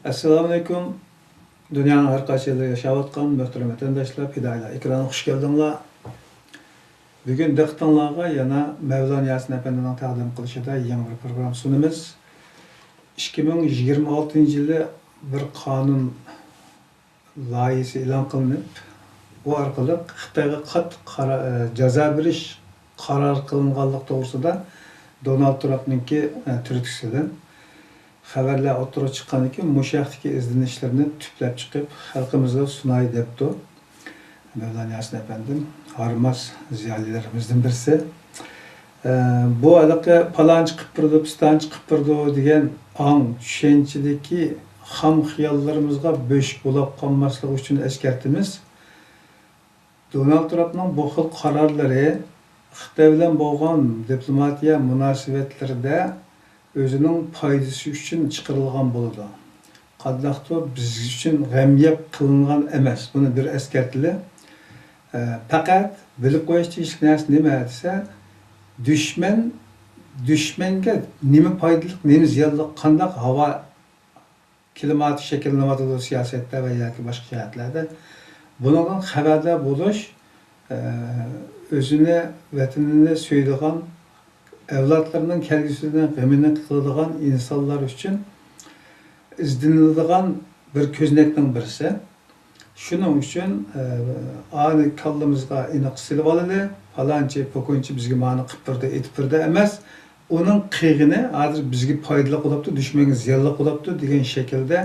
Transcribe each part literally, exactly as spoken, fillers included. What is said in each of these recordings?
ئەسسالامۇئەلەيكۇم. دۇنيانىڭ ھەر قايسى يېرىدە ياشاۋاتقان مۆھتەرەم ۋەتەنداشلار، پىدائىيلار ئېكرانىغا خۇش كەلدىڭلار. بۈگۈن دىققىتىڭلارغا يەنە مەۋلان ياسىن ئەپەندىنىڭ تەقدىم قىلىشىدا يېڭى بىر پروگرامما سۇنىمىز. ئىككى مىڭ يىگىرمە ئالتىنچى يىلى بىر قانۇن لايىھىسى ئېلان قىلىنىپ، ئۇ ئارقىلىق خىتايغا قاتتىق قارا-، جازا بېرىش قارار قىلىنغانلىقى توغرىسىدا دونالد ترامپنىڭكى، ئە، تۈرتكىسى بىلەن خەۋەرلەر ئوتتۇرىغا چىققاندىن كېيىن، مۇشۇ ھەقتىكى ئىزدىنىشلىرىنى تۈپلەپ چىقىپ، خەلقىمىزگە سۇناي دەپتۇ. مەۋلان ياسىن ئەپەندىم، ھارماس زىيالىيلىرىمىزدىن بىرسى. ئە، بۇ ھېلىقى پالانچى قىلىپ بېرىدۇ، پىستانچى قىلىپ بېرىدۇ دېگەن ئاڭ، چۈشەنچىدىكى خام خىياللىرىمىزغا بۆشۈك بولاپ قالماسلىقى ئۈچۈن ئەسكەرتىمىز. دونالد ترامپنىڭ بۇ خىل قارارلىرى خىتاي بىلەن بولغان دىپلوماتىيە مۇناسىۋەتلىرىدە ئۆزىنىڭ پايدىسى ئۈچۈن چىقىرىلغان بولىدۇ. قانداقتۇر بىز ئۈچۈن غەم يەپ قىلىنغان ئەمەس. بۇنى بىر ئەسكەرتىلى. ئە، پەقەت بىلىپ قويۇش تېگىشلىك نەرسە نېمە دېسە، دۈشمەن، دۈشمەنگە نېمە پايدىلىق، نېمە زىيانلىق، قانداق ھاۋا كىلىماتى شەكىللىنىۋاتىدۇ سىياسەتتە ۋە ياكى باشقا جەھەتلەردە. بۇنىڭدىن خەۋەردار بولۇش، ئە، ئۆزىنى، ۋەتىنىنى سۆيىدىغان، ئەۋلادلىرىنىڭ كەلگۈسىنىڭ غېمىنى قىلىدىغان ئىنسانلار ئۈچۈن ئىزدىنىدىغان بىر كۆزنەكنىڭ بىرسى. شۇنىڭ ئۈچۈن، ئە، ئانى كاللىمىزغا ئېنىق سېلىۋالىلى، پالانچى، پوكۇنچى بىزگە مانى قىلىپ بېرىدۇ، ئېتىپ بېرىدۇ ئەمەس، ئۇنىڭ قىلغىنى ھازىر بىزگە پايدىلىق بولاپتۇ، دۈشمەنگە زىيانلىق بولاپتۇ دېگەن شەكىلدە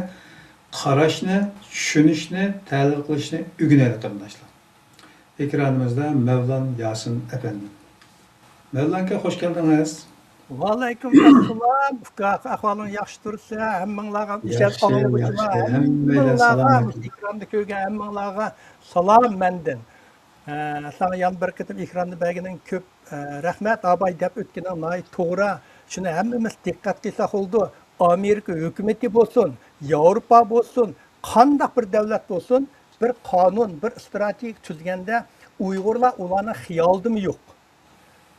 قاراشنى، چۈشىنىشنى، تەھلىل قىلىشنى ئۆگىنەيلى، قېرىنداشلار. ئېكرانىمىزدا مەۋلان ياسىن ئەپەندىم. مەۋلان ئاكا، خوش كەلدىڭىز. ۋەئەلەيكۇم ئەسسالام، ئۇكا، ئەھۋالىڭ ياخشى تۇرسا، ھەممىڭلارغا، ياخشى، ئاڭلىغۇچىلار، ياخشى. ھەممەيلەن ھەممىڭلارغا، سالامەتلىك. ئېكراندا كۆرگەن ھەممىڭلارغا سالام مەندىن. ئە، ساڭا يەنە بىر قېتىم ئېكراندا بەرگىنىڭ كۆپ، ئە، رەھمەت، ئاباي دەپ ئۆتكىنىڭ ناھايىتى توغرا. شۇنى ھەممىمىز دىققەت قىلساق بولىدۇ. ئامېرىكا ھۆكۈمىتى بولسۇن، ياۋروپا بولسۇن، قانداق بىر دەۋلەت بولسۇن، بىر قانۇن، بىر ئىستراتېگىيە تۈزگەندە ئۇيغۇرلار ئۇلارنىڭ خىيالىدىمۇ يوق.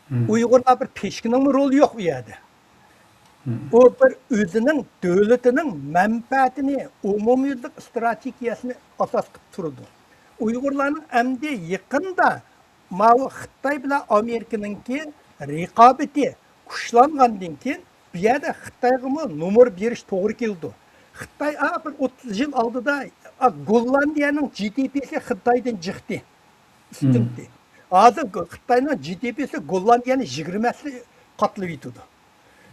مم. ئۇيغۇرلار بىر پىشكىنىڭمۇ رولى يوق ئۇ يەردە. مم. ئۇ بىر ئۆزىنىڭ دۆلىتىنىڭ مەنپەئەتىنى، ئومۇميۈزلۈك ئىستراتېگىيەسىنى ئاساس قىلىپ تۇرىدۇ. ئۇيغۇرلارنىڭ ئەمدى يېقىندا ماۋۇ خىتاي بىلەن ئامېرىكىنىڭكى رىقابىتى كۈچلەنگەندىن كېيىن، بۇ يەردە خىتايغىمۇ نومۇر بېرىش توغرا كېلىدۇ. خىتاي، ئا، بىر ئوتتۇز يىل ئالدىدا، ئا، گوللاندىيەنىڭ جى دى پىسى خىتايدىن جىقتى. ئۈستۈنتى. ھازىر خىتاينىڭ جى دى پىسى گوللاندىيەنى يىگىرمە ھەسسە قاتلىۋېتىدۇ.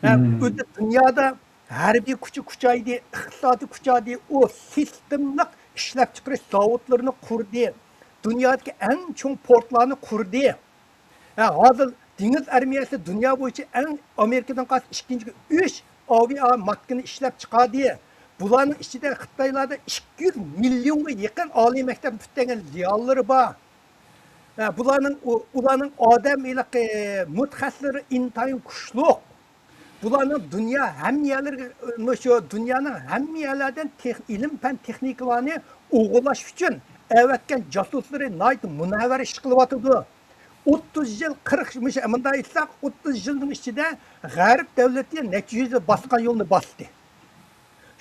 ھە، ئۆزى دۇنيادا ھەربىي كۈچى كۈچەيدى، ئىقتىسادى كۈچەيدى، ئۇ سىستېمىلىق ئىشلەپچىقىرىش زاۋۇتلىرىنى قۇردى، دۇنيادىكى ئەڭ چوڭ پورتلارنى قۇردى. ھە، ھازىر دېڭىز ئارمىيەسى دۇنيا بويىچە ئەڭ، ئامېرىكىدىن قالسا ئىككىنچى، ئۈچ ئاۋىئاماتكىنى ئىشلەپچىقاردى. بۇلارنىڭ ئىچىدە خىتايلاردا ئىككى يۈز مىليونغا يېقىن ئالىي مەكتەپنى پۈتتۈرگەن زىيالىيلىرى بار. ھە، بۇلارنىڭ، ئۇ-، ئۇلارنىڭ ئادەم ھېلىقى مۇتەخەسسىسلىرى ئىنتايىن كۈچلۈك. بۇلارنىڭ دۇنيا ھەممە يەرلىرىگە، مۇشۇ دۇنيانىڭ ھەممە يەرلەردىن تېخ-، ئىلىم-پەن تېخنىكىلارنى ئوغرىلاش ئۈچۈن ئەۋەتكەن جاسۇسلىرى ناھايىتى مۇنەۋۋەر ئىش قىلىۋاتىدۇ. ئوتتۇز يىل، قىرىق، مۇشۇ، مۇنداق ئېيتساق، ئوتتۇز يىلنىڭ ئىچىدە غەرب دۆلىتى نەچچە يۈز يىل باسقان يولنى باستى.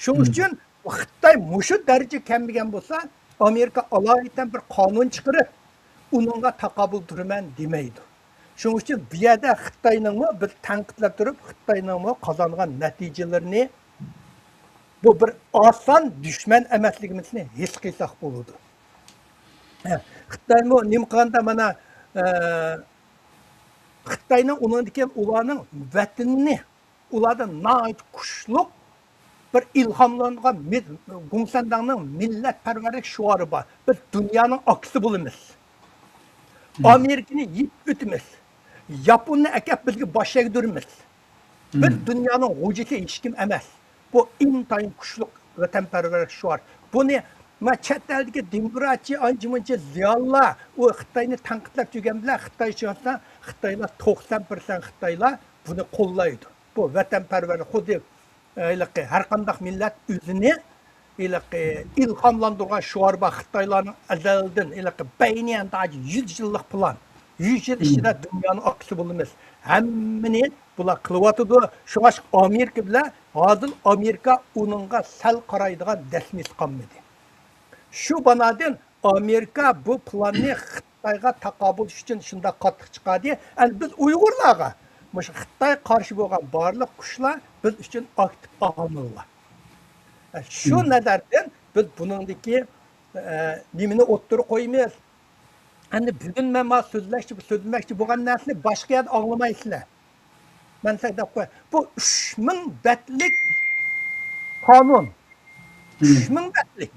شۇنىڭ ئۈچۈن خىتاي مۇشۇ دەرىجىگە كەلمىگەن بولسا، ئامېرىكا ئالايىتەن بىر قانۇن چىقىرىپ، ئۇنىڭغا تاقابىل تۇرىمەن دېمەيدۇ. شۇنىڭ ئۈچۈن بۇ يەردە خىتاينىڭمۇ بىز تەنقىدلەپ تۇرۇپ، خىتاينىڭمۇ قازانغان نەتىجىلىرىنى، بۇ بىر ئاسان دۈشمەن ئەمەسلىكىمىزنى ھېس قىلساق بولىدۇ. ھە، خىتايمۇ نېمە قىلغاندا مانا، ئە، خىتاينىڭ ئۇنىڭدىن كېيىن ئۇلارنىڭ ۋەتىنىنى، ئۇلاردا ناھايىتى كۈچلۈك بىر ئىلھاملانغان مىل-، گۇڭسەنداڭنىڭ مىللەتپەرۋەرلىك شوئارى بار. بىز دۇنيانىڭ ئاكىسى بولىمىز. ئامېرىكىنى يېپىپ ئۆتىمىز. ياپوننى ئەكەپ بىزگە باش ئەگدۈرىمىز. بىز دۇنيانىڭ غوجىسى ھېچكىم ئەمەس. بۇ ئىنتايىن كۈچلۈك ۋەتەنپەرۋەرلىك شوئار. بۇنى، ما، چەت ئەلدىكى دېموكراتچى، ئانچە-مۇنچە زىيالىيلار، ئۇ خىتاينى تەنقىدلەپ يۈرگەن بىلەن خىتاي چىقسا، خىتايلار، توقسان پىرسەنت خىتايلار بۇنى قوللايدۇ. بۇ ۋەتەنپەرۋەرلىك، خۇددى، ئە، ھېلىقى ھەر قانداق مىللەت ئۆزىنى ھېلىقى ئىلھاملاندۇرغان شوئار بار، خىتايلارنىڭ ئەزەلدىن ھېلىقى بەينىيەن تاجى يۈز يىللىق پىلان. يۈز يىل ئىچىدە دۇنيانى ئاققۇچى بولىمىز. ھەممىنى بۇلار قىلىۋاتىدۇ. شۇڭا ئامېرىكا بىلەن ھازىر ئامېرىكا ئۇنىڭغا سەل قارايدىغان دەسمىسى قالمىدى. شۇ بانادىن ئامېرىكا بۇ پىلاننى خىتايغا تاقابىل تۇرۇش ئۈچۈن شۇنداق قاتتىق چىقاردى. ئەمدى بىز ئۇيغۇرلارغا مۇشۇ خىتايغا قارشى بولغان بارلىق كۈچلەر بىز ئۈچۈن ئاكتىپ ئامىللار. شۇ نەزەردىن بىز بۇنىڭدىكى، ئە، نېمىنى ئوتتۇرىغا قويىمىز؟ ئەمدى بۈگۈن مەن مانا سۆزلەشكە، سۆزلىمەكچى بولغان نەرسىنى باشقا يەردە ئاڭلىمايسىلەر. مەن سىلەرگە دەپ قوياي. بۇ ئۈچ مىڭ بەتلىك قانۇن. ئۈچ مىڭ بەتلىك.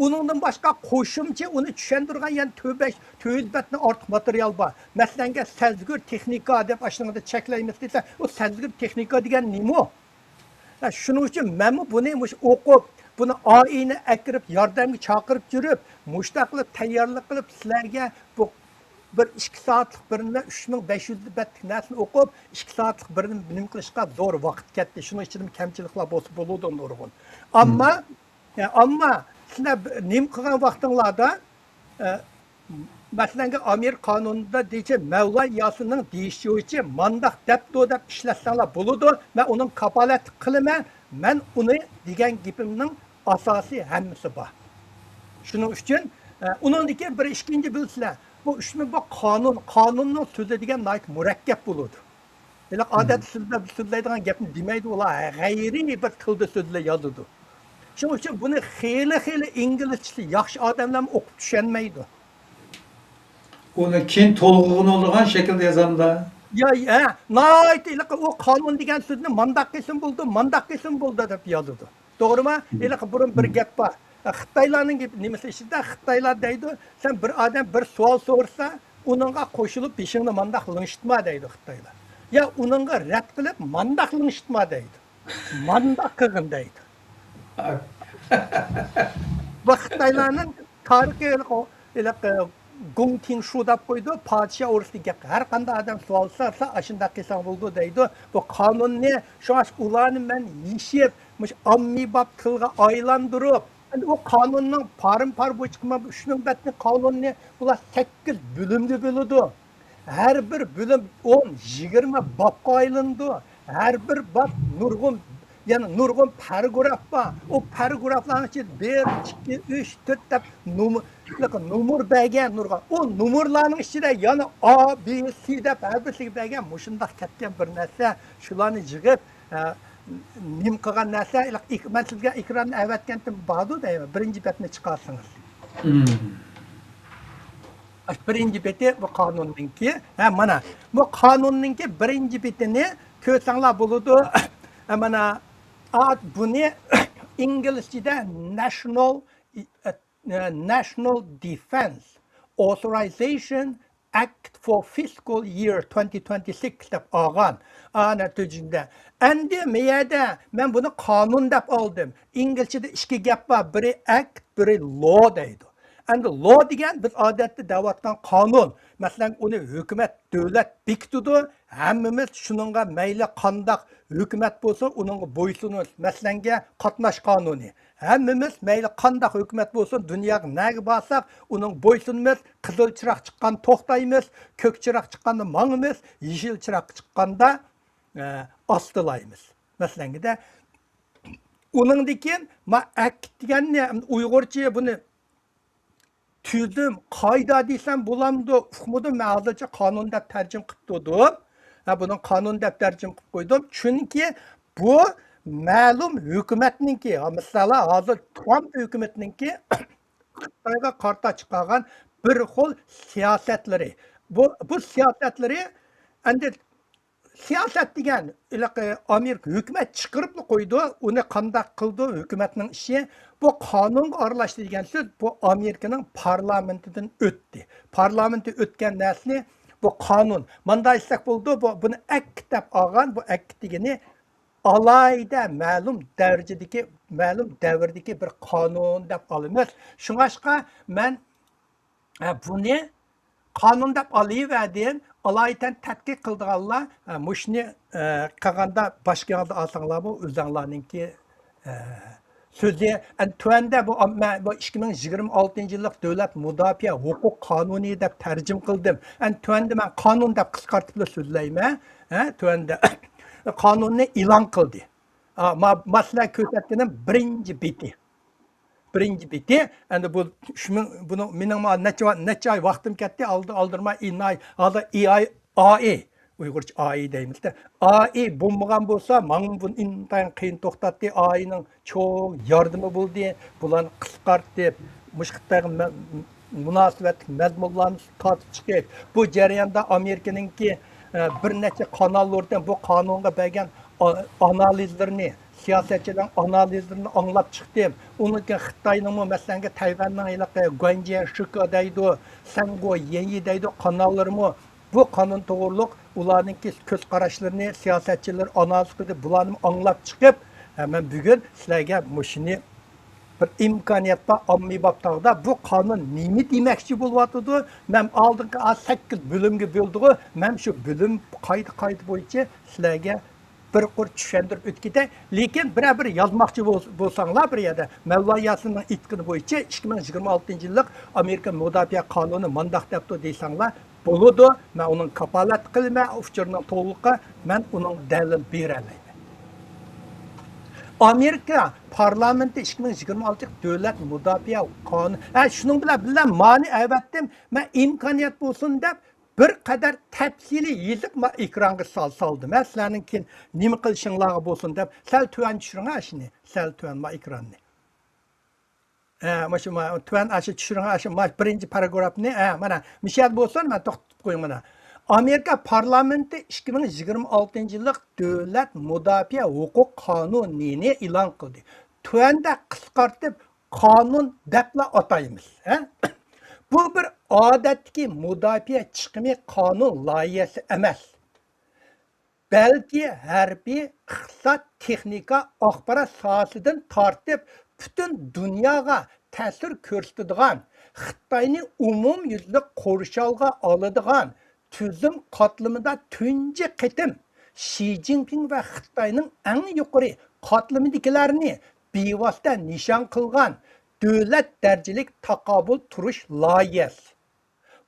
ئۇنىڭدىن باشقا قوشۇمچە ئۇنى چۈشەندۈرگەن يەنە تۆت بەش، تۆت يۈز بەتتىن ئارتۇق ماتېرىيال بار. مەسىلەنگە، سەزگۈر تېخنىكا دەپ ئاشۇنىڭدا چەكلەيمىز دېسە، ئۇ سەزگۈر تېخنىكا دېگەن نېمە؟ ھە، شۇنىڭ ئۈچۈن مەنمۇ بۇنى مۇشۇ ئوقۇپ، بۇنى ئائىلىنى ئەكىرىپ، ياردەمگە چاقىرىپ يۈرۈپ، مۇشۇنداق قىلىپ تەييارلىق قىلىپ، سىلەرگە بۇ بىر ئىككى سائەتلىك بىرنى، ئۈچ مىڭ بەش يۈز بەتلىك نەرسىنى ئوقۇپ، ئىككى سائەتلىك بىرنى نېمە قىلىشقا زور ۋاقىت كەتتى. شۇنىڭ ئىچىدىمۇ كەمچىلىكلەر بولسا بولىدۇ نۇرغۇن. ئەمما، ئە، ئەمما سىلەر نېمە قىلغان ۋاقتىڭلاردا، ئە، مەسىلەنگە، ئامېرىكا قانۇنىدا دېيىشى، مەۋلا ياسىننىڭ دېيىشى بويىچە مانداق دەپتۇ دەپ ئىشلەتسەڭلار بولىدۇ، مەن ئۇنىڭ كاپالەتلىك قىلىمەن، مەن ئۇنى دېگەن گېپىمنىڭ ئاساسى ھەممىسى بار. شۇنىڭ ئۈچۈن، ئە، ئۇنىڭدىن كېيىن بىر ئىككىنچى بىلسىلەر، بۇ ئۈچ مىڭ، بۇ قانۇن، قانۇننىڭ سۆزى دېگەن ناھايىتى مۇرەككەپ بولىدۇ. ھېلىقى ئادەتتە سۆزلەپ، سۆزلەيدىغان گەپنى دېمەيدۇ، ئۇلار غەيرىي بىر تىلدا سۆزلەپ يازىدۇ. شۇنىڭ ئۈچۈن بۇنى خېلى، خېلى ئىنگلىزچىسى ياخشى ئادەملەرمۇ ئوقۇپ چۈشەنمەيدۇ. ئۇنى كېيىن تولغىغىنى بولىدىغان شەكىلدە يازامدا؟ يا، يا، ناھايىتى ھېلىقى ئۇ قانۇن دېگەن سۆزنى مانداق قىلسىمۇ بولىدۇ، مانداق قىلسىمۇ بولىدۇ دەپ يازىدۇ. توغرىما؟ ھېلىقى بۇرۇن بىر گەپ بار. خىتايلارنىڭ گېپى، نېمىسى ئىچىدە خىتايلار دەيدۇ، سەن بىر ئادەم بىر سوئال سورىسا، ئۇنىڭغا قوشۇلۇپ بېشىڭنى مانداق لىڭشىتما دەيدۇ خىتايلار. يا ئۇنىڭغا رەت قىلىپ مانداق لىڭشىتما دەيدۇ. مانداق قىلغىن دەيدۇ. بۇ خىتايلارنىڭ تارىخىي ھېلىقى، ھېلىقى گۇڭ تىڭشۇ دەپ قويىدۇ، پادىشاھ ئورۇسلۇق گەپ. ھەر قانداق ئادەم سوئال سورىسا، ئاشۇنداق قىلساڭ بولىدۇ دەيدۇ. بۇ قانۇننى، شۇڭا ئۇلارنى مەن يېشىپ، مۇشۇ ئاممىباب تىلغا ئايلاندۇرۇپ، ئەمدى ئۇ قانۇننىڭ پارىم-پار بويىچە قىلما، ئۈچ مىڭ بەتلىك قانۇننى ئۇلار سەككىز بۆلۈمگە بۆلىدۇ. ھەر بىر بۆلۈم ئون، يىگىرمە بابقا ئايلىنىدۇ. ھەر بىر باب نۇرغۇن، يەنە نۇرغۇن پاراگراف بار. ئۇ پاراگرافلارنىڭ ئىچىدە بىر، ئىككى، ئۈچ، تۆت دەپ نومۇر، نومۇر بەرگەن نۇرغۇن. ئۇ نومۇرلارنىڭ ئىچىدە يەنە ئا، بى، سى دەپ ھەر بىرسىگە بەرگەن. مۇشۇنداق كەتكەن بىر نەرسە. شۇلارنى يىغىپ، ئە، نېمە قىلغان نەرسە، ئېلىق-، ئېك-، مەن سىزگە ئېكراننى ئەۋەتكەنتىم باردۇ دەيمەن، بىرىنچى بەتنى چىقارسىڭىز. ئاشۇ بىرىنچى بېتى بۇ قانۇننىڭكى. ھە، مانا، بۇ قانۇننىڭكى بىرىنچى بېتىنى كۆرسەڭلار بولىدۇ. ھە، مانا، ئا، بۇنى ئىنگلىزچىدە ناشنال، ئە، ناشنال دىفېنس ئوتھورايزېيشن ئەكت فور فىسكال يىر تۈۋەنتى تۈۋەنتى سىكس دەپ ئالغان. ئانا تۈجۈندە. ئەمدى مېيەدە مەن بۇنى قانۇن دەپ ئالدىم. ئىنگلىزچىدە ئىككى گەپ بار. بىرى ئەكت، بىرى لو دەيدۇ. ئەمدى لو دېگەن بىز ئادەتتە دەۋاتقان قانۇن. مەسىلەن، ئۇنى ھۆكۈمەت، دۆلەت بېكىتىدۇ. ھەممىمىز شۇنىڭغا مەيلى قانداق ھۆكۈمەت بولسۇن، ئۇنىڭغا بويسۇنىمىز. مەسىلەنگە، قاتناش قانۇنى. ھەممىمىز مەيلى قانداق ھۆكۈمەت بولسۇن، دۇنياغا نەگە بارساق، ئۇنىڭغا بويسۇنىمىز، قىزىل چىراغ چىققاندا توختايمىز، كۆك چىراغ چىققاندا ماڭىمىز، يېشىل چىراغ چىققاندا، ئە، ئاستىلايمىز. مەسىلەنگىدە، ئۇنىڭدىن كېيىن ما ئەكت دېگەننى ئۇيغۇرچە بۇنى تۈزۈم، قائىدە دېسەم بولامدۇ، ئۇقمىدىم، مەن ھازىرچە قانۇن دەپ تەرجىمە قىلىپ تۇردۇم. ھە، بۇنىڭ قانۇن دەپ تەرجىمە قىلىپ قويدۇم. چۈنكى بۇ مەلۇم ھۆكۈمەتنىڭكى، ھە، مىسالى ھازىر ترامپ ھۆكۈمىتىنىڭكى خىتايغا قارىتا چىقارغان بىر خىل سىياسەتلىرى. بۇ، بۇ سىياسەتلىرى ئەمدى سىياسەت دېگەن، ھېلىقى ئامېرىكا ھۆكۈمەت چىقىرىپلا قويىدۇ، ئۇنى قانداق قىلىدۇ، ھۆكۈمەتنىڭ ئىشى. بۇ قانۇنغا ئارىلاشتى دېگەن سۆز، بۇ ئامېرىكىنىڭ پارلامېنتىدىن ئۆتتى. پارلامېنتى ئۆتكەن نەرسىنى، بۇ قانۇن. ماندا ئېيتساق بولىدۇ، بۇ، بۇنى ئەكت دەپ ئالغان، بۇ ئەكت دېگىنى ئالاھىدە مەلۇم دەرىجىدىكى، مەلۇم دەۋردىكى بىر قانۇن دەپ ئالىمىز. شۇڭاشقا مەن ھە، بۇنى قانۇن دەپ ئالىۋەردىم. ئالايىتەن تەتقىق قىلىدىغانلار، ھە، مۇشۇنى، ئە، قىلغاندا باشقىڭىزدا ئالساڭلارمۇ ئۆزۈڭلارنىڭكى، ئە، سۆزى، ئەنە تۆۋەندە بۇ، مەن بۇ ئىككى مىڭ يىگىرمە ئالتىنچى يىللىق دۆلەت مۇداپىئە ھوقۇق قانۇنى دەپ تەرجىمە قىلدىم. ئەنە تۆۋەندە مەن قانۇن دەپ قىسقارتىپلا سۆزلەيمەن. ھە، تۆۋەندە قانۇننى ئېلان قىلدى. ئا، ما-، ما سىلەرگە كۆرسەتكىنىم بىرىنچى بېتى. بىرىنچى بېتى، ئەمدى بۇ ئۈچ مىڭ، بۇنىڭ مېنىڭ ما نەچچە، نەچچە ئاي ۋاقتىم كەتتى، ئالدى ئالدىرىماي، ئىناي، ھازىر ئېئاي، ئائى، ئۇيغۇرچە ئائى دەيمىز-دە. ئائى بولمىغان بولسا، ماڭا بۇنى ئىنتايىن قىيىن توختاتتى. ئائىنىڭ چوڭ ياردىمى بولدى. بۇلارنى قىسقارتىپ، مۇشۇ خىتايغا مە-، مۇناسىۋەتلىك مەزمۇنلارنى تارتىپ چىقىش. بۇ جەرياندا ئامېرىكىنىڭكى، ئە، بىر نەچچە قاناللىرىدىن بۇ قانۇنغا بەرگەن ئا-، ئانالىزلىرىنى، سىياسەتچىلەرنىڭ ئانالىزلىرىنى ئاڭلاپ چىقتىم. ئۇنىڭ كېيىن خىتاينىڭمۇ، مەسىلەنكى، تەيۋەننىڭ ھېلىقى گۇەنجيەن شىكې دەيدۇ، سەنگو يەنيى دەيدۇ، قاناللىرىمۇ بۇ قانۇن توغرۇلۇق ئۇلارنىڭكى كۆز قاراشلىرىنى، سىياسەتچىلەر ئانالىز قىلدى، بۇلارنى ئاڭلاپ چىقىپ، ھە، مەن بۈگۈن سىلەرگە مۇشۇنى بىر ئىمكانىيەت بار، ئاممىباب تاغدا بۇ قانۇن نېمە دېمەكچى بولۇۋاتىدۇ؟ مەن ئالدىنقى ئا سەككىز بۆلۈمگە بۆلدىغۇ، مەن شۇ بۆلۈم قايتا-قايتا بويىچە سىلەرگە بىر قۇر چۈشەندۈرۈپ ئۆتۈپ كېتەي. لېكىن بىرەر بىر يازماقچى بول-، بولساڭلار بىر يەردە، مەۋلا ياسىننىڭ ئېيتقىنى بويىچە ئىككى مىڭ يىگىرمە ئالتىنچى يىللىق ئامېرىكا مۇداپىئە قانۇنى مانداق دەپتۇ دېسەڭلار، بولىدۇ، مەن ئۇنىڭ كاپالەت قىلىمەن، ئۇچۇرنىڭ تولۇقى، مەن ئۇنىڭ دەلىل بېرەلەيمەن. ئامېرىكا پارلامېنتى ئىككى مىڭ يىگىرمە ئالتە دۆلەت مۇداپىئە قانۇنى، ھە، شۇنىڭ بىلەن بىللە مانى ئەۋەتتىم، مەن ئىمكانىيەت بولسۇن دەپ بىر قەدەر تەپسىلىي يېزىپ ما ئېكرانغا سال-، سالدىم. ھە، سىلەرنىڭ كېيىن نېمە قىلىشىڭلارغا بولسۇن دەپ، سەل تۆۋەن چۈشۈرۈڭ ھە شۇنى، سەل تۆۋەن ما ئېكراننى. ھە، مۇشۇ ما-، تۆۋەن ئاشۇ چۈشۈرۈڭ، ئاشۇ ما بىرىنچى پاراگرافنى، ھە، مانا، مۇشۇ يەردە بولسۇن، مەن توختىتىپ قويۇڭ مانا. ئامېرىكا پارلامېنتى ئىككى مىڭ يىگىرمە ئالتىنچى يىللىق دۆلەت مۇداپىئە ھوقۇق قانۇنىنى ئېلان قىلدى. تۆۋەندە قىسقارتىپ قانۇن دەپلا ئاتايمىز، ھە؟ بۇ بىر ئادەتتىكى مۇداپىئە چىقىمى قانۇن لايىھەسى ئەمەس. بەلكى ھەربىي، ئىقتىساد، تېخنىكا، ئاخبارات ساھەسىدىن تارتىپ پۈتۈن دۇنياغا تەسىر كۆرسىتىدىغان، خىتاينى ئومۇميۈزلۈك قورشاۋغا ئالىدىغان تۈزۈم قاتلىمىدا تۇنجى قېتىم شى جىنپىڭ ۋە خىتاينىڭ ئەڭ يۇقىرى قاتلىمىدىكىلەرنى بىۋاسىتە نىشان قىلغان دۆلەت دەرىجىلىك تاقابىل تۇرۇش لايىھەسى.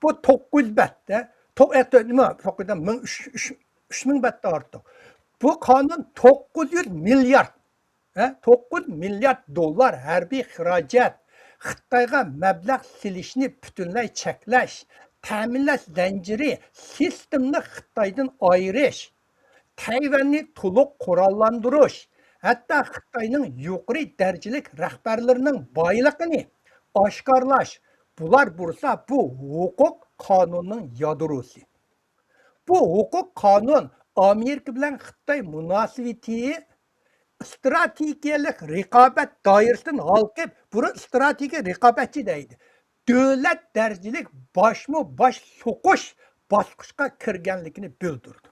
بۇ توققۇز يۈز بەتتە، تو-، ئە، تۆ-، نېمە، توققۇز يۈز، مىڭ ئۈچ، ئۈچ، ئۈچ مىڭ بەتتە ئارتۇق. بۇ قانۇن توققۇز يۈز مىليارد، ھە، توققۇز مىليارد دوللار ھەربىي خىراجەت، خىتايغا مەبلەغ سېلىشنى پۈتۈنلەي چەكلەش، تەمىنلەش زەنجىرى سىستېمىلىق خىتايدىن ئايرىش، تەيۋەننى تولۇق قوراللاندۇرۇش، ھەتتا خىتاينىڭ يۇقىرى دەرىجىلىك رەھبەرلىرىنىڭ بايلىقىنى ئاشكارىلاش، بۇلار بولسا بۇ ھوقۇق قانۇننىڭ يادروسى. بۇ ھوقۇق قانۇن ئامېرىكا بىلەن خىتاي مۇناسىۋىتى ئىستراتېگىيەلىك رىقابەت دائىرىسىدىن ھالقىپ، بۇنى ئىستراتېگىيە رىقابەتچى دەيدۇ. دۆلەت دەرىجىلىك باشمۇ باش سوقۇش باسقۇچقا كىرگەنلىكىنى بىلدۈردى.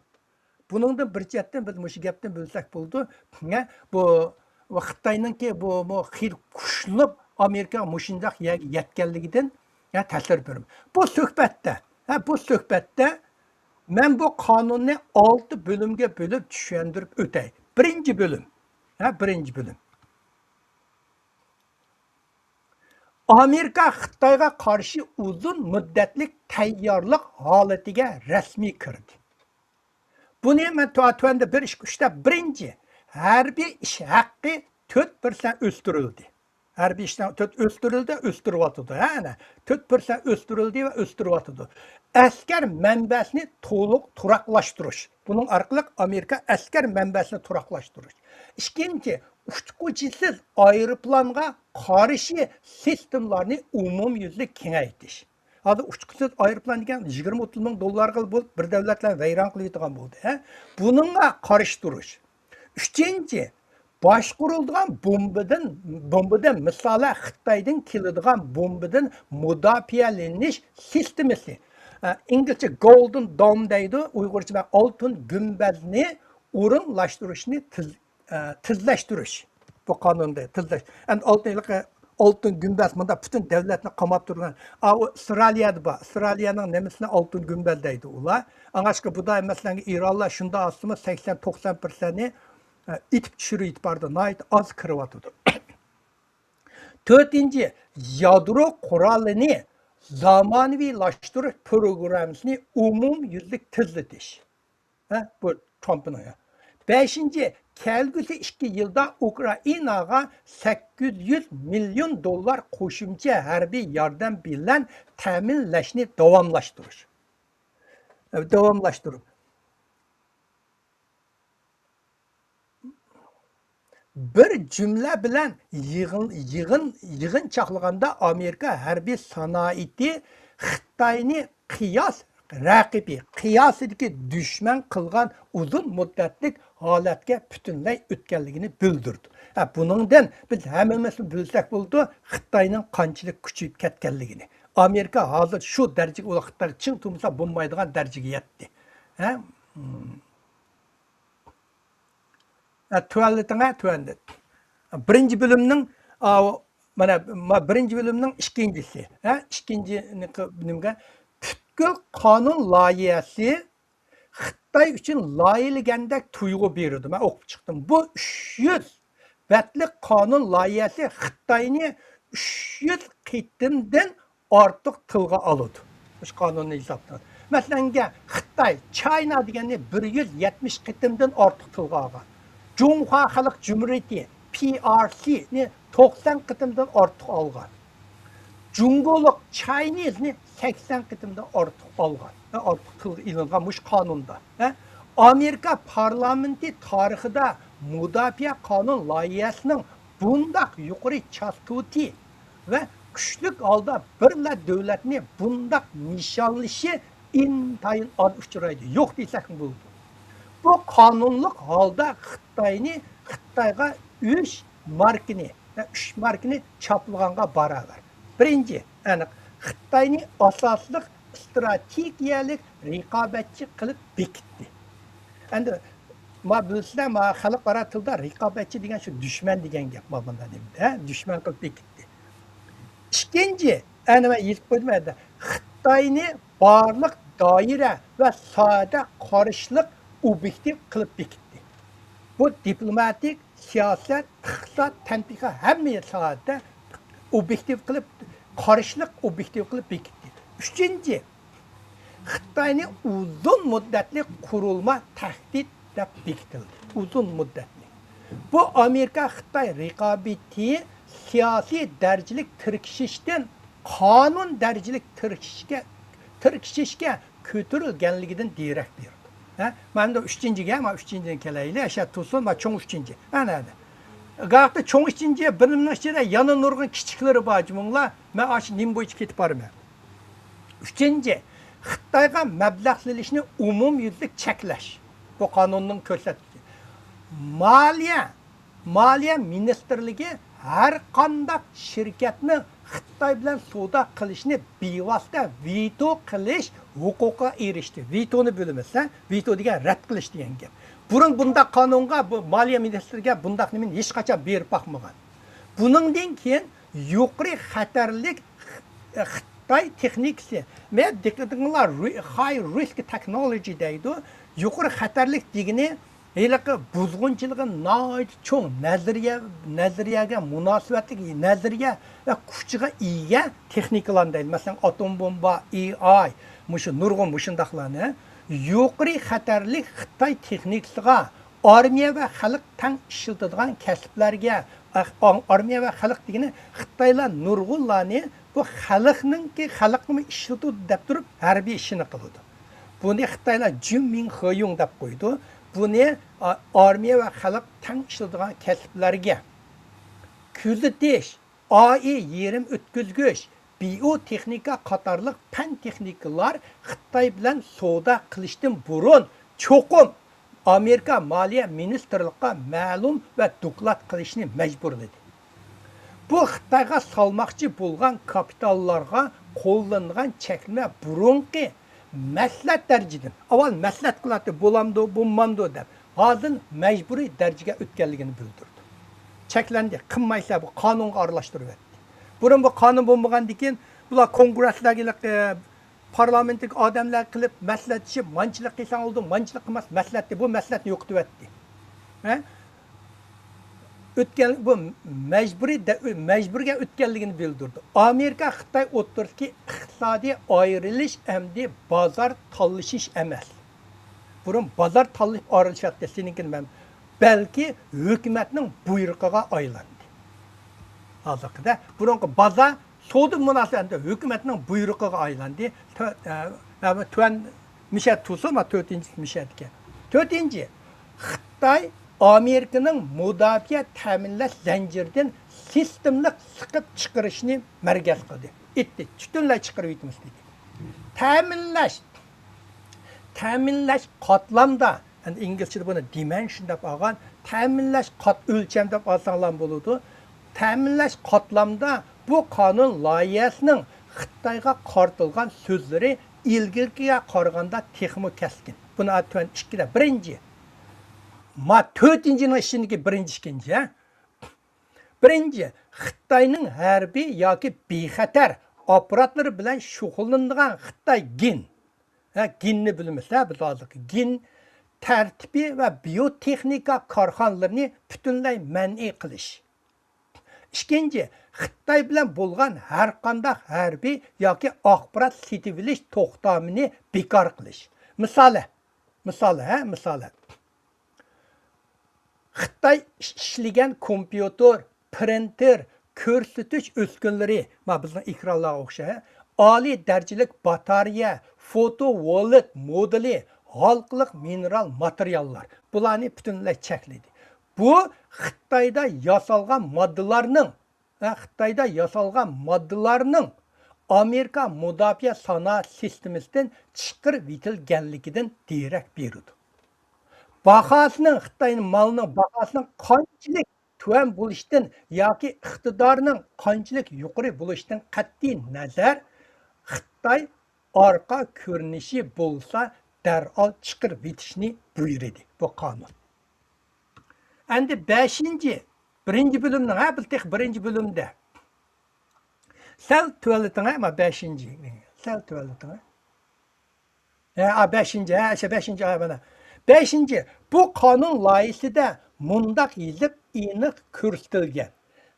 بۇنىڭدىن بىر جەھەتتىن بىز مۇشۇ گەپتىن بىلسەك بولىدۇ. نە، بۇ، بۇ خىتاينىڭكى بۇ، بۇ خېلى كۈچلۈك ئامېرىكا مۇشۇنداق يەرگە يەتكەنلىكىدىن، يا، تەسىر بېرىم. بۇ سۆھبەتتە، ھە، بۇ سۆھبەتتە مەن بۇ قانۇننى ئالتە بۆلۈمگە بۆلۈپ چۈشەندۈرۈپ ئۆتەي. بىرىنچى بۆلۈم، ھە، بىرىنچى بۆلۈم. ئامېرىكا خىتايغا قارشى ئۇزۇن مۇددەتلىك تەييارلىق ھالىتىگە رەسمىي كىردى. بۇنى مەن تۆ-، تۆۋەندە بىر، ئىككى، ئۈچ دەپ، بىرىنچى، ھەربىي ئىش ھەققى تۆت پىرسەنت ئۆستۈرۈلدى. ھەربىي ئىشنىڭ تۆت ئۆستۈرۈلدى، ئۆستۈرۈۋاتىدۇ. ھە، ئەنە، تۆت پىرسەنت ئۆستۈرۈلدى ۋە ئۆستۈرۈۋاتىدۇ. ئەسكەر مەنبەسىنى تولۇق تۇراقلاشتۇرۇش. بۇنىڭ ئارقىلىق ئامېرىكا ئەسكەر مەنبەسىنى تۇراقلاشتۇرۇش. ئىككىنچى، ئۇچقۇچىسىز ئايروپىلانغا قارشى سىستېمىلارنى ئومۇميۈزلۈك كېڭەيتىش. ھازىر ئۇچقۇچىسىز ئايروپىلان دېگەن يىگىرمە ئوتتۇز مىڭ دوللارغا بولۇپ، بىر دەۋلەتلەرنى ۋەيران قىلىۋېتىدىغان بولدى، ھە؟ بۇنىڭغا قارشى تۇرۇش. ئۈچىنچى، باشقۇرۇلىدىغان بومبىدىن، بومبىدىن، مىسالەن، خىتايدىن كېلىدىغان بومبىدىن مۇداپىئەلىنىش سىستېمىسى. ئە، ئىنگلىزچە گولدېن دوم دەيدۇ، ئۇيغۇرچە مەن ئالتۇن گۈمبەزنى ئورۇنلاشتۇرۇشنى تېز ئە، تېزلەشتۈرۈش. بۇ قانۇندا تېزلەش. ئەمدى ئالتۇن ھېلىقى ئالتۇن گۈمبەز مۇنداق پۈتۈن دەۋلەتنى قاماپ تۇرغان. ئا، ئۇ ئىسرائىلىيەدە بار. ئىسرائىلىيەنىڭ نېمىسىنى ئالتۇن گۈمبەز دەيدۇ ئۇلار. ئاڭاشقا بۇ دائىم مەسىلەن ئىرانلار شۇنداق ئاستىمۇ سەكسەن، توقسەن پىرسەنتنى، ئە، ئېتىپ چۈشۈرۈۋېتىپ بارىدۇ. ناھايىتى ئاز كىرىۋاتىدۇ. تۆتىنچى، يادرو قورالىنى زامانىۋىلاشتۇرۇش پروگراممىسىنى ئومۇميۈزلۈك تېزلىتىش. ھە، بۇ ترامپنىڭ. بەشىنچى، كەلگۈسى ئىككى يىلدا ئۇكرائىناغا سەككىز يۈز مىليون دوللار قوشۇمچە ھەربىي ياردەم بىلەن تەمىنلەشنى داۋاملاشتۇرۇش. داۋاملاشتۇرۇپ، بىر جۈملە بىلەن يىغىن، يىغىن، يىغىنچاقلىغاندا، ئامېرىكا ھەربىي سانائىتى خىتاينى قىياس رەقىبى، قىياسىدىكى دۈشمەن قىلغان ئۇزۇن مۇددەتلىك ھالەتكە پۈتۈنلەي ئۆتكەنلىكىنى بىلدۈردى. ھە، بۇنىڭدىن بىز ھەممىمىز بىلسەك بولىدۇ، خىتاينىڭ قانچىلىك كۈچىيىپ كەتكەنلىكىنى. ئامېرىكا ھازىر شۇ دەرىجىگە، ئۇلار خىتايغا چىڭ تۇرمىسا بولمايدىغان دەرىجىگە يەتتى. ھە؟ ھە، تۆۋەنلىتىڭە، تۆۋەنلىت. بىرىنچى بۆلۈمنىڭ، ئا، مانا، ما-، بىرىنچى بۆلۈمنىڭ ئىككىنچىسى. ھە، ئىككىنچى نېمە، پۈتكۈل قانۇن لايىھەسى خىتاي ئۈچۈن لايىھىلىگەندەك تۇيغۇ بېرىدۇ. مەن ئوقۇپ چىقتىم. بۇ ئۈچ يۈز بەتلىك قانۇن لايىھەسى خىتاينى ئۈچ يۈز قېتىمدىن ئارتۇق تىلغا ئالىدۇ. مۇشۇ قانۇننى ھېسابتا. مەسىلەن، خىتاي، چاينا دېگەننى بىر يۈز يەتمىش قېتىمدىن ئارتۇق تىلغا ئالغان. جۇڭخۇا خەلق جۇمھۇرىيىتى، پى ئار سى نى توقسان قېتىمدىن ئارتۇق ئالغان. جۇڭگولۇق، چاينىز نى سەكسەن قېتىمدىن ئارتۇق ئالغان. ھە، ئارتۇق تىلغا ئېلىنغان مۇشۇ قانۇندا. ھە؟ ئامېرىكا پارلامېنتى تارىخىدا مۇداپىئە قانۇن لايىھەسىنىڭ بۇنداق يۇقىرى چاستوتى ۋە كۈچلۈك ھالدا بىرلا دۆلەتنى بۇنداق نىشانلىشى ئىنتايىن ئاز ئۇچرايدۇ. يوق دېسەكمۇ بولىدۇ. بۇ قانۇنلۇق ھالدا خىتاينى، خىتايغا ئۈچ ماركىنى، ئۈچ ماركىنى چاپلىغانغا باراۋەر. بىرىنچى، ئېنىق، خىتاينى ئاساسلىق ئىستراتېگىيەلىك رىقابەتچى قىلىپ بېكىتتى. ئەمدى ما بىلسىلەر، ما خەلقئارا تىلدا رىقابەتچى دېگەن شۇ دۈشمەن دېگەن گەپ، ما بۇنداق دېمەيدۇ، ھە؟ دۈشمەن قىلىپ بېكىتتى. ئىككىنچى، ئەنە مەن يېزىپ قويدۇم ئەدە، خىتاينى بارلىق دائىرە ۋە ساھەدە قارشىلىق ئوبيېكتىپ قىلىپ بېكىتتى. بۇ دىپلوماتىك، سىياسەت، ئىقتىساد، تەنتىقە ھەممە ساھەدە ئوبيېكتىپ قىلىپ، قارشىلىق ئوبيېكتىپ قىلىپ بېكىتتى. ئۈچىنچى، خىتاينى ئۇزۇن مۇددەتلىك قۇرۇلما تەھدىت دەپ بېكىتىلدى. ئۇزۇن مۇددەتلىك. بۇ ئامېرىكا خىتاي رىقابىتى سىياسىي دەرىجىلىك تىركىشىشتىن قانۇن دەرىجىلىك تىركىشىشكە، تىركىشىشكە كۆتۈرۈلگەنلىكىدىن دېرەك بېرىدۇ. ھە؟ مەندە ئۈچىنچىگە، ما ئۈچىنچىدىن كېلەيلى، ئاشا تۇرسۇن، ما چوڭ ئۈچىنچى. ئەنە، ئەنە. گاھتا چوڭ ئۈچىنچى بىرنىڭ ئىچىدە يەنە نۇرغۇن كىچىكلىرى بار جۇمۇڭلار. مەن ئاشۇ نېمە بويىچە كېتىپ بارىمەن. ئۈچىنچى، خىتايغا مەبلەغ سېلىشنى ئومۇميۈزلۈك چەكلەش. بۇ قانۇننىڭ كۆرسەتكۈچى. مالىيە، مالىيە مىنىستىرلىكى ھەر قانداق شىركەتنىڭ خىتاي بىلەن سودا قىلىشنى بىۋاسىتە ۋېتو قىلىش ھوقۇقىغا ئېرىشتى. ۋېتونى بىلىمىز، ھە؟ ۋېتو دېگەن رەت قىلىش دېگەن گەپ. بۇرۇن بۇنداق قانۇنغا، بۇ مالىيە مىنىستىرىگە بۇنداق نېمىنى ھېچقاچان بېرىپ باقمىغان. بۇنىڭدىن كېيىن يۇقىرى خەتەرلىك خىتاي تېخنىكىسى. مەن دىققىتىڭلار، ھاي رىسك تېخنولوجى دەيدۇ. يۇقىرى خەتەرلىك دېگىنى ھېلىقى بۇزغۇنچىلىقى ناھايىتى چوڭ نەزەرىيە، نەزەرىيەگە مۇناسىۋەتلىك نەزەرىيە ۋە كۈچىگە ئىگە تېخنىكىلارنى دەيدۇ. مەسىلەن، ئاتوم بومبا، ئېي ئاي، مۇشۇ نۇرغۇن مۇشۇنداقلارنى. يۇقىرى خەتەرلىك خىتاي تېخنىكىسىغا ئارمىيە ۋە خەلق تەڭ ئىشلىتىدىغان كەسىپلەرگە، ئا-، ئارمىيە ۋە خەلق دېگىنى خىتايلار نۇرغۇنلارنى بۇ خەلقنىڭكى، خەلقنىمۇ ئىشلىتىدۇ دەپ تۇرۇپ ھەربىي ئىشىنى قىلىدۇ. بۇنى خىتايلار جۈن مىڭ خېيۇڭ دەپ قويىدۇ. بۇنى، ئا-، ئارمىيە ۋە خەلق تەڭ ئىشلىتىدىغان كەسىپلەرگە كۆزىتىش، ئائىي يېرىم ئۆتكۈزگۈچ، بىئو تېخنىكا قاتارلىق پەن تېخنىكىلار خىتاي بىلەن سودا قىلىشتىن بۇرۇن چوقۇم ئامېرىكا مالىيە مىنىستىرلىقىغا مەلۇم ۋە دوكلات قىلىشنى مەجبۇرلىدى. بۇ خىتايغا سالماقچى بولغان كاپىتاللارغا قوللىنىدىغان چەكلىمە بۇرۇنقى مەسلىھەت دەرىجىدىن، ئاۋۋال مەسلىھەت قىلاتتى، بولامدۇ، بولمامدۇ دەپ، ھازىر مەجبۇرىي دەرىجىگە ئۆتكەنلىكىنى بىلدۈردى. چەكلەندى، قىلمايسىلەر، بۇ قانۇنغا ئارىلاشتۇرۇۋەتتى. بۇرۇن بۇ قانۇن بولمىغاندىن كېيىن، بۇلار كونگرېسلارغا، ئە، پارلامېنتتىكى ئادەملەر قىلىپ مەسلىھەتلىشىپ، مانچىلىق قىلساڭ بولىدۇ، مانچىلىق قىلماس مەسلىھەتتى، بۇ مەسلىھەتنى يوقىتىۋەتتى. ھە؟ ئۆتكەن، بۇ مەجبۇرىي دە-، مەجبۇرىي ئۆتكەنلىكىنى بىلدۈردى. ئامېرىكا خىتاي ئوتتۇرىسىدىكى ئىقتىسادىي ئايرىلىش ئەمدى بازار تالىشىش ئەمەس. بۇرۇن بازار تالىشىپ ئايرىلىشاتتى، سېنىڭكىنى مەن، بەلكى ھۆكۈمەتنىڭ بۇيرۇقىغا ئايلاندى. ھازىرقىدە بۇرۇنقى بازار سودا مۇناسىۋەتلىرى ھۆكۈمەتنىڭ بۇيرۇقىغا ئايلاندى. تۆ-، ئە، ئە، تۆۋەن مۇشۇ تۇرسۇن، تۆتىنچى مۇشۇ ئىكەن. تۆتىنچى، خىتاي ئامېرىكىنىڭ مۇداپىئە تەمىنلەش زەنجىرىدىن سىستېمىلىق سىقىپ چىقىرىشنى مەركەز قىلدى. ئېيتتى، پۈتۈنلەي چىقىرىۋېتىمىز دېدى. تەمىنلەش، تەمىنلەش قاتلامدا، يەنى ئىنگلىزچىدا بۇنى دىمەنشن دەپ ئالغان، تەمىنلەش قات-، ئۆلچەم دەپ ئالساڭلار بولىدۇ. تەمىنلەش قاتلامدا بۇ قانۇن لايىھەسىنىڭ خىتايغا قارىتىلغان سۆزلىرى ئىلگىرىكىگە قارىغاندا تېخىمۇ كەسكىن. بۇنى تۆۋەن ئىككىدە، بىرىنچى، ما تۆتىنچىنىڭ ئىچىدىكى بىرىنچى، ئىككىنچى، ھە؟ بىرىنچى، خىتاينىڭ ھەربىي ياكى بىخەتەر ئاپپاراتلىرى بىلەن شۇغۇللىنىدىغان خىتاي گىن، ھە، گىننى بىلىمىز، ھە، بىز ھازىرقى گىن تەرتىپى ۋە بىيوتېخنىكا كارخانىلىرىنى پۈتۈنلەي مەنئى قىلىش. ئىككىنچى، خىتاي بىلەن بولغان ھەر قانداق ھەربىي ياكى ئاخبارات سېتىۋېلىش توختامىنى بىكار قىلىش. مىسالى، مىسالى، ھە، مىسالى. خىتاي ئىش-، ئىشلىگەن كومپيۇتېر، پرىنتېر، كۆرسىتىش ئۈسكۈنىلىرى، ما بىزنىڭ ئېكرانلارغا ئوخشاش، ئالىي دەرىجىلىك باتارېيە، فوتوۋولت مودۇلى، ھالقىلىق مىنېرال ماتېرىياللار، بۇلارنى پۈتۈنلەي چەكلىدى. بۇ خىتايدا ياسالغان ماددىلارنىڭ، ھە، خىتايدا ياسالغان ماددىلارنىڭ ئامېرىكا مۇداپىئە سانائەت سىستېمىسىدىن چىقىرىۋېتىلگەنلىكىدىن دېرەك بېرىدۇ. باھاسىنىڭ، خىتاي مالىنىڭ باھاسىنىڭ قانچىلىك تۆۋەن بولۇشتىن ياكى ئىقتىدارىنىڭ قانچىلىك يۇقىرى بولۇشىدىن قەتئىي نەزەر، خىتاي ئارقا كۆرۈنۈشى بولسا دەرھال چىقىرىۋېتىشنى بۇيرۇدى بۇ قانۇن. ئەمدى بەشىنچى، بىرىنچى بۆلۈمنىڭ، ھە، بىز تېخى بىرىنچى بۆلۈمدە. سەل تۆۋەنلىتىڭ، ھە، ما بەشىنچى. سەل تۆۋەنلىتىڭ، ھە. ھە، ئا، بەشىنچى، ھە، ئاشۇ بەشىنچى ئايەت مانا. بەشىنچى، بۇ قانۇن لايىھىسىدە مۇنداق يېزىپ ئېنىق كۆرسىتىلگەن: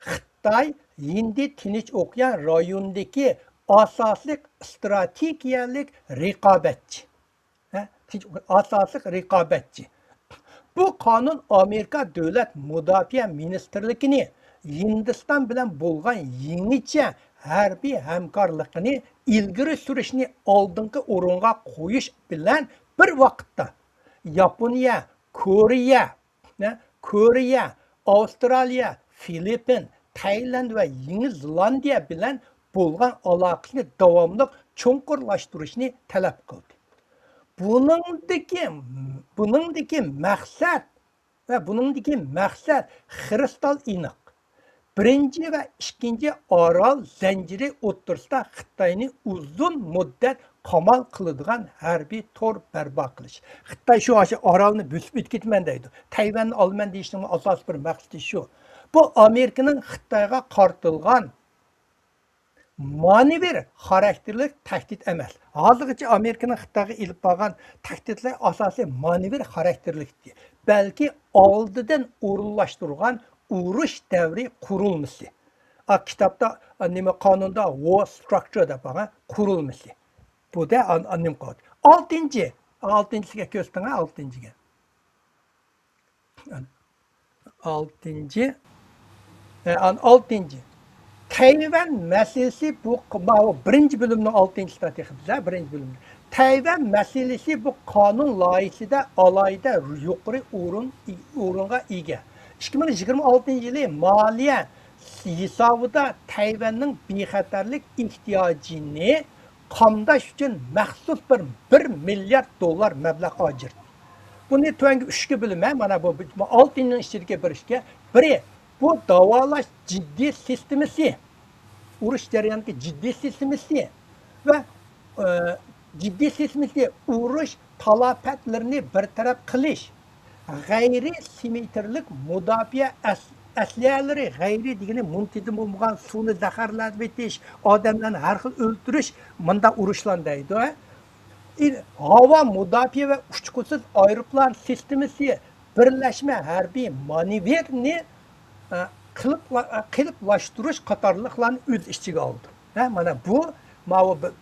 خىتاي ھىندى تىنچ ئوكيان رايونىدىكى ئاساسلىق ئىستراتېگىيەلىك رىقابەتچى. ھە، تىنچ ئوكيان ئاساسلىق رىقابەتچى. بۇ قانۇن ئامېرىكا دۆلەت مۇداپىئە مىنىستىرلىكىنى ھىندىستان بىلەن بولغان يېڭىچە ھەربىي ھەمكارلىقىنى ئىلگىرى سۈرۈشنى ئالدىنقى ئورۇنغا قويۇش بىلەن بىر ۋاقىتتا، ياپونىيە، كورېيە، نە، كورېيە، ئاۋسترالىيە، فىلىپپىن، تايلاند ۋە يېڭى زېلاندىيە بىلەن بولغان ئالاقىسىنى داۋاملىق چوڭقۇرلاشتۇرۇشنى تەلەپ قىلدى. بۇنىڭدىكى، بۇنىڭدىكى مەقسەت ۋە بۇنىڭدىكى مەقسەت خرىستال ئېنىق. بىرىنچى ۋە ئىككىنچى ئارال زەنجىرى ئوتتۇرىسىدا خىتاينى ئۇزۇن مۇددەت قامال قىلىدىغان ھەربىي تور بەرپا قىلىش. خىتاي شۇ ئاشۇ ئارالنى بۆسۈپ ئۆتۈپ كېتىمەن دەيدۇ. تەيۋەننى ئالىمەن دېيىشنىڭ ئاساسىي بىر مەقسىتى شۇ. بۇ ئامېرىكىنىڭ خىتايغا قارىتىلغان مانېۋىر خاراكتېرلىك تەھدىت ئەمەس. ھازىرغىچە ئامېرىكىنىڭ خىتايغا ئېلىپ بارغان تەھدىتلەر ئاساسىي مانېۋىر خاراكتېرلىكتى، بەلكى ئالدىدىن ئورۇنلاشتۇرغان ئۇرۇش دەۋرى قۇرۇلمىسى. ئا، كىتابتا، ئا، نېمە، قانۇندا ۋور ستراكچىر دەپ بارغان، قۇرۇلمىسى. بۇ دە ئان-، ئان-، نېمە قىلىۋاتىدۇ. ئالتىنچى، ئالتىنچىسىگە كۆرسىتىڭ، ئالتىنچىگە. ئالتىنچى، ئە، ئان-، ئالتىنچى. تەيۋەن مەسىلىسى بۇ، ما-، بىرىنچى بۆلۈمنىڭ ئالتىنچىسىدا تېخى بىز، ھە، بىرىنچى بۆلۈمدە. تەيۋەن مەسىلىسى بۇ قانۇن لايىھىسىدە ئالاھىدە يۇقىرى ئورۇن، ئورۇنغا ئىگە. ئىككى مىڭ يىگىرمە ئالتىنچى يىلى مالىيە ھېسابىدا تەيۋەننىڭ بىخەتەرلىك ئېھتىياجىنى قامداش ئۈچۈن مەخسۇس بىر، بىر مىليارد دوللار مەبلەغ ئاجرىتتى. بۇنى تۆۋەنكى ئۈچكە بۆلىمەن، مانا بۇ، بۇ ئالتىنىڭ ئىچىدىكى بىر ئىشكە. بىرى، بۇ داۋالاش جىددىي سىستېمىسى، ئۇرۇش جەريانىدىكى جىددىي سىستېمىسى ۋە، ئە، جىددىي سىستېمىسى، ئۇرۇش تالاپەتلىرىنى بىر تەرەپ قىلىش، غەيرىي سىممېتىرلىك مۇداپىئە ئەس-، ئەسلىھەلىرى، غەيرىي دېگىنى مۇنتىزىم بولمىغان، سۇنى زەھەرلەتىۋېتىش، ئادەملەرنى ھەر خىل ئۆلتۈرۈش، مۇنداق ئۇرۇشلارنى دەيدۇ. ئى، ھاۋا مۇداپىئە ۋە ئۇچقۇسىز ئايروپىلان سىستېمىسى، بىرلەشمە ھەربىي مانېۋىرنى، ئە، قېلىپلا-، ئە، قېلىپلاشتۇرۇش قاتارلىقلارنى ئۆز ئىچىگە ئالىدۇ. ھە، مانا بۇ، ماۋۇ بىر-،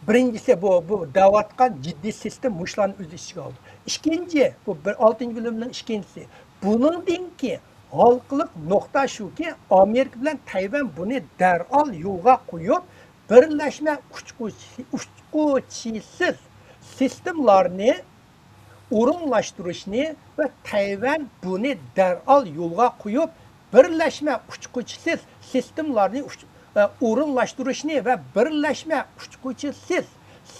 بىرىنچىسى بۇ، بۇ دەۋاتقان جىددىي سىستېما مۇشۇلارنى ئۆز ئىچىگە ئالىدۇ. ئىككىنچى، بۇ بىر، ئالتىنچى بۆلۈمنىڭ ئىككىنچىسى. بۇنىڭدىن كېيىن ھالقىلىق نۇقتا شۇكى، ئامېرىكا بىلەن تەيۋەن بۇنى دەرھال يولغا قويۇپ، بىرلەشمە ئۇچقۇچى-، ئۇچقۇچىسىز سىستېمىلارنى ئورۇنلاشتۇرۇشنى ۋە تەيۋەن بۇنى دەرھال يولغا قويۇپ، بىرلەشمە ئۇچقۇچىسىز سىستېمىلارنى ئۇچ-، ئە، ئورۇنلاشتۇرۇشنى ۋە بىرلەشمە ئۇچقۇچىسىز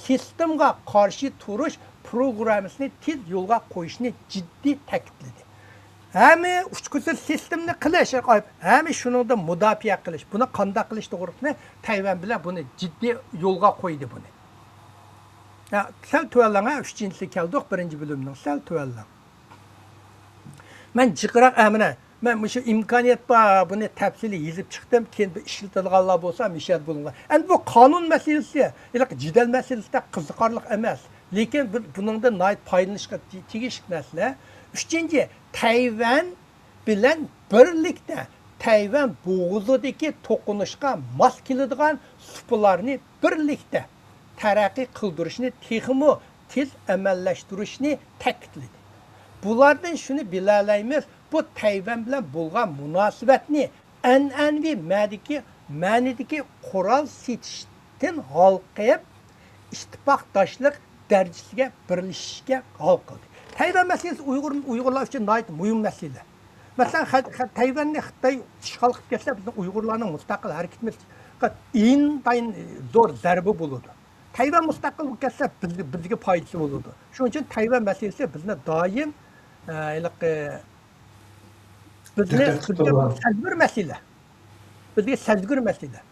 سىستېمىغا قارشى تۇرۇش پروگراممىسىنى تېز يولغا قويۇشنى جىددىي تەكىتلىدى. ھەممە ئۇچقۇچىسىز سىستېمىنى قىلىش، ھەممە شۇنىڭدىن مۇداپىئە قىلىش، بۇنى قانداق قىلىش توغرىسىدا تەيۋەن بىلەن بۇنى جىددىي يولغا قويدى بۇنى. ھە، سەل تۆۋەنلەڭ، ھە، ئۈچىنچىسى كەلدۇق، بىرىنچى بۆلۈمنىڭ سەل تۆۋەنلەڭ. مەن جىقراق، ھە، مانا، مەن مۇشۇ ئىمكانىيەت بار، بۇنى تەپسىلىي يېزىپ چىقتىم، كېيىن بىر ئىشلىتىدىغانلار بولسا مۇشۇ يەردە بولۇڭلار. ئەمدى بۇ قانۇن مەسىلىسى، ھېلىقى جېدەل مەسىلىسىدەك قىزىقارلىق ئەمەس، لېكىن بۇ-، بۇنىڭدىن ناھايىتى پايدىلىنىشقا تېگىشلىك مەسىلە. ئۈچىنچى، تەيۋەن بىلەن بىرلىكتە تەيۋەن بوغۇزىدىكى توقۇنۇشقا ماس كېلىدىغان سۇپىلارنى بىرلىكتە تەرەققىي قىلدۇرۇشنى تېخىمۇ تېز ئەمەللەشتۈرۈشنى تەكىتلىدى. بۇلاردىن شۇنى بىلەلەيمىز، بۇ تەيۋەن بىلەن بولغان مۇناسىۋەتنى ئەنئەنىۋى مەدىكى-، مەنىدىكى قورال سېتىشتىن ھالقىپ، ئىتتىپاقداشلىق دەرىجىسىگە بىرلىشىشكە ھال قىلدى. تەيۋەن مەسىلىسى ئۇيغۇر، ئۇيغۇرلار ئۈچۈن ناھايىتى مۇھىم مەسىلە. مەسىلەن، خە-، خە-، تەيۋەننى خىتاي ئىشغال قىلىپ كەتسە، بىزنىڭ ئۇيغۇرلارنىڭ مۇستەقىل ھەرىكىتىمىز ئىنتايىن زور زەربە بولىدۇ. تەيۋەن مۇستەقىل بولۇپ كەتسە، بىزگە، بىزگە پايدىسى بولىدۇ. شۇنىڭ ئۈچۈن تەيۋەن مەسىلىسى بىزنى دائىم، ئە، ھېلىقى، بىزنى، دىققەت بىزگە تۇتۇپ تۇرغان. سەزگۈر مەسىلە. بىزگە سەزگۈر مەسىلە.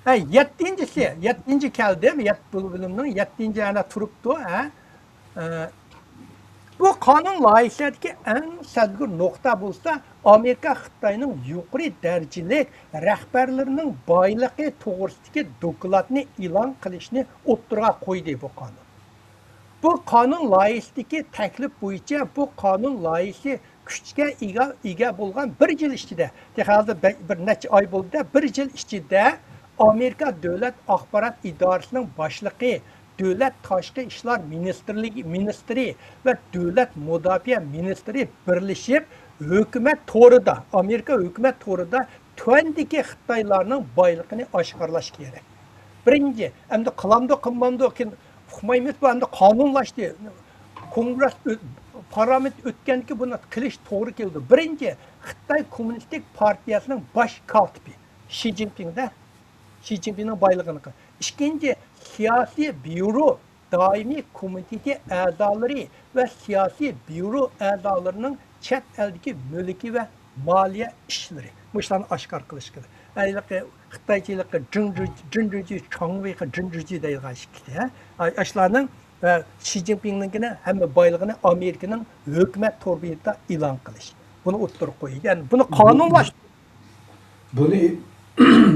ھە، يەتتىنچىسى، يەتتىنچى كەلدىم، يەت-، بۇ بۆلۈمنىڭ يەتتىنچى ئەنە تۇرۇپتۇ، ھە. ئە، بۇ قانۇن لايىھىسىدىكى ئەڭ سەزگۈر نۇقتا بولسا، ئامېرىكا خىتاينىڭ يۇقىرى دەرىجىلىك رەھبەرلىرىنىڭ بايلىقى توغرىسىدىكى دوكلاتنى ئېلان قىلىشنى ئوتتۇرىغا قويدى بۇ قانۇن. بۇ قانۇن لايىھىسىدىكى تەكلىپ بويىچە بۇ قانۇن لايىھىسى كۈچكە ئىگە، ئىگە بولغان بىر يىل ئىچىدە، تېخى ھازىر بە-، بىر نەچچە ئاي بولدى، بىر يىل ئىچىدە ئامېرىكا دۆلەت ئاخبارات ئىدارىسىنىڭ باشلىقى، دۆلەت تاشقى ئىشلار مىنىستىرلىكى، مىنىستىرى ۋە دۆلەت مۇداپىئە مىنىستىرى بىرلىشىپ، ھۆكۈمەت تورىدا، ئامېرىكا ھۆكۈمەت تورىدا تۆۋەندىكى خىتايلارنىڭ بايلىقىنى ئاشكارىلاش كېرەك. بىرىنچى، ئەمدى قىلامدۇ، قىلمامدۇ، كېيىن ئۇقمايمىز، بۇ ئەمدى قانۇنلاشتى. كونگرېس ئۆ-، پارلامېنت ئۆتكەندىكى بۇنى قىلىش توغرا كېلىدۇ. بىرىنچى، خىتاي كوممۇنىستىك پارتىيەسىنىڭ باش كاتىپى شى جىنپىڭدە، شى جىنپىڭنىڭ بايلىقىنى قىل-، ئىككىنچى، سىياسىي بيۇرو دائىمىي كومىتېتى ئەزالىرى ۋە سىياسىي بيۇرو ئەزالىرىنىڭ چەت ئەلدىكى مۈلكى ۋە مالىيە ئىشلىرى، مۇشۇلارنى ئاشكارا قىلىش كېرەك. ھېلىقى خىتايچە ھېلىقى جىن جۈ-، جىن جۈجۈ، چاڭ ۋېيخې جىن جۈجۈ دەيدىغان ئىككىسى، ھە؟ ئاشۇلارنىڭ ۋە شى جىنپىڭنىڭكىنى ھەممە بايلىقىنى ئامېرىكىنىڭ ھۆكۈمەت تور بېتىدا ئېلان قىلىش. بۇنى ئوتتۇرىغا قويۇش. يەنى بۇنى قانۇنلاشتۇرۇش. بۇنى،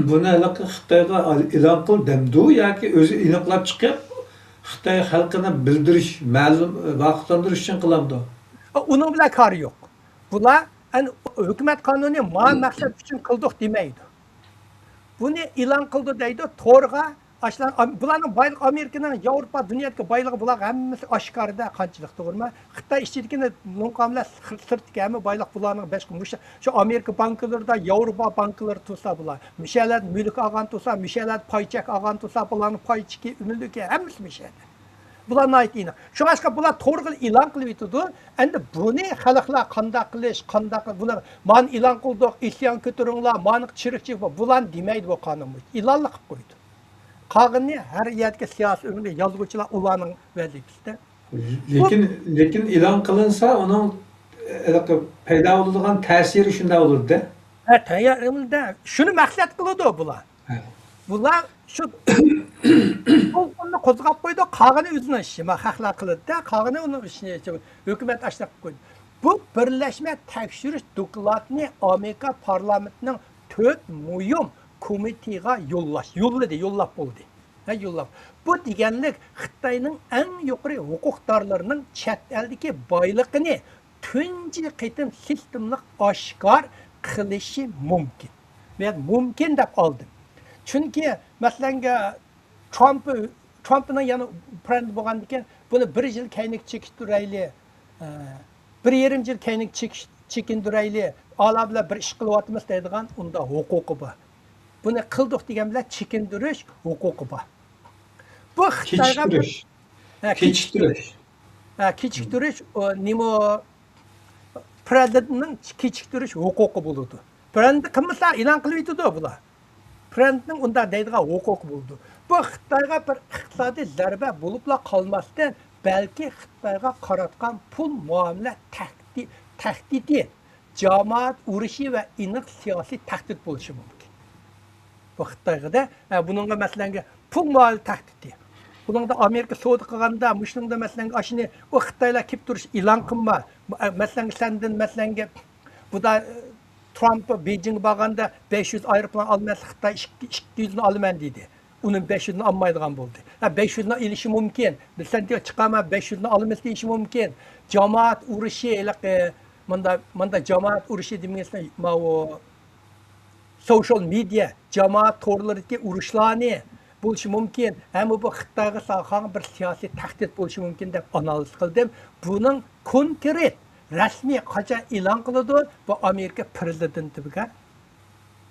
بۇنى ھېلىقى خىتايغا ئېلان قىل دەمدۇ ياكى ئۆزى ئېنىقلاپ چىقىپ، خىتاي خەلقىنى بىلدۈرۈش، مەلۇم، ۋاقىتلاندۇرۇش ئۈچۈن قىلامدۇ؟ ئۇنىڭ بىلەن كارى يوق. بۇلار، ئەن-، ھۆكۈمەت قانۇنى ما مەقسەت ئۈچۈن قىلدۇق دېمەيدۇ. بۇنى ئېلان قىلدى دەيدۇ، تورغا، ئاشۇلار، ئام-، بۇلارنىڭ بايلىقى ئامېرىكىنىڭ، ياۋروپا، دۇنيادىكى بايلىقى بۇلارغا ھەممىسى ئاشكارىدا قانچىلىق، توغرىمۇ؟ خىتاي ئىچىدىكىنى لوڭقا بىلەن سىر-، سىرتتىكى ھەممە بايلىق بۇلارنىڭ بەش، مۇشۇ، شۇ ئامېرىكا بانكىلىرىدا، ياۋروپا بانكىلىرى تۇرسا بۇلار. مۇشۇ يەرلەردە مۈلۈك ئالغان تۇرسا، مۈشۇ يەرلەردە پاي چەك ئالغان تۇرسا، بۇلارنىڭ پاي چېكى، مۈلكى ھەممىسى مۇشۇ يەردە. بۇلار ناھايىتى ئېنىق. شۇڭلاشقا بۇلار تورغا ئېلان قىلىۋېتىدۇ. ئەمدى بۇنى خەلقلەر قانداق قىلىش، قانداق، بۇلار مانا ئېلان قىلدۇق، ئىسيان كۆتۈرۈڭلار، مانا چىرىق چېكىپ، بۇلارنى دېمەيدۇ بۇ قانۇن. ئېلانلا قىلىپ قويىدۇ. قالغىنىنى ھەر يەردىكى سىياسىي ئۆمۈرگە يازغۇچىلار ئۇلارنىڭ ۋەزىپىسىدە. لېكىن، لېكىن ئېلان قىلىنسا، ئۇنىڭ، ھېلىقى، پەيدا بولىدىغان تەسىرى شۇنداق بولىدۇ-دە. ھە، تەييار ئەمەلدە شۇنى مەقسەت قىلىدۇ بۇلار. ھە. بۇلار شۇ دولقۇننى قوزغاپ قويىدۇ، قالغىنى ئۆزىنىڭ ئىشى. ما خەقلەر قىلىدۇ-دە، قالغىنى ئۇنىڭ ئىشى. ھۆكۈمەت ئاشۇنداق قىلىپ قويدى. بۇ بىرلەشمە تەكشۈرۈش دوكلاتىنى ئامېرىكا پارلامېنتىنىڭ تۆت مۇھىم كومىتېتىغا يوللاش، يوللىدى، يوللاپ بولدى. ھە، يوللاپ. بۇ دېگەنلىك خىتاينىڭ ئەڭ يۇقىرى ھوقۇقدارلىرىنىڭ چەت ئەلدىكى بايلىقىنى تۇنجى قېتىم سىستېمىلىق ئاشكار قىلىشى مۇمكىن. مەن مۇمكىن دەپ ئالدىم. چۈنكى، مەسىلەنگە، ترامپ، ترامپنىڭ يەنە پىرەندى بولغاندىكىن، بۇنى بىر يىل كەينىگە چېكىندۈرەيلى، ئە، بىر يېرىم يىل كەينىگە چېكىش-، چېكىندۈرەيلى، ئالا بىلەن بىر ئىش قىلىۋاتىمىز دەيدىغان ئۇنداق ھوقۇقى بار. بۇنى قىلدۇق دېگەن بىلەن چېكىندۈرۈش ھوقۇقى بار. بۇ خىتايغا بىر، كېچىكتۈرۈش. ھە، كېچىكتۈرۈش. ھە، كېچىكتۈرۈش، ئۇ، نېمە، پىرېزىدېنتنىڭ كېچىكتۈرۈش ھوقۇقى بولىدۇ. پىرېزىدېنت قىلمىسا، ئېلان قىلىۋېتىدۇ بۇلار. پىرېزىدېنتنىڭ ئۇنداق دەيدىغان ھوقۇقى بولىدۇ. بۇ خىتايغا بىر ئىقتىسادىي زەربە بولۇپلا قالماستىن، بەلكى خىتايغا قاراتقان پۇل مۇئامىلە تەھدى-، تەھدىتى، جامائەت ئۇرۇشى ۋە ئېنىق سىياسىي تەھدىت بولۇشى مۇمكىن. بۇ خىتايغىدە، ھە، بۇنىڭغا مەسىلەنگە پۇل مۇئامىلە تەھدىتى. بۇنىڭدا ئامېرىكا سودا قىلغاندا، مۇشۇنىڭدا مەسىلەنگە ئاشۇنى، ئۇ خىتايلار كېلىپ تۇرۇش ئېلان قىلما. مەسىلەنگە سەندىن، مەسىلەنگە، بۇدا، ترامپ بېيجىڭغا بارغاندا بەش يۈز ئايروپىلان ئالىمەن، خىتاي ئىككى، ئىككى يۈزنى ئالىمەن دېدى. ئۇنىڭ بەش يۈزنى ئالمايدىغان بولدى. ھە، بەش يۈزنى ئېلىشى مۇمكىن. بىز سەن چىقارما، بەش يۈزنى ئالىمىز دېيىشى مۇمكىن. جامائەت ئۇرۇشى، ھېلىقى، ماندا، ماندا جامائەت ئۇرۇشى دېمىگەنسىلەر، ماۋۇ سوشال مېدىيا، جامائەت تورلىرىدىكى ئۇرۇشلارنى بولۇشى مۇمكىن. ھەم بۇ خىتايغا سالغان بىر سىياسىي تەھدىت بولۇشى مۇمكىن دەپ ئانالىز قىلدىم. بۇنىڭ كونكرېت، رەسمىي قاچان ئېلان قىلىدۇ، بۇ ئامېرىكا پىرېزىدېنتىگە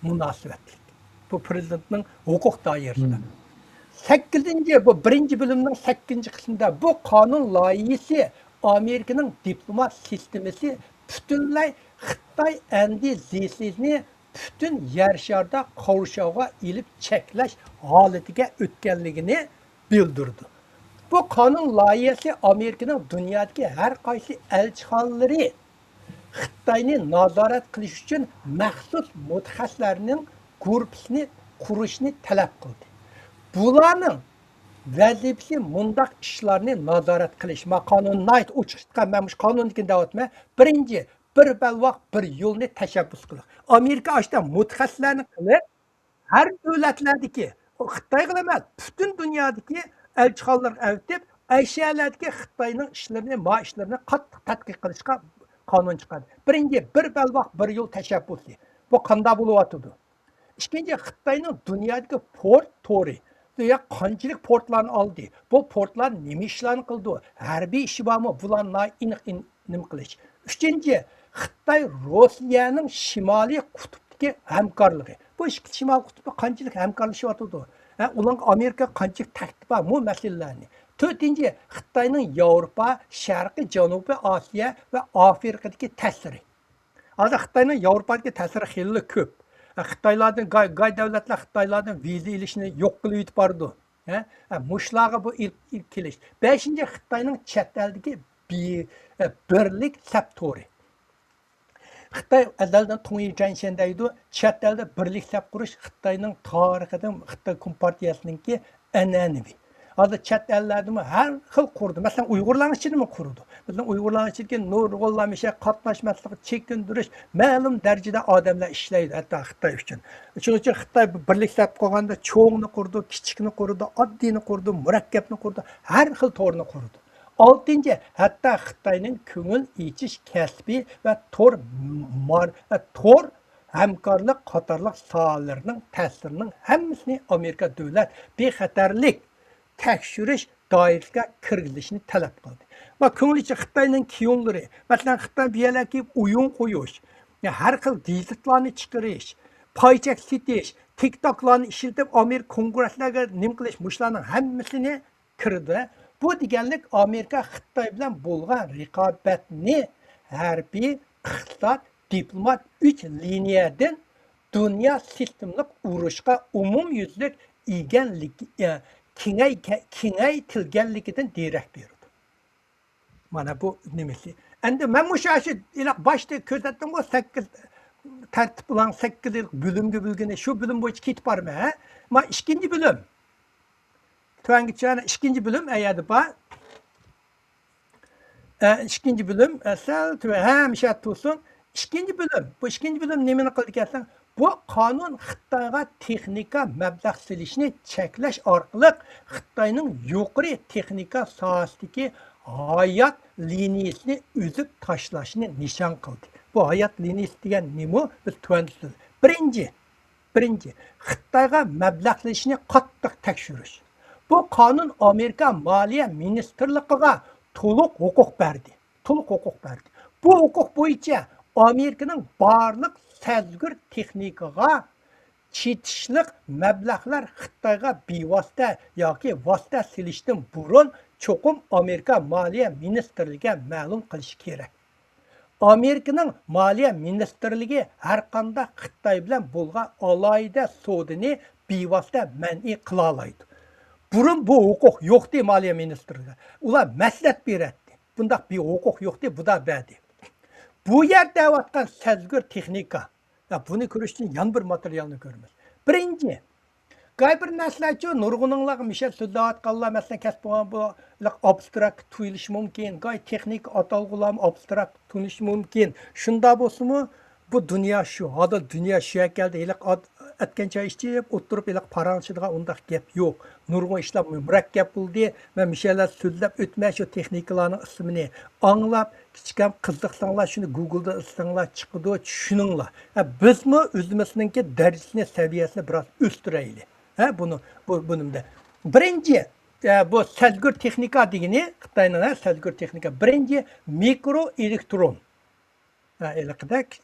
مۇناسىۋەتلىك. بۇ پىرېزىدېنتنىڭ ھوقۇق دائىرىسىدە. سەككىزىنچى، بۇ بىرىنچى بۆلۈمنىڭ سەككىزىنچى قىسمىدا بۇ قانۇن لايىھىسى ئامېرىكىنىڭ دىپلومات سىستېمىسى پۈتۈنلەي خىتاي ئەندى زىسىنى پۈتۈن يەر شارىدا قورشاۋغا ئېلىپ چەكلەش ھالىتىگە ئۆتكەنلىكىنى بىلدۈردى. بۇ قانۇن لايىھەسى ئامېرىكىنىڭ دۇنيادىكى ھەر قايسى ئەلچىخانىلىرى خىتاينى نازارەت قىلىش ئۈچۈن مەخسۇس مۇتەخەسسىسلەرنىڭ گۇرۇپپىسىنى قۇرۇشنى تەلەپ قىلدى. بۇلارنىڭ ۋەزىپىسى مۇنداق ئىشلارنى نازارەت قىلىش. ما قانۇن ناھايىتى ئوچۇق چىققان، مەن مۇشۇ قانۇندىكىنى دەۋاتىمەن. بىرىنچى، بىر بەلباغ، بىر يولنى تەشەببۇس قىلىش. ئامېرىكا ئاشتا مۇتەخەسسىسلەرنى قىلىپ، ھەر دۆلەتلەردىكى، خىتايغىلا ئەمەس، پۈتۈن دۇنيادىكى ئەلچىخانىلارغا ئەۋېتىپ، ئەشيالەردىكى خىتاينىڭ ئىشلىرىنى، ما ئىشلىرىنى قاتتىق تەتقىق قىلىشقا قانۇن چىقاردى. بىرىنچى، بىر بەلباغ، بىر يول تەشەببۇسى. بۇ قانداق بولۇۋاتىدۇ؟ ئىككىنچى، خىتاينىڭ دۇنيادىكى پورت تورى. دۇنيا قانچىلىك پورتلارنى ئالدى؟ بۇ پورتلار نېمە ئىشلارنى قىلىدۇ؟ ھەربىي ئىشى بارمۇ؟ بۇلارنى ئېنىق ئېن-، نېمە قىلىش. ئۈچىنچى، خىتاي روسىيەنىڭ شىمالىي قۇتۇپتىكى ھەمكارلىقى. بۇ ئىككى شىمالىي قۇتۇپتا قانچىلىك ھەمكارلىشىۋاتىدۇ؟ ھە، ئۇلارغا ئامېرىكا قانچىلىك تەھدىت بار؟ بۇ مەسىلىلەرنى. تۆتىنچى، خىتاينىڭ ياۋروپا، شەرقىي جەنۇبىي ئاسىيا ۋە ئافرىقىدىكى تەسىرى. ھازىر خىتاينىڭ ياۋروپادىكى تەسىرى خېلىلا كۆپ. خىتايلاردىن گاي، گاي دۆلەتلەر خىتايلاردىن ۋىزا ئېلىشنى يوق قىلىۋېتىپ بارىدۇ. ھە؟ ھە، مۇشۇلارغا بۇ ئېلىپ، ئېلىپ كېلىش. بەشىنچى، خىتاينىڭ چەت ئەلدىكى بى-، ئە، بىرلىك سەپ تورى. خىتاي ئەزەلدىن تۇڭيى جەنشەن دەيدۇ، چەت ئەلدە بىرلىك سەپ قۇرۇش خىتاينىڭ تارىخىدىن، خىتاي كومپارتىيەسىنىڭكى ئەنئەنىۋى. ھازىر چەت ئەللەردىمۇ ھەر خىل قۇرىدۇ. مەسىلەن، ئۇيغۇرلارنىڭ ئىچىدىمۇ قۇرىدۇ. بىزنىڭ ئۇيغۇرلارنىڭ ئىچىدىكى نۇرغۇنلار مىشە قاتناشماسلىق، چېكىندۈرۈش، مەلۇم دەرىجىدە ئادەملەر ئىشلەيدۇ، ھەتتا خىتاي ئۈچۈن. شۇنىڭ ئۈچۈن خىتاي بىرلىك سەپ قىلغاندا چوڭنى قۇرىدۇ، كىچىكنى قۇرىدۇ، ئاددىينى قۇرىدۇ، مۇرەككەپنى قۇرىدۇ، ھەر خىل تورنى قۇرىدۇ. ئالتىنچى، ھەتتا خىتاينىڭ كۆڭۈل ئېچىش كەسپى ۋە تور مار-، تور ھەمكارلىق قاتارلىق ساھەلەرنىڭ تەسىرىنىڭ ھەممىسىنى ئامېرىكا دۆلەت بىخەتەرلىك تەكشۈرۈش دائىرىسىگە كىرگۈزۈشنى تەلەپ قىلدى. ۋە كۆڭلىچە خىتاينىڭ كىيونلىرى، مەسىلەن، خىتاي بۇ يەرلەرگە كېلىپ ئويۇن قويۇش، ھەر خىل گېزىتلارنى چىقىرىش، پايچەك سېتىش، تىكتوكلارنى ئىشلىتىپ، ئامېرىكا كونگرېسلارغا نېمە قىلىش، مۇشۇلارنىڭ ھەممىسىنى كىرىدۇ. بۇ دېگەنلىك ئامېرىكا خىتاي بىلەن بولغان رىقابەتنى ھەربىي، ئىقتىساد، دىپلومات ئۈچ لىنىيەدىن دۇنيا سىستېمىلىق ئۇرۇشقا ئومۇميۈزلۈك ئىگەنلىك، ئە، كېڭەي-، كېڭەيتىلگەنلىكىدىن دېرەك بېرىدۇ. مانا بۇ نېمىسى. ئەمدى مەن مۇشۇ، شۇ ھېلىقى باشتا كۆرسەتتىمغۇ، سەككىز تەرتىپ بىلەن سەككىز بۆلۈمگە بۆلگىنى، شۇ بۆلۈم بويىچە كېتىپ بارىمەن، ھە؟ مانا ئىككىنچى بۆلۈم. تۆۋەنگىچە ئىككىنچى بۆلۈم ئەيەردە بار. ئە، ئىككىنچى بۆلۈم، ئە، سەل تۆۋەن، ھە، مۇشۇ يەردە تۇرسۇن. ئىككىنچى بۆلۈم. بۇ ئىككىنچى بۆلۈم نېمىنى قىلىدىكەن دېسەڭ، بۇ قانۇن خىتايغا تېخنىكا مەبلەغ سېلىشنى چەكلەش ئارقىلىق خىتاينىڭ يۇقىرى تېخنىكا ساھەسىدىكى ھايات لىنىيىسىنى ئۈزۈپ تاشلاشنى نىشان قىلدى. بۇ ھايات لىنىيىسى دېگەن نېمە؟ بىز تۆۋەندە سۆزلىدۇق. بىرىنچى، بىرىنچى، خىتايغا مەبلەغ سېلىشنى قاتتىق تەكشۈرۈش. بۇ قانۇن ئامېرىكا مالىيە مىنىستىرلىقىغا تولۇق ھوقۇق بەردى. تولۇق ھوقۇق بەردى. بۇ ھوقۇق بويىچە ئامېرىكىنىڭ بارلىق سەزگۈر تېخنىكىغا چېتىشلىق مەبلەغلەر خىتايغا بىۋاسىتە ياكى ۋاسىتە سېلىشتىن بۇرۇن چوقۇم ئامېرىكا مالىيە مىنىستىرلىكىگە مەلۇم قىلىشى كېرەك. ئامېرىكىنىڭ مالىيە مىنىستىرلىكى ھەرقانداق خىتاي بىلەن بولغان ئالاھىدە سودىنى بىۋاسىتە مەنئى قىلالايدۇ. بۇرۇن بۇ ھوقۇق يوقتى مالىيە مىنىستىرلىكىگە. ئۇلار مەسلىھەت بېرەتتى. بۇنداق بىر ھوقۇق يوقتى، بۇدا بەردى. بۇ يەر دەۋاتقان سەزگۈر تېخنىكا. يا، بۇنى كۆرۈش ئۈچۈن يەنە بىر ماتېرىيالنى كۆرىمىز. بىرىنچى، گاي بىر نەرسىلەرچۇ، نۇرغۇنۇڭلارغا مىشەل سۆزلەۋاتقانلار، مەسىلەن، كەسىپ بولغان بۇ ئابستراكت تۇيۇلۇشى مۇمكىن، گاي تېخنىكا ئاتالغۇلارمۇ ئابستراكت تونۇشى مۇمكىن. شۇنداق بولسىمۇ، بۇ دۇنيا شۇ، ھازىر دۇنيا شۇ يەرگە كەلدى. ھېلىقى ئات-، ئەتكەن چاي ئىچىپ ئولتۇرۇپ ھېلىقى پاراڭلىشىدىغان ئۇنداق گەپ يوق. نۇرغۇن ئىشلار مۇرەككەپ بولدى. مەن مىشەلەر سۆزلەپ ئۆتمەي شۇ تېخنىكىلارنىڭ ئىسمىنى ئاڭلاپ، كىچىككەنە قىزىقساڭلار، شۇنى گوگلدا ئىزدەڭلار، چىقىدۇ، چۈشىنىڭلار. ھە، بىزمۇ ئۆزىمىزنىڭكى دەرىجىسىنى، سەۋىيەسىنى بىراز ئۆستۈرەيلى. ھە، بۇنى، بۇ، بۇنىمدا. بىرىنچى، ئە، بۇ سەزگۈر تېخنىكا دېگىنى، خىتاينىڭ، ھە، سەزگۈر تېخنىكا. بىرىنچى، مىكرو ئېلېكترون. ھە، ھېلىقىدەك.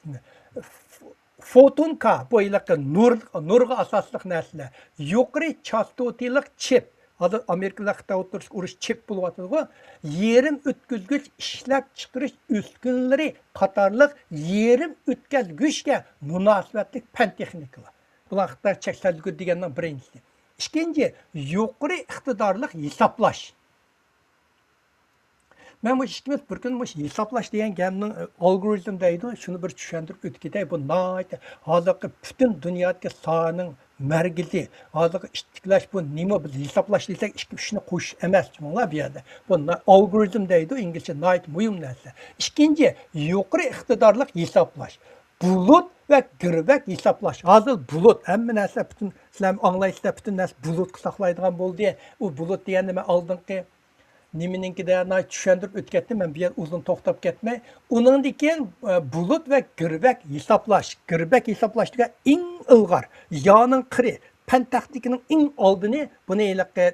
فوتونكا، بۇ ھېلىقى نۇر، نۇرغا ئاساسلىق نەرسىلەر. يۇقىرى چاستوتىلىق چىپ. ھازىر ئامېرىكا بىلەن خىتاي ئوتتۇرىسىدا ئۇرۇش چىپ بولۇۋاتىدىغۇ. يېرىم ئۆتكۈزگۈچ ئىشلەپچىقىرىش ئۈسكۈنىلىرى قاتارلىق يېرىم ئۆتكەزگۈچكە مۇناسىۋەتلىك پەن تېخنىكىلار. بۇلار خىتاي چەك سەزگۈر دېگەننىڭ بىرىنچىسى. ئىككىنچى، يۇقىرى ئىقتىدارلىق ھېسابلاش. مەن مۇشۇ ئىككىمىز بىر كۈنى مۇشۇ ھېسابلاش دېگەن گەپنىڭ، ئالگورىزم دەيدۇ، شۇنى بىر چۈشەندۈرۈپ ئۆتۈپ كېتەي. بۇ ناھايىتى ھازىرقى پۈتۈن دۇنيادىكى ساھەنىڭ مەركىزى، ھازىرقى ئىتتىكلەش بۇ نېمە؟ بىز ھېسابلاش دېسەك، ئىككى، ئۈچنى قوشۇش ئەمەس، چۈشىنىڭلار بۇ يەردە. بۇ نا-، ئالگورىزم دەيدۇ، ئىنگلىزچە، ناھايىتى مۇھىم نەرسە. ئىككىنچى، يۇقىرى ئىقتىدارلىق ھېسابلاش. بۇلۇت ۋە گىرۋەك ھېسابلاش. ھازىر بۇلۇت، ھەممە نەرسە پۈتۈن، سىلەر ئاڭلايسىلەر، پۈتۈن نەرسە بۇلۇتقا ساقلايدىغان بولدى. ئۇ بۇلۇت دېگەندە مەن ئالدىنقى نېمىنىڭكىدە ناھايىتى چۈشەندۈرۈپ ئۆتۈپ كەتتىم، مەن بۇ يەردە ئۇزۇن توختاپ كەتمەي. ئۇنىڭدىن كېيىن، ئە، بۇلۇت ۋە گىرۋەك ھېسابلاش، گىرۋەك ھېسابلاش دېگەن ئەڭ ئىلغار، يانىڭ قىرى، پەن تېخنىكىنىڭ ئەڭ ئالدىنى بۇنى ھېلىقى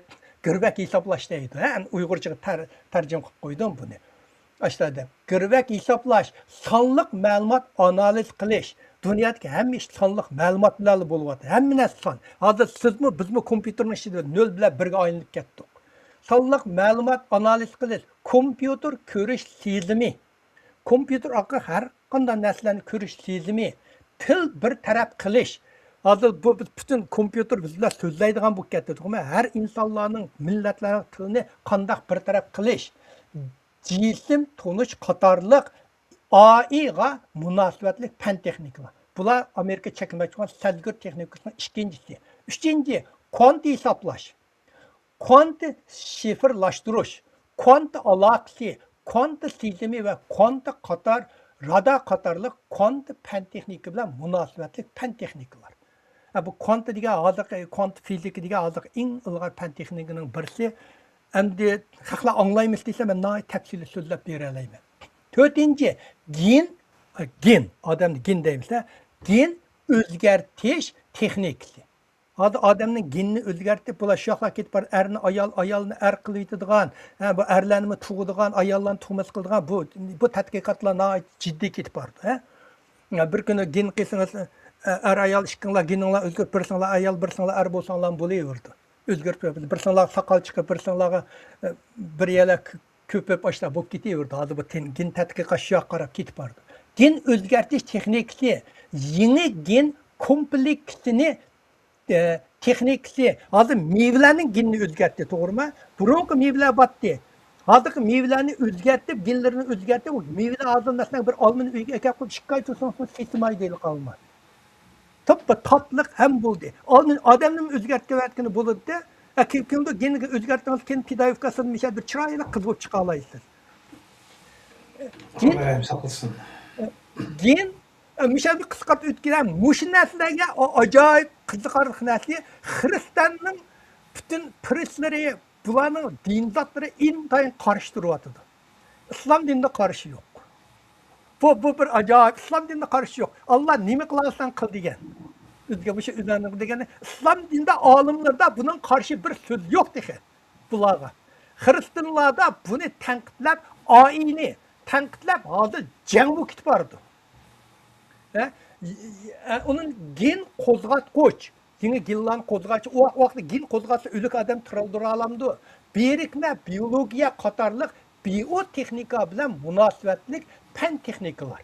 گىرۋەك ھېسابلاش دەيدۇ، ھە، ئۇيغۇرچىغا تەر-، تەرجىمە قىلىپ قويدۇم بۇنى. ئاشۇنداق دەپ، گىرۋەك ھېسابلاش، سانلىق مەلۇمات ئانالىز قىلىش. دۇنيادىكى ھەممە ئىش سانلىق مەلۇمات بىلەنلا بولۇۋاتىدۇ. ھەممە نەرسە سان. ھازىر سىزمۇ، بىزمۇ كومپيۇتېرنىڭ ئىچىدە نۆل بىلەن بىرگە ئايلىنىپ كەتتۇق. سانلىق مەلۇمات ئانالىز قىلىش، كومپيۇتېر كۆرۈش سېزىمى. كومپيۇتېر ئارقىلىق ھەر قانداق نەرسىلەرنى كۆرۈش سېزىمى، تىل بىر تەرەپ قىلىش. ھازىر بۇ بىز پۈتۈن كومپيۇتېر بىز بىلەن سۆزلەيدىغان بولۇپ كەتتى، توغرىمۇ؟ ھەر ئىنسانلارنىڭ، مىللەتلەرنىڭ تىلىنى قانداق بىر تەرەپ قىلىش، جىسىم تونۇش قاتارلىق ئائىغا مۇناسىۋەتلىك پەن تېخنىكىلار. بۇلار ئامېرىكا چەكلىمەكچى بولغان سەزگۈر تېخنىكىسىنىڭ ئىككىنچىسى. ئۈچىنچى، كۋانت ھېسابلاش. كۋانت شىفىرلاشتۇرۇش، كۋانت ئالاقىسى، كۋانت سېزىمى ۋە كۋانت قاتار، رادار قاتارلىق كۋانت پەن تېخنىكا بىلەن مۇناسىۋەتلىك پەن تېخنىكىلار. ھە، بۇ كۋانت دېگەن ھازىرقى، كۋانت فىزىكا دېگەن ھازىرقى ئەڭ ئىلغار پەن تېخنىكىنىڭ بىرسى. ئەمدى خەقلەر ئاڭلايمىز دېسە، مەن ناھايىتى تەپسىلىي سۆزلەپ بېرەلەيمەن. تۆتىنچى، گېن، گېن، ئادەمنى گېن دەيمىز-دە، گېن ئۆزگەرتىش تېخنىكىسى. ھازىر ئادەمنىڭ گېنىنى ئۆزگەرتىپ، بۇلار شۇ ياقلارغا كېتىپ بارىدۇ. ئەرنى ئايال، ئايالنى ئەر قىلىۋېتىدىغان، ھە، بۇ ئەرلەرنىمۇ تۇغىدىغان، ئاياللارنى تۇغماس قىلىدىغان، بۇ، بۇ تەتقىقاتلار ناھايىتى جىددىي كېتىپ بارىدۇ، ھە. بىر كۈنى گېن قىلسىڭىز، ئەر ئايال ئىككىڭلار گېنىڭلار ئۆزگىرىپ، بىرسىڭلار ئايال، بىرسىڭلار ئەر بولساڭلارمۇ بولۇۋېرىدۇ. ئۆزگىرىپ، بىرسىڭلارغا ساقال چىقىپ، بىرسىڭلارغا، بىر يەرلەر كۆ-، كۆپۈپ، ئاشۇنداق بولۇپ كېتىۋېرىدۇ. ھازىر بۇ تېن-، گېن تەتقىقات شۇ ياققا قاراپ كېتىپ بارىدۇ. گېن ئۆزگەرتىش تېخنىكىسى، يېڭى گېن كومپلېكسىنى ئە، تېخنىكىسى، ھازىر مېۋىلەرنىڭ گېنىنى ئۆزگەرتتى، توغرىمۇ؟ بۇرۇنقى مېۋىلەر بارتتى. ھازىرقى مېۋىلەرنى ئۆزگەرتىپ، گېنلىرىنى ئۆزگەرتىپ، مېۋىلەر ھازىر، مەسىلەن، بىر ئالمىنى ئۆيگە ئەكەپ قويۇپ، ئىككى ئاي تۇرسىڭىز، سېتىمايدۇ ھېلىقى ئالما. تاپپا تاتلىق ھەم بولدى. ئالما ئادەمنىمۇ ئۆزگەرتىۋەتكىلى بولىدۇ-دە. ئە، كىم، كىمدۇر گېنىنى ئۆزگەرتتىڭىز، كېيىن پېدايوفكاسىدىن مىشەل بىر چىرايلىق قىز بولۇپ چىقالايسىز. گېن، ئاللاھ رەھىم ساقلىسۇن. گېن، ئە، مۇشۇ يەردە قىسقارتىپ ئۆتكىلى، مۇشۇ نەرسىلەرگە ئا-، ئاجايىپ قىزىقارلىق نەرسە. خىرىستىياننىڭ پۈتۈن پرىستلىرى، بۇلارنىڭ دىن زاتلىرى ئىنتايىن قارشى تۇرۇۋاتىدۇ. ئىسلام دىنىدا قارشى يوق. بۇ، بۇ بىر ئاجايىپ. ئىسلام دىنىدا قارشى يوق. ئاللا نېمە قىلالىساڭ قىل دېگەن. ئۆزگە مۇشۇ ئۆزلەرنىڭ دېگەنى. ئىسلام دىنىدا، ئالىملاردا بۇنىڭ قارشى بىر سۆز يوق تېخى بۇلارغا. خىرىستىيانلاردا بۇنى تەنقىدلەپ، ئائىنى تەنقىدلەپ، ھازىر جەڭ بولۇپ كېتىپ بارىدۇ. ھە؟ ئۇنىڭ گېن قوزغاتقۇچ، يېڭى گېنلارنى قوزغاتقۇچ، ئۇ ۋاقىتتا گېن قوزغاتسا ئۆلۈك ئادەم تىرىلدۇرالامدۇ؟ بىرىكمە بىيولوگىيە قاتارلىق بىئوتېخنىكا بىلەن مۇناسىۋەتلىك پەن تېخنىكىلار.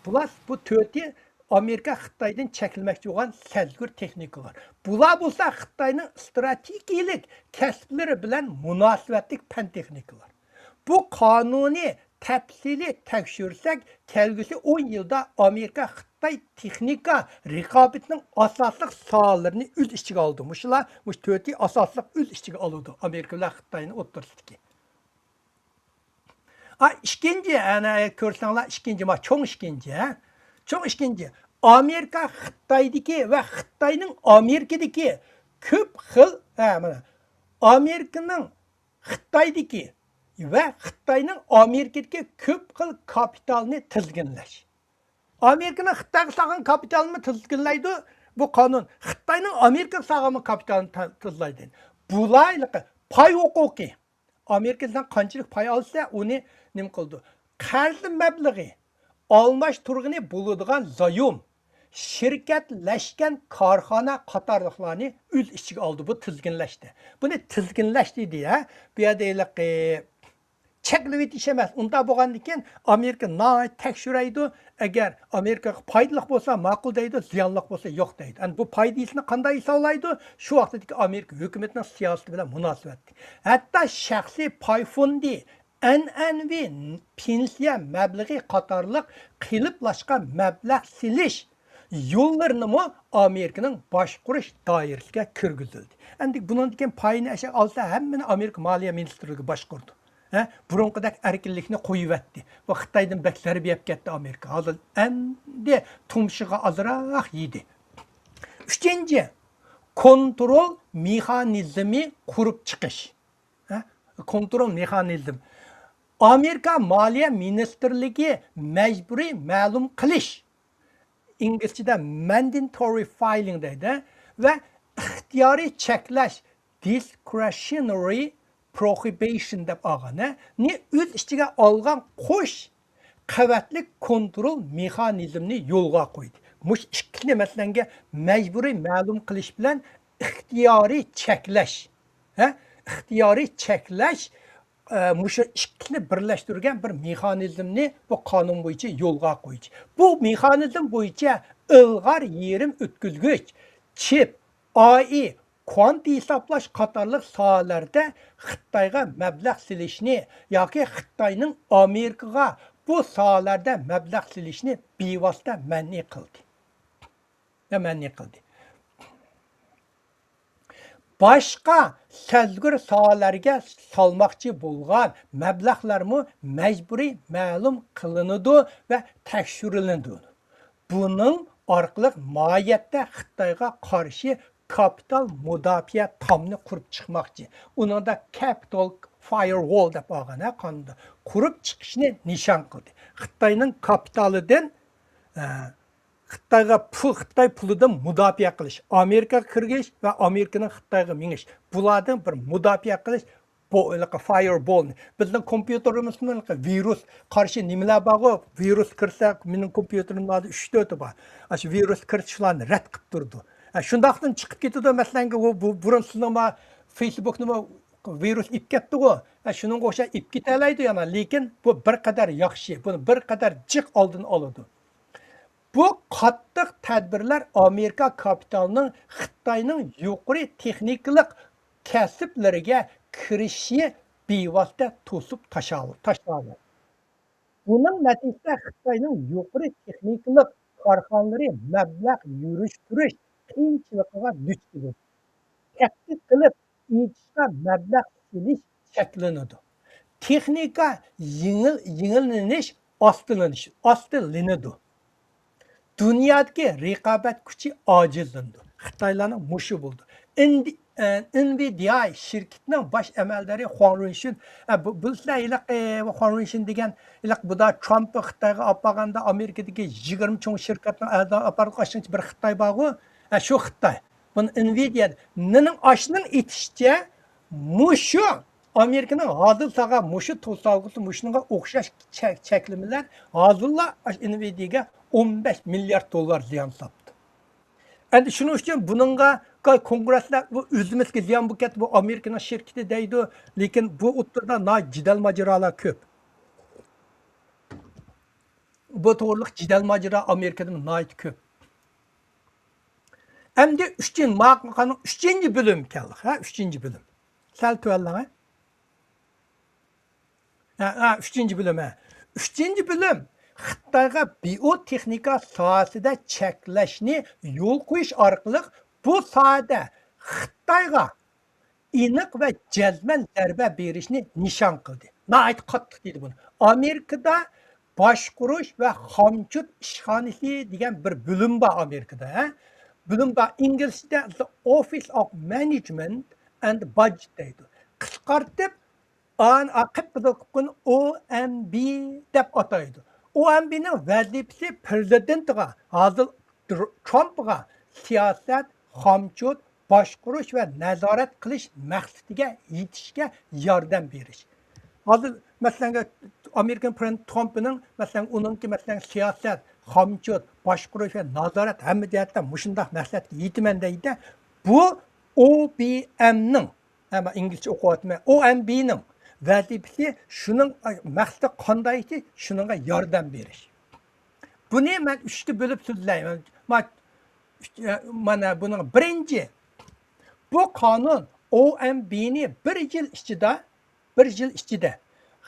بۇلار، بۇ تۆتى ئامېرىكا خىتايدىن چەكلىمەكچى بولغان سەزگۈر تېخنىكىلار. بۇلار بولسا خىتاينىڭ ئىستراتېگىيىلىك كەسىپلىرى بىلەن مۇناسىۋەتلىك پەن تېخنىكىلار. بۇ قانۇننى تەپسىلىي تەكشۈرسەك، كەلگۈسى ئون يىلدا ئامېرىكا خىتاي تېخنىكا رىقابىتىنىڭ ئاساسلىق ساھەلىرىنى ئۆز ئىچىگە ئالىدۇ. مۇشۇلار، مۇشۇ تۆتى ئاساسلىق ئۆز ئىچىگە ئالىدۇ ئامېرىكا بىلەن خىتاينىڭ ئوتتۇرىسىدىكى. ئا، ئىككىنچى، ئەنە كۆرسەڭلار، ئىككىنچى، ما، چوڭ ئىككىنچى، ھە؟ چوڭ ئىككىنچى. ئامېرىكا خىتايدىكى ۋە خىتاينىڭ ئامېرىكىدىكى كۆپ خىل، ھە، مانا، ئامېرىكىنىڭ خىتايدىكى ۋە خىتاينىڭ ئامېرىكىدىكى كۆپ خىل كاپىتالنى تىزگىنلەش. ئامېرىكىنىڭ خىتايغا سالغان كاپىتالىنى تىزگىنلەيدۇ بۇ قانۇن. خىتاينىڭ ئامېرىكىغا سالغان كاپىتالىنى تا-، تىزلايدۇ. بۇلار پاي ھوقۇقى. ئامېرىكىدىن قانچىلىك پاي ئالسا، ئۇنى نېمە قىلىدۇ؟ قەرز مەبلىغى، ئالماشتۇرغىنى بولىدىغان زايوم، شىركەتلەشكەن كارخانا قاتارلىقلارنى ئۆز ئىچىگە ئالىدۇ بۇ تىزگىنلەشتە. بۇنى تىزگىنلەش دېدى، ھە؟ بۇ يەردە ھېلىقى چەكلىۋېتىش ئەمەس. ئۇنداق بولغاندىن كېيىن ئامېرىكا ناھايىتى تەكشۈرەيدۇ. ئەگەر ئامېرىكاغا پايدىلىق بولسا ماقۇل دەيدۇ، زىيانلىق بولسا يوق دەيدۇ. ئەنە بۇ پايدىسىنى قانداق ھېسابلايدۇ؟ شۇ ۋاقىتتىكى ئامېرىكا ھۆكۈمىتىنىڭ سىياسىتى بىلەن مۇناسىۋەتلىك. ھەتتا شەخسىي پاي فوندى، ئەنئەنىۋى پېنسىيە مەبلىغى قاتارلىق قېلىپلاشقان مەبلەغ سېلىش يوللىرىنىمۇ ئامېرىكىنىڭ باشقۇرۇش دائىرىسىگە كىرگۈزۈلدى. ئەمدى بۇنىڭدىن كېيىن پاينى ئەشە ئالسا، ھەممىنى ئامېرىكا مالىيە مىنىستىرلىكى باشقۇرىدۇ. ھە؟ بۇرۇنقىدەك ئەركىنلىكنى قويۇۋەتتى. بۇ خىتايدىن بەك زەربە يەپ كەتتى ئامېرىكا. ھازىر ئەمدى تۇمشۇقى ئازراق يېدى. ئۈچىنچى، كونترول مېخانىزمى قۇرۇپ چىقىش. ھە؟ كونترول مېخانىزم. ئامېرىكا مالىيە مىنىستىرلىكى مەجبۇرىي مەلۇم قىلىش، ئىنگلىزچىدە mandatory filing دەيدۇ، ۋە ئىختىيارىي چەكلەش، discretionary prohibition دەپ ئالغان، ھە، نى ئۆز ئىچىگە ئالغان قوش قەۋەتلىك كونترول مېخانىزمنى يولغا قويدى. مۇشۇ ئىككىسىنى، مەسىلەنگە، مەجبۇرىي مەلۇم قىلىش بىلەن ئىختىيارىي چەكلەش، ھە، ئىختىيارىي چەكلەش، ئە، مۇشۇ ئىككىسىنى بىرلەشتۈرگەن بىر مېخانىزمنى بۇ قانۇن بويىچە يولغا قويدى. بۇ مېخانىزم بويىچە ئىلغار يېرىم ئۆتكۈزگۈچ، چىپ، ئائى، كۋانت ھېسابلاش قاتارلىق ساھەلەردە خىتايغا مەبلەغ سېلىشنى ياكى خىتاينىڭ ئامېرىكىغا بۇ ساھەلەردە مەبلەغ سېلىشنى بىۋاسىتە مەنئى قىلدى. ۋە مەنئى قىلدى. باشقا سەزگۈر ساھەلەرگە سالماقچى بولغان مەبلەغلەرمۇ مەجبۇرىي مەلۇم قىلىنىدۇ ۋە تەكشۈرۈلىدۇ. بۇنىڭ ئارقىلىق ماھىيەتتە خىتايغا قارشى كاپىتال مۇداپىئە تامنى قۇرۇپ چىقماقچى. ئۇنىڭدا كاپىتال فايەرۋول دەپ ئالغان، ھە، قانۇندا قۇرۇپ چىقىشنى نىشان قىلدى. خىتاينىڭ كاپىتالىدىن، ئە، خىتايغا پۇل، خىتاي پۇلىدىن مۇداپىئە قىلىش، ئامېرىكىغا كىرگۈچ ۋە ئامېرىكىنىڭ خىتايغا مېڭىش، بۇلاردىن بىر مۇداپىئە قىلىش، بۇ ھېلىقى فايەربولنى. بىزنىڭ كومپيۇتېرىمىزمۇ ھېلىقى ۋىرۇس قارشى نېمىلەر بارغۇ، ۋىرۇس كىرسە، مېنىڭ كومپيۇتېرىمدا ئۈچ تۆتى بار. ئاشۇ ۋىرۇس كىرسە شۇلارنى رەت قىلىپ تۇرىدۇ. ھە، شۇنداقتىن چىقىپ كېتىدۇ، مەسىلەن، ئۇ بۇ، بۇرۇن سىزنىڭ ما فېيسبۇكنىمۇ ۋىرۇس ئېلىپ كەتتىغۇ. ھە، شۇنىڭغا ئوخشاش ئېلىپ كېتەلەيدۇ يەنە، لېكىن بۇ بىر قەدەر ياخشى، بۇنى بىر قەدەر جىق ئالدىنى ئالىدۇ. بۇ قاتتىق تەدبىرلەر ئامېرىكا كاپىتالىنىڭ خىتاينىڭ يۇقىرى تېخنىكىلىق كەسىپلىرىگە كىرىشى بىۋاسىتە توسۇپ تاشا-، تاشلاندى. بۇنىڭ نەتىجىسىدە خىتاينىڭ يۇقىرى تېخنىكىلىق كارخانىلىرى مەبلەغ يۈرۈشتۈرۈش قىيىنچىلىقىغا دۇچ كېلىدۇ. تەتقىق قىلىپ ئېچىشقا مەبلەغ سېلىش چەكلىنىدۇ. تېخنىكا يېڭىل-، يېڭىلىنىش، ئاستىلىنىش، ئاستىلىنىدۇ. دۇنيادىكى رىقابەت كۈچى ئاجىزلىنىدۇ. خىتايلارنىڭ مۇشۇ بولىدۇ. ئىندى-، ئە، ئېنۋىدىيا شىركىتىنىڭ باش ئەمەلدارى خۇاڭ رۇنشىن، ئە، بۇ، بىلىسىلەر، ھېلىقى، ئە، خۇاڭ رۇنشىن دېگەن، ھېلىقى بۇدا ترامپ خىتايغا ئاپارغاندا ئامېرىكىدىكى يىگىرمە چوڭ شىركەتنىڭ ئەزا ئاپارغان ئاشۇنچە بىر خىتاي بارغۇ، ئە، شۇ خىتاي. بۇنى ئېنۋىدىيا، نېنىڭ ئاشنىڭ ئېيتىشىچە، مۇشۇ ئامېرىكىنىڭ ھازىر سالغان مۇشۇ توسالغۇسى، مۇشۇنىڭغا ئوخشاش چەك-، چەكلىمىلەر ھازىرلا ئاشۇ ئېنۋىدىياگە ئون بەش مىليارد دوللار زىيان ساپتۇ. ئەمدى شۇنىڭ ئۈچۈن بۇنىڭغا كونگرېسلار بۇ ئۆزىمىزگە زىيان بولۇپ كەتتى، بۇ ئامېرىكىنىڭ شىركىتى دەيدۇ، لېكىن بۇ ئوتتۇرىدا ناھايىتى جېدەل ماجىرالار كۆپ. بۇ توغرىلىق جېدەل ماجىرا ئامېرىكىدا ناھايىتى كۆپ. ئەمدى ئۈچىنچى، ماقالىنىڭ ئۈچىنچى بۆلۈمى كەلدۇق، ھە، ئۈچىنچى بۆلۈم. سەل تۆۋەنلەڭ، ھە. ھە، ھە، ئۈچىنچى بۆلۈم، ھە. ئۈچىنچى بۆلۈم خىتايغا بىيوتېخنىكا ساھەسىدە چەكلەشنى يول قويۇش ئارقىلىق بۇ ساھەدە خىتايغا ئېنىق ۋە جەزمەن زەربە بېرىشنى نىشان قىلدى. ناھايىتى قاتتىق دېدى بۇنى. ئامېرىكىدا باشقۇرۇش ۋە خامچوت ئىشخانىسى دېگەن بىر بۆلۈم بار ئامېرىكىدا، ھە؟ بۆلۈم بار، ئىنگلىزچىدە The Office of Management and Budget دەيدۇ. قىسقارتىپ، ئان-، ئا، قىپقىزىل قىپقىزىل ئو ئېم بى دەپ ئاتايدۇ. ئو ئېم بىنىڭ ۋەزىپىسى پىرېزىدېنتىغا، ھازىر تر-، ترامپقا سىياسەت، خامچوت، باشقۇرۇش ۋە نازارەت قىلىش مەقسىتىگە يېتىشكە ياردەم بېرىش. ھازىر، مەسىلەن، ئامېرىكىنىڭ پرېزىدېنتى ترامپنىڭ، مەسىلەن، ئۇنىڭكى، مەسىلەن، سىياسەت، خامچوت، باشقۇرۇش ۋە نازارەت ھەممە جەھەتتە مۇشۇنداق مەقسەتكە يېتىمەن دەيدۇ. بۇ ئو بى ئېمنىڭ، ھە، مەن ئىنگلىزچە ئوقۇۋاتىمەن، ئو ئېم بىنىڭ ۋەزىپىسى شۇنىڭ، مەقسىتى قانداق ئىدى، شۇنىڭغا ياردەم بېرىش. بۇنى مەن ئۈچكە بۆلۈپ سۆزلەيمەن. ما-، ئۈچ-، مانا بۇنىڭ بىرىنچى، بۇ قانۇن ئو ئېم بىنى بىر يىل ئىچىدە، بىر يىل ئىچىدە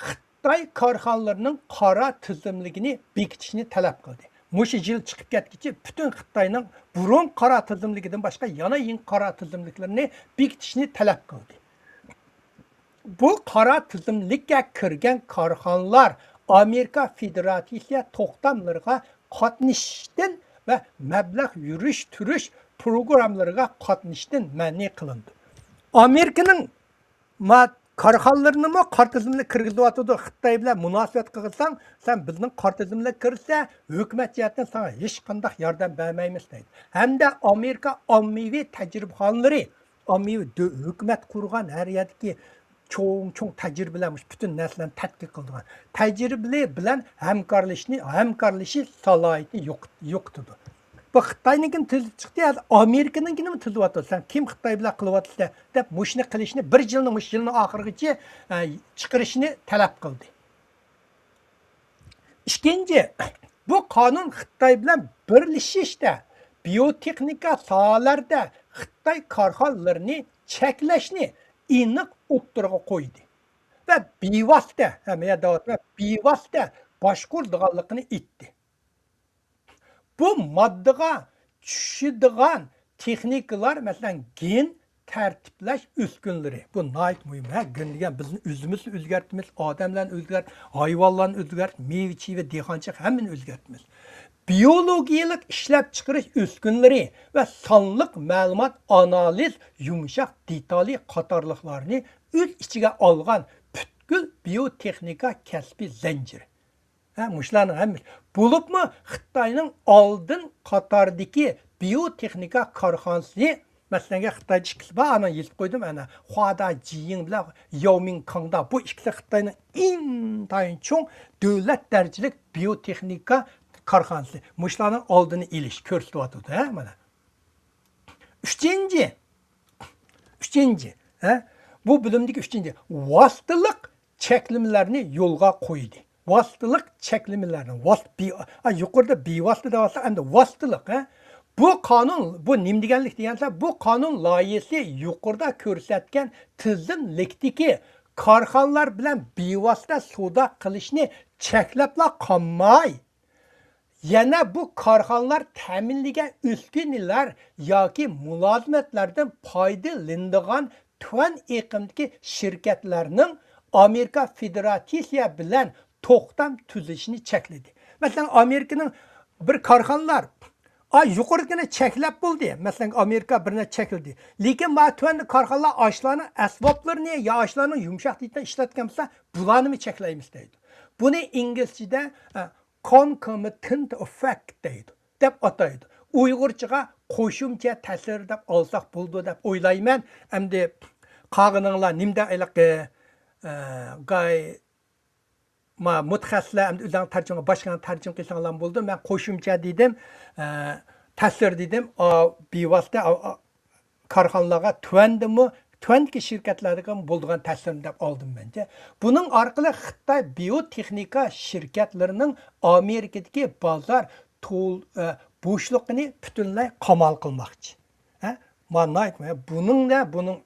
خىتاي كارخانىلىرىنىڭ قارا تىزىملىكىنى بېكىتىشنى تەلەپ قىلدى. مۇشۇ يىل چىقىپ كەتكۈچە پۈتۈن خىتاينىڭ بۇرۇن قارا تىزىملىكىدىن باشقا يەنە يېڭى قارا تىزىملىكلىرىنى بېكىتىشنى تەلەپ قىلدى. بۇ قارا تىزىملىككە كىرگەن كارخانىلار ئامېرىكا فېدېراتسىيە توختاملىرىغا قاتنىشىشتىن ۋە مەبلەغ يۈرۈشتۈرۈش پروگراممىلىرىغا قاتنىشىشتىن مەنئى قىلىندى. ئامېرىكىنىڭ ما-، كارخانىلىرىنىمۇ قارا تىزىملىككە كىرگۈزۈۋاتىدۇ. خىتاي بىلەن مۇناسىۋەت قىلساڭ، سەن بىزنىڭ قارا تىزىملىككە كىرسە، ھۆكۈمەت جەھەتتىن ساڭا ھېچقانداق ياردەم بەرمەيمىز دەيدۇ. ھەمدە ئامېرىكا ئاممىۋى تەجرىبىخانىلىرى، ئاممىۋى دۆ-، ھۆكۈمەت قۇرغان ھەر يەردىكى چوڭ، چوڭ تەجرىبىلەر، مۇشۇ پۈتۈن نەرسىلەرنى تەتقىق قىلىدىغان تەجرىبىلەر بىلەن ھەمكارلىشىشنى، ھەمكارلىشىش سالاھىيىتىنى يوق-، يوقىتىدۇ. بۇ خىتاينىڭكىنى تۈزۈپ چىقتى، ھازىر ئامېرىكىنىڭكىنىمۇ تۈزۈۋاتىدۇ. سەن كىم خىتاي بىلەن قىلىۋاتىسەن دەپ، مۇشۇنى قىلىشنى بىر يىلنى، مۇشۇ يىلنىڭ ئاخىرىغىچە، ئە، چىقىرىشنى تەلەپ قىلدى. ئىككىنچى، بۇ قانۇن خىتاي بىلەن بىرلىشىشتە، بىيوتېخنىكا ساھەلەردە خىتاي كارخانىلىرىنى چەكلەشنى ئېنىق ئوتتۇرىغا قويدى ۋە بىۋاسىتە، ھە، مەن دەۋاتىمەن، بىۋاسىتە باشقۇرىدىغانلىقىنى ئېيتتى. بۇ ماددىغا چۈشىدىغان تېخنىكىلار، مەسىلەن، گېن تەرتىپلەش ئۈسكۈنىلىرى. بۇ ناھايىتى مۇھىم. ھە، گېن دېگەن بىزنى ئۆزىمىزنى ئۆزگەرتىمىز، ئادەملەرنى ئۆزگەرت، ھايۋانلارنى ئۆزگەرت، مېۋە-چېۋە، دېھقانچىلىق ھەممىنى ئۆزگەرتىمىز. بىيولوگىيەلىك ئىشلەپچىقىرىش ئۈسكۈنىلىرى ۋە سانلىق مەلۇمات ئانالىز يۇمشاق دېتالى قاتارلىقلارنى ئۆز ئىچىگە ئالغان پۈتكۈل بىيوتېخنىكا كەسپىي زەنجىرى. ھە، مۇشۇلارنىڭ ھەممىسى. بولۇپمۇ خىتاينىڭ ئالدىن قاتاردىكى بىيوتېخنىكا كارخانىسى، مەسىلەن، خىتايدا ئىككىسى بار، ئانا يېزىپ قويدۇم، ئانا خۇادا جىيىڭ بىلەن ياۋمىڭ كاڭدا، بۇ ئىككىسى خىتاينىڭ ئىنتايىن چوڭ دۆلەت دەرىجىلىك بىيوتېخنىكا كارخانىسى. مۇشۇلارنىڭ ئالدىنى ئېلىش كۆرسىتىۋاتىدۇ، ھە، مانا. ئۈچىنچى، ئۈچىنچى، ھە؟ بۇ بۆلۈمدىكى ئۈچىنچى، ۋاسىتىلىق چەكلىمىلەرنى يولغا قويدى. ۋاسىتىلىق چەكلىمىلەرنى، ۋاس-، بى-، ئا، يۇقىرىدا بىۋاسىتە دەۋاتسا، ئەمدى ۋاسىتىلىق، ھە؟ بۇ قانۇن، بۇ نېمە دېگەنلىك دېگەنسە، بۇ قانۇن لايىھىسى يۇقىرىدا كۆرسەتكەن تىزىملىكتىكى كارخانىلار بىلەن بىۋاسىتە سودا قىلىشنى چەكلەپلا قالماي، يەنە بۇ كارخانىلار تەمىنلىگەن ئۈسكۈنىلەر ياكى مۇلازىمەتلەردىن پايدىلىنىدىغان تۆۋەن ئېقىمدىكى شىركەتلەرنىڭ ئامېرىكا فېدېراتسىيە بىلەن توختام تۈزۈشىنى چەكلىدى. مەسىلەن، ئامېرىكىنىڭ بىر كارخانىلار ئا، يۇقىرىدىكىنى چەكلەپ بولدى. مەسىلەن، ئامېرىكا بىر نەچچە چەكلىدى. لېكىن ما تۆۋەندە كارخانىلار ئاشۇلارنىڭ ئەسۋابلىرىنى يا ئاشۇلارنىڭ يۇمشاق دېتالنى ئىشلەتكەن بولسا، بۇلارنىمۇ چەكلەيمىز دەيدۇ. بۇنى ئىنگلىزچىدە، ئە، concomitant effect دەيدۇ، دەپ ئاتايدۇ. ئۇيغۇرچىغا قوشۇمچە تەسىر دەپ ئالساق بولىدۇ دەپ ئويلايمەن. ئەمدى قالغىنىڭلار نېمىدە ھېلىقى، ئە، گاي ما مۇتەخەسسىسلەر ئەمدى ئۆزۈڭ تەرجىمە، باشقىنى تەرجىمە قىلساڭلار بولىدۇ. مەن قوشۇمچە دېدىم. ئە، تەسىر دېدىم. ئا، بىۋاسىتە، ئا، ئا، كارخانىلارغا تۆۋەندىمۇ، تۆۋەندىكى شىركەتلەرگە بولىدىغان تەسىرنى دەپ ئالدىم مەنچە. بۇنىڭ ئارقىلىق خىتاي بىيوتېخنىكا شىركەتلىرىنىڭ ئامېرىكىدىكى بازار تول-، ئە، بوشلۇقىنى پۈتۈنلەي قامال قىلماقچى. ھە؟ مانا، بۇنىڭ نە، بۇنىڭ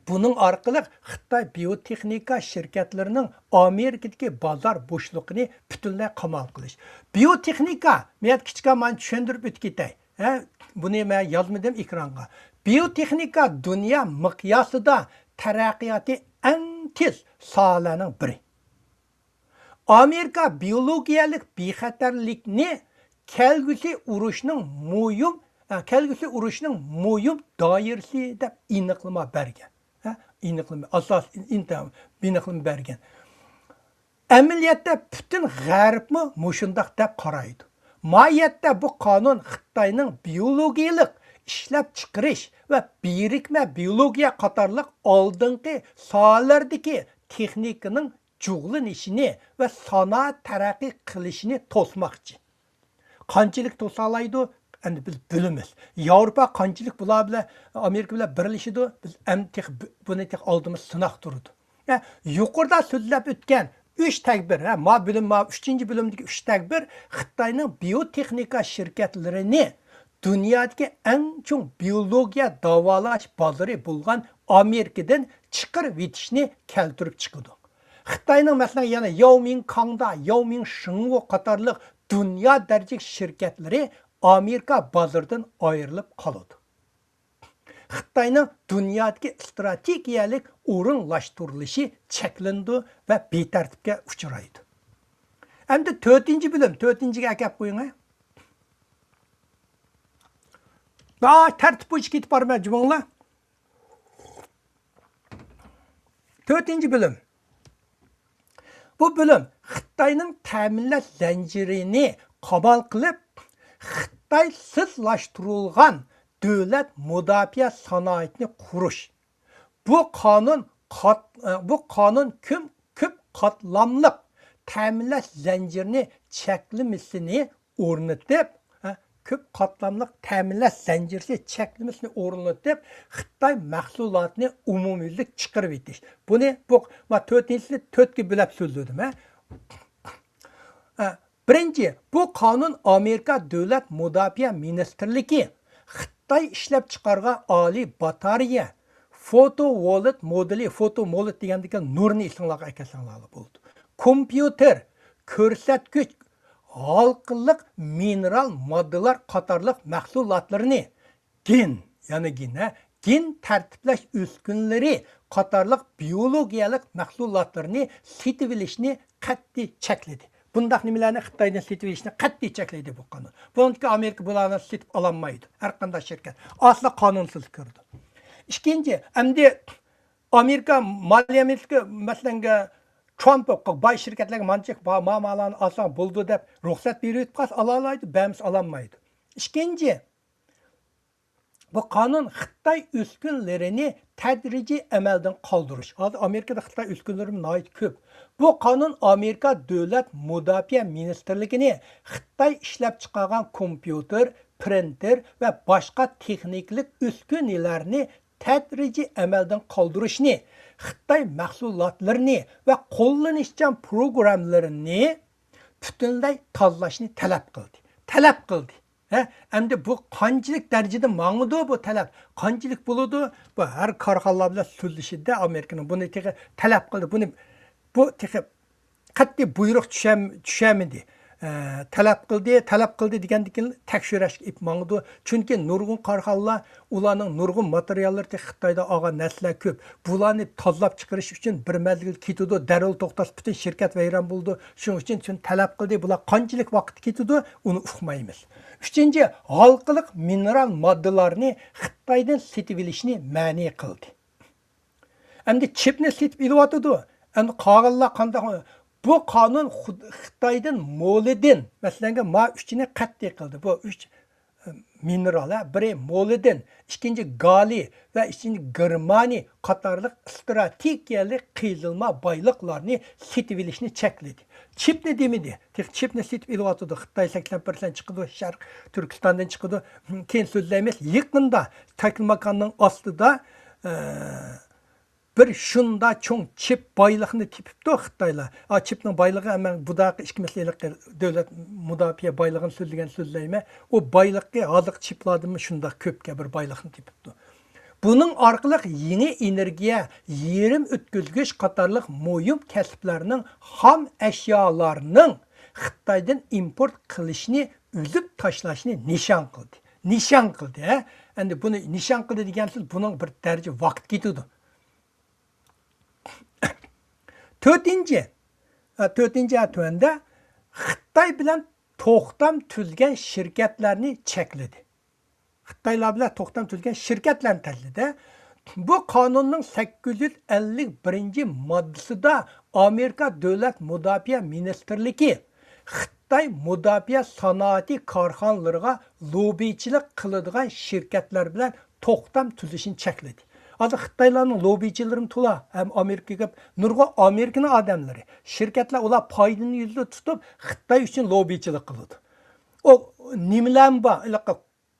بۇنىڭ ئارقىلىق خىتاي بىيوتېخنىكا شىركەتلىرىنىڭ ئامېرىكىدىكى بازار بوشلۇقىنى پۈتۈنلەي قامال قىلىش. بىيوتېخنىكا، مەن كىچىككە مانا چۈشەندۈرۈپ ئۆتۈپ كېتەي. ھە، بۇنى مەن يازمىدىم ئېكرانغا. بىيوتېخنىكا دۇنيا مىقياسىدا تەرەققىياتى ئەڭ تېز ساھەلەرنىڭ بىرى. ئامېرىكا بىيولوگىيەلىك بىخەتەرلىكنى كەلگۈسى ئۇرۇشنىڭ مۇھىم، ئە، كەلگۈسى ئۇرۇشنىڭ مۇھىم دائىرىسى دەپ ئېنىقلىما بەرگەن. ھە، ئېنىقلىما، ئاساس، ئېنىقلىما بەرگەن. ئەمەلىيەتتە پۈتۈن غەربمۇ مۇشۇنداق دەپ قارايدۇ. ماھىيەتتە بۇ قانۇن خىتاينىڭ بىيولوگىيەلىك ئىشلەپچىقىرىش ۋە بىرىكمە بىيولوگىيە قاتارلىق ئالدىنقى ساھەلەردىكى تېخنىكىنىڭ جۇغلىنىشىنى ۋە سانائەت تەرەققىي قىلىشىنى توسماقچى. قانچىلىك توسالايدۇ؟ ئەمدى بىز بىلىمىز. ياۋروپا قانچىلىك بۇلار بىلەن، ئامېرىكا بىلەن بىرلىشىدۇ؟ بىز ئەمدى تېخى بۇ-، بۇنى تېخى ئالدىمىز سىناق تۇرىدۇ. ھە، يۇقىرىدا سۆزلەپ ئۆتكەن ئۈچ تەدبىر، ھە، ما بۆلۈم، ما ئۈچىنچى بۆلۈمدىكى ئۈچ تەدبىر خىتاينىڭ بىيوتېخنىكا شىركەتلىرىنى دۇنيادىكى ئەڭ چوڭ بىيولوگىيە داۋالاش بازىرى بولغان ئامېرىكىدىن چىقىرىۋېتىشنى كەلتۈرۈپ چىقىدۇ. خىتاينىڭ، مەسىلەن، يەنە ياۋمىڭ كاڭدا، ياۋمىڭ شېڭۋو قاتارلىق دۇنيا دەرىجىلىك شىركەتلىرى ئامېرىكا بازىرىدىن ئايرىلىپ قالىدۇ. خىتاينىڭ دۇنيادىكى ئىستراتېگىيەلىك ئورۇنلاشتۇرۇلۇشى چەكلىنىدۇ ۋە بىتەرتىپكە ئۇچرايدۇ. ئەمدى تۆتىنچى بۆلۈم، تۆتىنچىگە ئەكەپ قويۇڭ. ھا، تەرتىپ بويىچە كېتىپ بارىمەن، جۇمۇڭلار. تۆتىنچى بۆلۈم. بۇ بۆلۈم خىتاينىڭ تەمىنلەش زەنجىرىنى قامال قىلىپ، خىتايسىزلاشتۇرۇلغان دۆلەت مۇداپىئە سانائىتىنى قۇرۇش. بۇ قانۇن قات-، بۇ قانۇن كۆم-، كۆپ قاتلاملىق تەمىنلەش زەنجىرىنى چەكلىمىسىنى ئورنىتىپ، ھە، كۆپ قاتلاملىق تەمىنلەش زەنجىرى چەكلىمىسىنى ئورنىتىپ، خىتاي مەھسۇلاتىنى ئومۇميۈزلۈك چىقىرىۋېتىش. بۇنى بۇ، ما، تۆتىنچىسىنى تۆتكە بۆلۈپ سۆزلىدىم، ھە. ھە، بىرىنچى، بۇ قانۇن ئامېرىكا دۆلەت مۇداپىئە مىنىستىرلىكى خىتاي ئىشلەپچىقارغان ئالىي باتارېيە، فوتوۋولت مودېلى، فوتوۋولت دېگەندىكىن نۇرنى ئېسىڭلارغا ئەكەلسەڭلارلا بولىدۇ. كومپيۇتېر، كۆرسەتكۈچ، ھالقىلىق مىنېرال ماددىلار قاتارلىق مەھسۇلاتلىرىنى، گېن، يەنە گېن، ھە، گېن تەرتىپلەش ئۈسكۈنىلىرى قاتارلىق بىيولوگىيەلىك مەھسۇلاتلىرىنى سېتىۋېلىشنى قەتئىي چەكلىدى. بۇنداق نېمىلەرنى خىتايدىن سېتىۋېلىشنى قەتئىي چەكلىدى بۇ قانۇن. بۇنىڭدىكى ئامېرىكا بۇلارنى سېتىپ ئالالمايدۇ. ھەر قانداق شىركەت. ئاسلا قانۇنسىزلىق كۆرىدۇ. ئىككىنچى، ئەمدى ئامېرىكا مالىيە مىنىستىرى، مەسىلەن، ترامپ باي شىركەتلەرگە مانچە با-، ما-، مالارنى ئالساڭ بولىدۇ دەپ رۇخسەت بېرىۋېتىپ قالسا ئالالايدۇ، بەرمىسە ئالالمايدۇ. ئىككىنچى، بۇ قانۇن خىتاي ئۈسكۈنىلىرىنى تەدرىجىي ئەمەلدىن قالدۇرۇش. ھازىر ئامېرىكىدا خىتاي ئۈسكۈنىلىرى ناھايىتى كۆپ. بۇ قانۇن ئامېرىكا دۆلەت مۇداپىئە مىنىستىرلىكىنى خىتاي ئىشلەپچىقارغان كومپيۇتېر، پرىنتېر ۋە باشقا تېخنىكىلىق ئۈسكۈنىلەرنى تەدرىجىي ئەمەلدىن قالدۇرۇشنى، خىتاي مەھسۇلاتلىرىنى ۋە قوللىنىشچان پروگراممىلىرىنى پۈتۈنلەي تازىلاشنى تەلەپ قىلدى. تەلەپ قىلدى. ھە، ئەمدى بۇ قانچىلىك دەرىجىدە ماڭىدۇ بۇ تەلەپ؟ قانچىلىك بولىدۇ؟ بۇ ھەر كارخانىلار بىلەن سۆزلىشىدە ئامېرىكىنىڭ بۇنى تېخى تەلەپ قىلدى. بۇنى، بۇ تېخى قەتئىي بۇيرۇق چۈشەم-، چۈشەلمىدى. ئە، تەلەپ قىلدى، تەلەپ قىلدى دېگەندىن كېيىن تەكشۈرۈشكە ئېلىپ ماڭىدۇ. چۈنكى نۇرغۇن كارخانىلار، ئۇلارنىڭ نۇرغۇن ماتېرىياللىرى خىتايدا ئالغان نەرسىلەر كۆپ. بۇلارنى تازىلاپ چىقىرىش ئۈچۈن بىر مەزگىل كېتىدۇ، دەررۇ توختاتسا پۈتۈن شىركەت ۋەيران بولىدۇ. شۇنىڭ ئۈچۈن شۇنى تەلەپ قىلدى. بۇلار قانچىلىك ۋاقىت كېتىدۇ، ئۇنى ئۇقمايمىز. ئۈچىنچى، ھالقىلىق مىنېرال ماددىلارنى خىتايدىن سېتىۋېلىشنى مەنئى قىلدى. ئەمدى چىپنى سېتىپ ئېلىۋاتىدۇ. ئەمدى قالغانلار قانداق؟ بۇ قانۇن خۇد-، خىتايدىن مولىدىن، مەسىلەنگە، ما ئۈچىنى قەتئىي قىلدى. بۇ ئۈچ، ئە، مىنېرال، ھە، بىرى مولىدىن، ئىككىنچى گالىي ۋە ئۈچىنچى گېرمانىي قاتارلىق ئىستراتېگىيەلىك قېزىلما بايلىقلارنى سېتىۋېلىشنى چەكلىدى. چىپنى دېمىدى. تېخى چىپنى سېتىپ ئېلىۋاتىدۇ. خىتاي سەكسەن پىرسەنت چىقىدۇ، شەرق تۈركىستاندىن چىقىدۇ. كېيىن سۆزلەيمىز. يېقىندا تاكلىماكاننىڭ ئاستىدا، ئە، بىر شۇنداق چوڭ چىپ بايلىقنى تېپىپتۇ خىتايلار. ئا، چىپنىڭ بايلىقى ھەممە بۇداقى ئىككىمىز ھېلىقى دۆلەت مۇداپىئە بايلىقىنى سۆزلىگەن سۆزلەيمەن. ئۇ بايلىقى ھازىرقى چىپلاردىنمۇ شۇنداق كۆپكە بىر بايلىقنى تېپىپتۇ. بۇنىڭ ئارقىلىق يېڭى ئېنېرگىيە، يېرىم ئۆتكۈزگۈچ قاتارلىق مۇھىم كەسىپلەرنىڭ خام ئەشيالارنىڭ خىتايدىن ئىمپورت قىلىشنى ئۈزۈپ تاشلاشنى نىشان قىلدى. نىشان قىلدى، ھە؟ ئەمدى بۇنى نىشان قىلدى دېگەن سۆز، بۇنىڭ بىر دەرىجە ۋاقىت كېتىدۇ. تۆتىنچى، ھە، تۆتىنچى، ھە، تۆۋەندە خىتاي بىلەن توختام تۈزگەن شىركەتلەرنى چەكلىدى. خىتايلار بىلەن توختام تۈزگەن شىركەتلەرنى تەكلىدى. بۇ قانۇننىڭ سەككىز يۈز ئەللىك بىرىنچى ماددىسىدا ئامېرىكا دۆلەت مۇداپىئە مىنىستىرلىكى خىتاي مۇداپىئە سانائىتى كارخانىلىرىغا لوببىچىلىق قىلىدىغان شىركەتلەر بىلەن توختام تۈزۈشنى چەكلىدى. ھازىر خىتايلارنىڭ لوببىچىلىرىمۇ تولا ھەم ئامېرىكىغا، نۇرغۇن ئامېرىكىنىڭ ئادەملىرى، شىركەتلەر، ئۇلار پايدىنى يۈزىدە تۇتۇپ، خىتاي ئۈچۈن لوببىچىلىق قىلىدۇ. ئۇ نېمىلەرمۇ بار؟ ھېلىقى،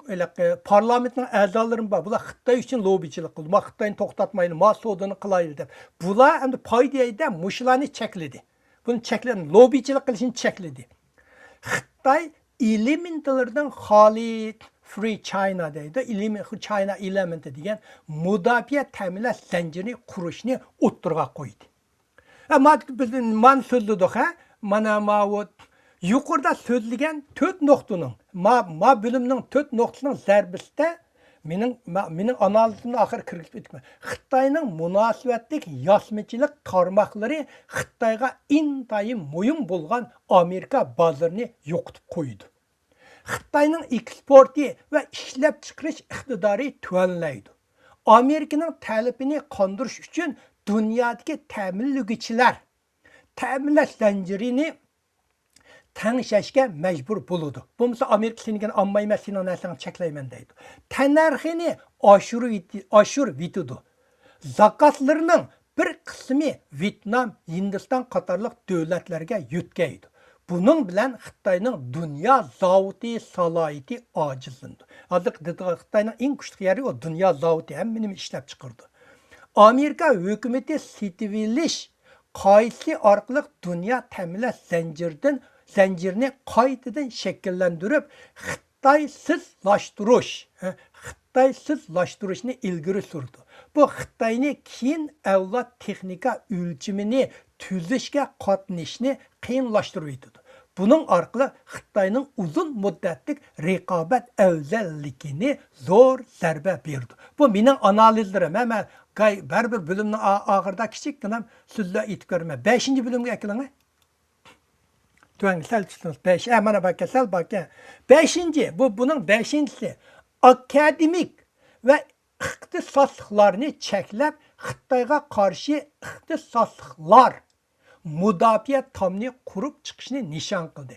ھېلىقى پارلامېنتنىڭ ئەزالىرىمۇ بار. بۇلار خىتاي ئۈچۈن لوببىچىلىق قىلىدۇ. ما خىتاينى توختاتمايلى، ما سودىنى قىلايلى دەپ. بۇلار ئەمدى پايدا يەيدۇ، مۇشۇلارنى چەكلىدى. بۇنى چەكلىدى، لوببىچىلىق قىلىشنى چەكلىدى. خىتاي ئېلېمېنتلىرىدىن خالىي، فرى چاينا دەيدۇ. ئېلېمېنت، چاينا ئېلېمېنت دېگەن مۇداپىئە تەمىنلەش زەنجىرىنى قۇرۇشنى ئوتتۇرىغا قويدى. ھە، ما-، بىز مانا سۆزلىدۇق، ھە؟ مانا ماۋۇ يۇقىرىدا سۆزلىگەن تۆت نۇقتىنىڭ، ما-، ما بۆلۈمنىڭ تۆت نۇقتىسىنىڭ زەربىسىدە مېنىڭ، ما-، مېنىڭ ئانالىزىمنى ئاخىرى كىرگۈزۈپ ئۆتىمەن. خىتاينىڭ مۇناسىۋەتلىك ياسىمىچىلىق تارماقلىرى خىتايغا ئىنتايىن مۇھىم بولغان ئامېرىكا بازىرىنى يوقىتىپ قويىدۇ. خىتاينىڭ ئېكسپورتى ۋە ئىشلەپچىقىرىش ئىقتىدارى تۆۋەنلەيدۇ. ئامېرىكىنىڭ تەلىپىنى قاندۇرۇش ئۈچۈن دۇنيادىكى تەمىنلىگۈچىلەر تەمىنلەش زەنجىرىنى تەڭشەشكە مەجبۇر بولىدۇ. بولمىسا ئامېرىكا سېنىڭكىنى ئالمايمەن، سېنىڭ نەرسەڭنى چەكلەيمەن دەيدۇ. تەننەرخىنى ئاشۇرۇۋېتى-، ئاشۇرۇۋېتىدۇ. زاكازلىرىنىڭ بىر قىسمى ۋيېتنام، ھىندىستان قاتارلىق دۆلەتلەرگە يۆتكەيدۇ. بۇنىڭ بىلەن خىتاينىڭ دۇنيا زاۋۇتى سالاھىيىتى ئاجىزلىنىدۇ. ھازىرقى دېدىغان خىتاينىڭ ئەڭ كۈچلۈك يېرى ئۇ دۇنيا زاۋۇتى، ھەممە نېمە ئىشلەپ چىقىرىدۇ. ئامېرىكا ھۆكۈمىتى سېتىۋېلىش قائىدىسى ئارقىلىق دۇنيا تەمىنلەش زەنجىرىدىن، زەنجىرىنى قايتىدىن شەكىللەندۈرۈپ، خىتايسىزلاشتۇرۇش، ھە، خىتايسىزلاشتۇرۇشنى ئىلگىرى سۈرىدۇ. بۇ خىتاينى كېيىن ئەۋلاد تېخنىكا ئۆلچىمىنى تۈزۈشكە قاتنىشىشنى قىيىنلاشتۇرۇۋېتىدۇ. بۇنىڭ ئارقىلىق خىتاينىڭ ئۇزۇن مۇددەتلىك رىقابەت ئەۋزەللىكىنى زور زەربە بېرىدۇ. بۇ مېنىڭ ئانالىزلىرىم. ھە، مەن گاي-، بەرىبىر بۆلۈمنىڭ ئا-، ئاخىرىدا كىچىككىنە سۆزلەر ئېيتىپ كۆرىمەن. بەشىنچى بۆلۈمگە ئەكېلىڭە. تۆۋەنگە سەل چۈشتىڭىز. بەش، ئە، مانا باركەن، سەل باركەن. بەشىنچى، بۇ، بۇنىڭ بەشىنچىسى. ئاكادېمىك ۋە ئىختىساسلىقلارنى چەكلەپ، خىتايغا قارشى ئىختىساسلىقلار مۇداپىئە تامنى قۇرۇپ چىقىشنى نىشان قىلدى.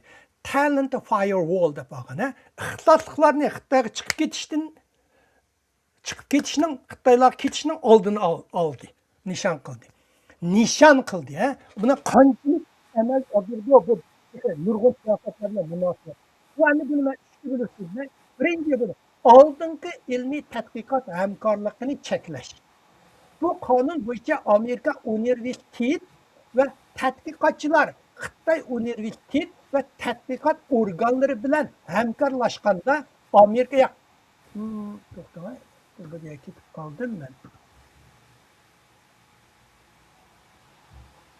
تالېنت فايەرۋول دەپ ئالغان، ھە؟ ئىختىساسلىقلارنى خىتايغا چىقىپ كېتىشتىن چىقىپ كېتىشنىڭ، خىتايلارغا كېتىشنىڭ ئالدىنى ئال-، ئالدى، نىشان قىلدى. نىشان قىلدى، ھە؟ بۇنى قانچىلىك ئەمەلگە ئاشۇرىدۇ، بۇ نۇرغۇن سىياسەتلەرنىڭ مۇناسىۋەت. بۇ ئەمدى بۇنى مەن ئۈچكە بۆلۈپ سۆزلەي. بىرىنچى بۇنى ئالدىنقى ئىلمىي تەتقىقات ھەمكارلىقىنى چەكلەش. بۇ قانۇن بويىچە ئامېرىكا ئۇنىۋېرسىتېت ۋە تەتقىقاتچىلار خىتاي ئۇنىۋېرسىتېت ۋە تەتقىقات ئورگانلىرى بىلەن ھەمكارلاشقاندا ئامېرىكا ياق-، ھىم، توختاڭ، بىر يەرگە كېتىپ قالدىم مەن.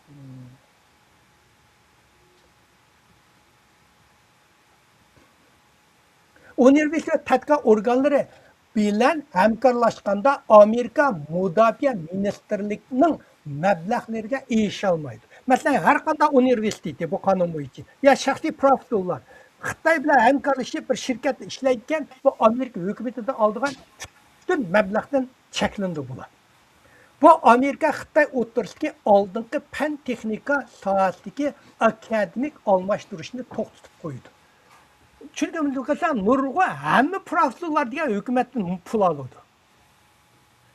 ھىم. ئۇنىۋېرسىتېت تەتقىقات ئورگانلىرى بىلەن ھەمكارلاشقاندا ئامېرىكا مۇداپىئە مىنىستىرلىكىنىڭ مەبلەغلىرىگە ئېرىشەلمەيدۇ. مەسىلەن، ھەر قانداق ئۇنىۋېرسىتېتى بۇ قانۇن بويىچە يا شەخسىي پروفېسسورلار خىتاي بىلەن ھەمكارلىشىپ بىر شىركەتتە ئىشلەيدىكەن، بۇ ئامېرىكا ھۆكۈمىتىدىن ئالىدىغان پۈتۈن مەبلەغدىن چەكلىنىدۇ بۇلار. بۇ ئامېرىكا خىتاي ئوتتۇرىسىدىكى ئالدىنقى پەن تېخنىكا ساھەسىدىكى ئاكادېمىك ئالماشتۇرۇشنى توختىتىپ قويىدۇ. چۈنكى نۇرغۇن ھەممە پروفېسسورلار دېگەن ھۆكۈمەتتىن پۇل ئالىدۇ.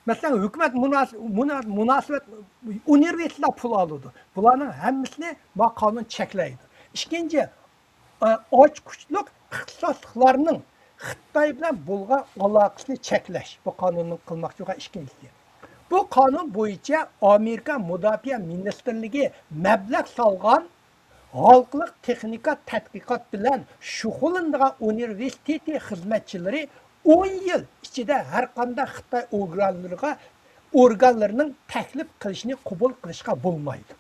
مەسىلەن، ھۆكۈمەت مۇناسىۋەت ئۇنىۋېرسىتېتلار پۇل ئالىدۇ. بۇلارنىڭ ھەممىسىنى ما قانۇن چەكلەيدۇ. ئىككىنچى، ئاچقۇچلۇق ئىختىساسلىقلارنىڭ خىتاي بىلەن بولغان ئالاقىسىنى چەكلەش، بۇ قانۇننىڭ قىلماقچى بولغان ئىككىنچىسى. بۇ قانۇن بويىچە ئامېرىكا مۇداپىئە مىنىستىرلىكى مەبلەغ سالغان ھالقىلىق تېخنىكا تەتقىقات بىلەن شۇغۇللىنىدىغان ئۇنىۋېرسىتېتى خىزمەتچىلىرى ئون يىل ئىچىدە ھەرقانداق خىتاي ئورگانلىرىغا ئورگانلىرىنىڭ تەكلىپ قىلىشىنى قوبۇل قىلىشقا بولمايدۇ.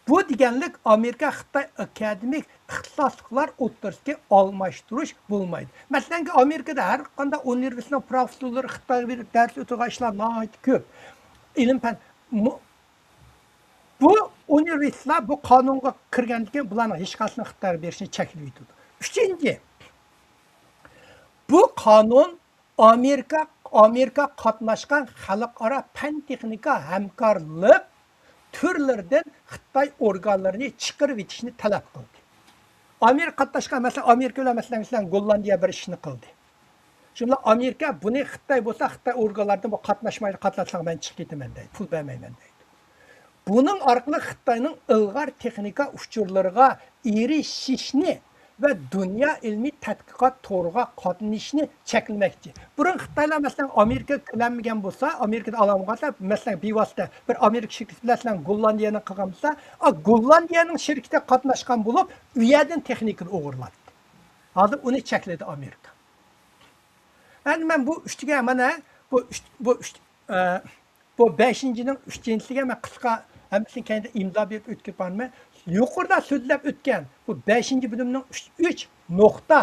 بۇ دېگەنلىك ئامېرىكا خىتاي ئاكادېمىك ئىختىساسلىقلار ئوتتۇرىسىدىكى ئالماشتۇرۇش بولمايدۇ. مەسىلەنكى، ئامېرىكىدا ھەر قانداق ئۇنىۋېرسىتېتنىڭ پروفېسسورلىرى خىتايغا بېرىپ دەرس ئۆتىدىغان ئىشلار ناھايىتى كۆپ. ئىلىم پەن بۇ ئۇنىۋېرسىتېتلار بۇ قانۇنغا كىرگەندىن كېيىن بۇلارنىڭ ھېچقايسىسىنىڭ خىتايغا بېرىشىنى چەكلىۋېتىدۇ. ئۈچىنچى، بۇ قانۇن ئامېرىكا ئامېرىكا قاتناشقان خەلقئارا پەن تېخنىكا ھەمكارلىق تۈرلىرىدىن خىتاي ئورگانلىرىنى چىقىرىۋېتىشنى تەلەپ قىلدى. ئامېرىكا قاتناشقان، مەسىلەن، ئامېرىكا بىلەن، مەسىلەن، مەسىلەن، گوللاندىيە بىر ئىشنى قىلدى. شۇنداق ئامېرىكا بۇنى خىتاي بولسا، خىتاي ئورگانلاردىن بۇ قاتناشمايدۇ، قاتناشساڭ مەن چىقىپ كېتىمەن دەيدۇ، پۇل بەرمەيمەن دەيدۇ. بۇنىڭ ئارقىلىق خىتاينىڭ ئىلغار تېخنىكا ئۇچۇرلىرىغا ئېرىشىشنى ۋە دۇنيا ئىلمىي تەتقىقات تورىغا قاتنىشىشنى چەكلىمەكچى. بۇرۇن خىتايلار، مەسىلەن، ئامېرىكىغا كىرەلمىگەن بولسا، ئامېرىكىدىن ئالالمىغانلار، مەسىلەن، بىۋاسىتە بىر ئامېرىكا شىركىتى بىلەن، مەسىلەن، گوللاندىيەنى قىلغان بولسا، ئا، گوللاندىيەنىڭ شىركىتى قاتناشقان بولۇپ، ئۇ يەردىن تېخنىكىنى ئوغرىلايتتى. ھازىر ئۇنى چەكلىدى ئامېرىكا. ئەمدى مەن بۇ ئۈچتىگە، مانا بۇ ئۈچ، بۇ ئۈچ، ئە، بۇ بەشىنچىنىڭ ئۈچىنچىسىگە مەن قىسقا ھەممىسىنى كەينىدە ئىملا بېرىپ ئۆتكۈپ بارىمەن. يۇقىرىدا سۆزلەپ ئۆتكەن بۇ بەشىنچى بۆلۈمنىڭ ئۈچ، ئۈچ نۇقتا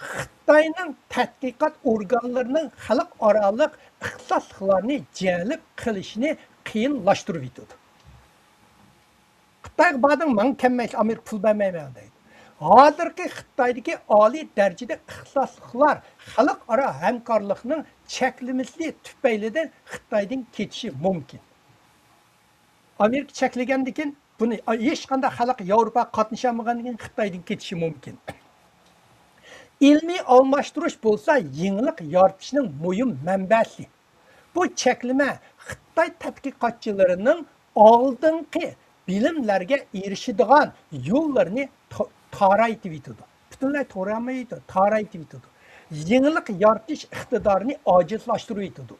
خىتاينىڭ تەتقىقات ئورگانلىرىنىڭ خەلقئارالىق ئىختىساسلىقلارنى جەلپ قىلىشىنى قىيىنلاشتۇرۇۋېتىدۇ. خىتايغا باردىڭ، ماڭا كەلمەيسىلەر، ئامېرىكا پۇل بەرمەيمەن دەيدۇ. ھازىرقى خىتايدىكى ئالىي دەرىجىلىك ئىختىساسلىقلار خەلقئارا ھەمكارلىقنىڭ چەكلىمىسى تۈپەيلىدىن خىتايدىن كېتىشى مۇمكىن. ئامېرىكا چەكلىگەندىكىن بۇنى ھېچقانداق خەلق ياۋروپاغا قاتنىشالمىغاندىكىن خىتايدىن كېتىشى مۇمكىن. ئىلمىي ئالماشتۇرۇش بولسا يېڭىلىق يارىتىشنىڭ مۇھىم مەنبەسى. بۇ چەكلىمە خىتاي تەتقىقاتچىلىرىنىڭ ئالدىنقى بىلىملەرگە ئېرىشىدىغان يوللىرىنى تا-، تارايتىۋېتىدۇ. پۈتۈنلەي تارايمايدۇ، تارايتىۋېتىدۇ. يېڭىلىق يارىتىش ئىقتىدارىنى ئاجىزلاشتۇرۇۋېتىدۇ.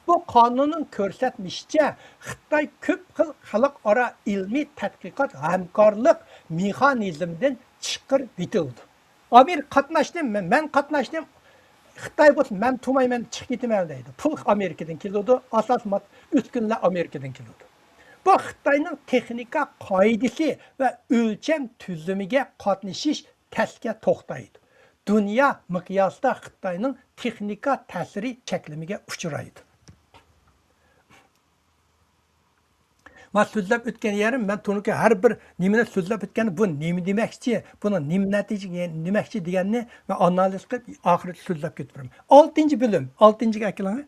بۇ قانۇننىڭ كۆرسەتمىشىچە، خىتاي كۆپ خىل خەلقئارا ئىلمىي تەتقىقات ھەمكارلىق مېخانىزمىدىن چىقىرىۋېتىلىدۇ. ئامېرىكا قاتناشتى، مەن، مەن قاتناشتىم، خىتاي بولسا، مەن تۇرمايمەن، چىقىپ كېتىمەن دەيدۇ. پۇل ئامېرىكىدىن كېلىدۇ، ئاساس مات-، ئۈسكۈنىلەر ئامېرىكىدىن كېلىدۇ. بۇ خىتاينىڭ تېخنىكا قائىدىسى ۋە ئۆلچەم تۈزۈمىگە قاتنىشىش تەسكە توختايدۇ. دۇنيا مىقياسىدا خىتاينىڭ تېخنىكا تەسىرى چەكلىمىگە ئۇچرايدۇ. مانا سۆزلەپ ئۆتكەن يېرىم، مەن تونۇكى ھەر بىر نېمىنى سۆزلەپ ئۆتكەندە، بۇ نېمە دېمەكچى، بۇنىڭ نېمە نەتىجە، نېمەكچى دېگەننى مەن ئانالىز قىلىپ، ئاخىرىدا سۆزلەپ كېتىپ بېرىمەن. ئالتىنچى بۆلۈم، ئالتىنچىگە ئەكېلىڭ.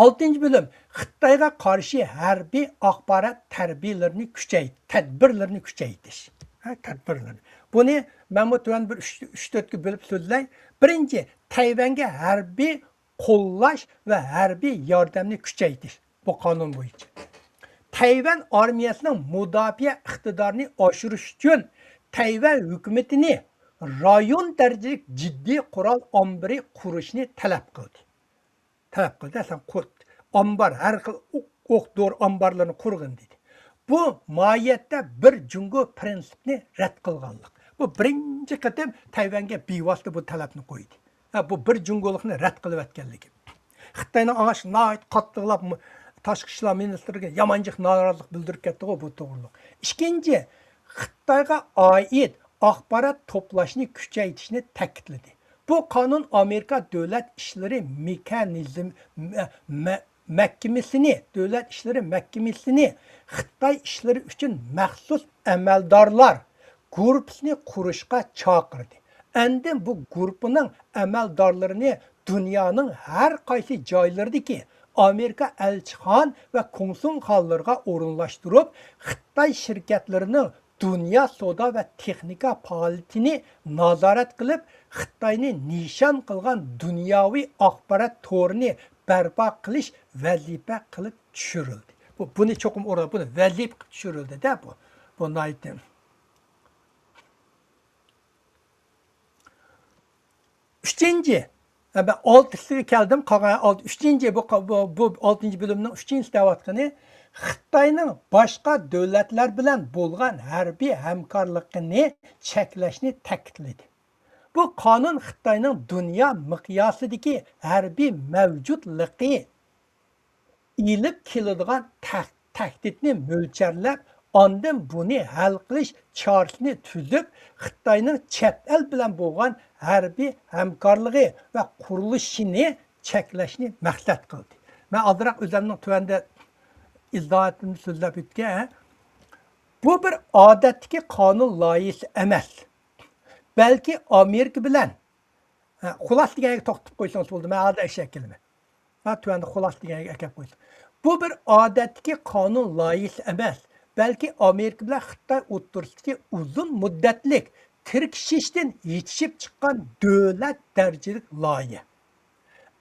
ئالتىنچى بۆلۈم، خىتايغا قارشى ھەربىي ئاخبارات تەربىيەلىرىنى كۈچەيت-، تەدبىرلىرىنى كۈچەيتىش. ھە، تەدبىرلىرىنى. بۇنى مەنمۇ تۆۋەن بىر ئۈچ، ئۈچ تۆتكە بۆلۈپ سۆزلەي. بىرىنچى، تەيۋەنگە ھەربىي قوللاش ۋە ھەربىي ياردەمنى كۈچەيتىش. بۇ قانۇن بويىچە. تەيۋەن ئارمىيەسىنىڭ مۇداپىئە ئىقتىدارىنى ئاشۇرۇش ئۈچۈن تەيۋەن ھۆكۈمىتىنى رايون دەرىجىلىك جىددىي قورال ئامبىرى قۇرۇشنى تەلەپ قىلدى. تەلەپ قىلدى، سەن قۇر-، ئامبار، ھەر خىل ئوق، ئوق دورا ئامبارلىرىنى قۇرغىن دېدى. بۇ ماھىيەتتە بىر جۇڭگو پىرىنسىپنى رەت قىلغانلىق. بۇ بىرىنچى قېتىم تەيۋەنگە بىۋاسىتە بۇ تەلەپنى قويدى. ھە، بۇ بىر جۇڭگولۇقنى رەت قىلىۋەتكەنلىكى. خىتاينىڭ ئاڭا ناھايىتى قاتتىقلاپ مۇ-، تاشقى ئىشلار مىنىستىرلىكى يامان جىق نارازىلىق بىلدۈرۈپ كەتتىغۇ بۇ توغرىلىق. ئىككىنچى، خىتايغا ئائىت ئاخبارات توپلاشنى كۈچەيتىشنى تەكىتلىدى. بۇ قانۇن ئامېرىكا دۆلەت ئىشلىرى مېخانىزم، مە-، مە-، مەھكىمىسىنى، دۆلەت ئىشلىرى مەھكىمىسىنى خىتاي ئىشلىرى ئۈچۈن مەخسۇس ئەمەلدارلار گۇرۇپپىسىنى قۇرۇشقا چاقىردى. ئاندىن بۇ گۇرۇپپىنىڭ ئەمەلدارلىرىنى دۇنيانىڭ ھەر قايسى جايلىرىدىكى ئامېرىكا ئەلچىخانا ۋە كونسۇلخانىلىرىغا ئورۇنلاشتۇرۇپ، خىتاي شىركەتلىرىنىڭ دۇنيا سودا ۋە تېخنىكا پائالىيىتىنى نازارەت قىلىپ، خىتاينى نىشان قىلغان دۇنياۋى ئاخبارات تورىنى بەرپا قىلىش ۋەزىپە قىلىپ چۈشۈرۈلدى. بۇ، بۇنى چوقۇم ئورا، بۇنى ۋەزىپە قىلىپ چۈشۈرۈلدى-دە بۇ. بۇ ناھايىتى. ئۈچىنچى، ھە، مەن ئالتىسىغا كەلدىم، قالغان ئالتە، ئۈچىنچى، بۇ، بۇ، بۇ ئالتىنچى بۆلۈمنىڭ ئۈچىنچى دەۋاتقىنى خىتاينىڭ باشقا دۆلەتلەر بىلەن بولغان ھەربىي ھەمكارلىقىنى چەكلەشنى تەكىتلىدى. بۇ قانۇن خىتاينىڭ دۇنيا مىقياسىدىكى ھەربىي مەۋجۇتلۇقى ئېلىپ كېلىدىغان تەھ-، تەھدىتنى مۆلچەرلەپ، ئاندىن بۇنى ھەل قىلىش چارىسىنى تۈزۈپ، خىتاينىڭ چەت ئەل بىلەن بولغان ھەربىي ھەمكارلىقى ۋە قۇرۇلۇشىنى چەكلەشنى مەقسەت قىلدى. مەن ئازراق ئۆزۈمنىڭ تۆۋەندە ئىزاھاتىمنى سۆزلەپ ئۆتكەن. بۇ بىر ئادەتتىكى قانۇن لايىھىسى ئەمەس، بەلكى ئامېرىكا بىلەن، ھە، خۇلاسە دېگەن يەرگە توختىتىپ قويسىڭىز بولدى، مەن ھازىر ئەشەگە كېلىمەن. ھە، تۆۋەندە خۇلاسە دېگەن يەرگە ئەكەپ قويسام. بۇ بىر ئادەتتىكى قانۇن لايىھىسى ئەمەس، بەلكى ئامېرىكا بىلەن خىتاي ئوتتۇرىسىدىكى ئۇزۇن مۇددەتلىك تىركىشىشتىن يېتىشىپ چىققان دۆلەت دەرىجىلىك لايىھە.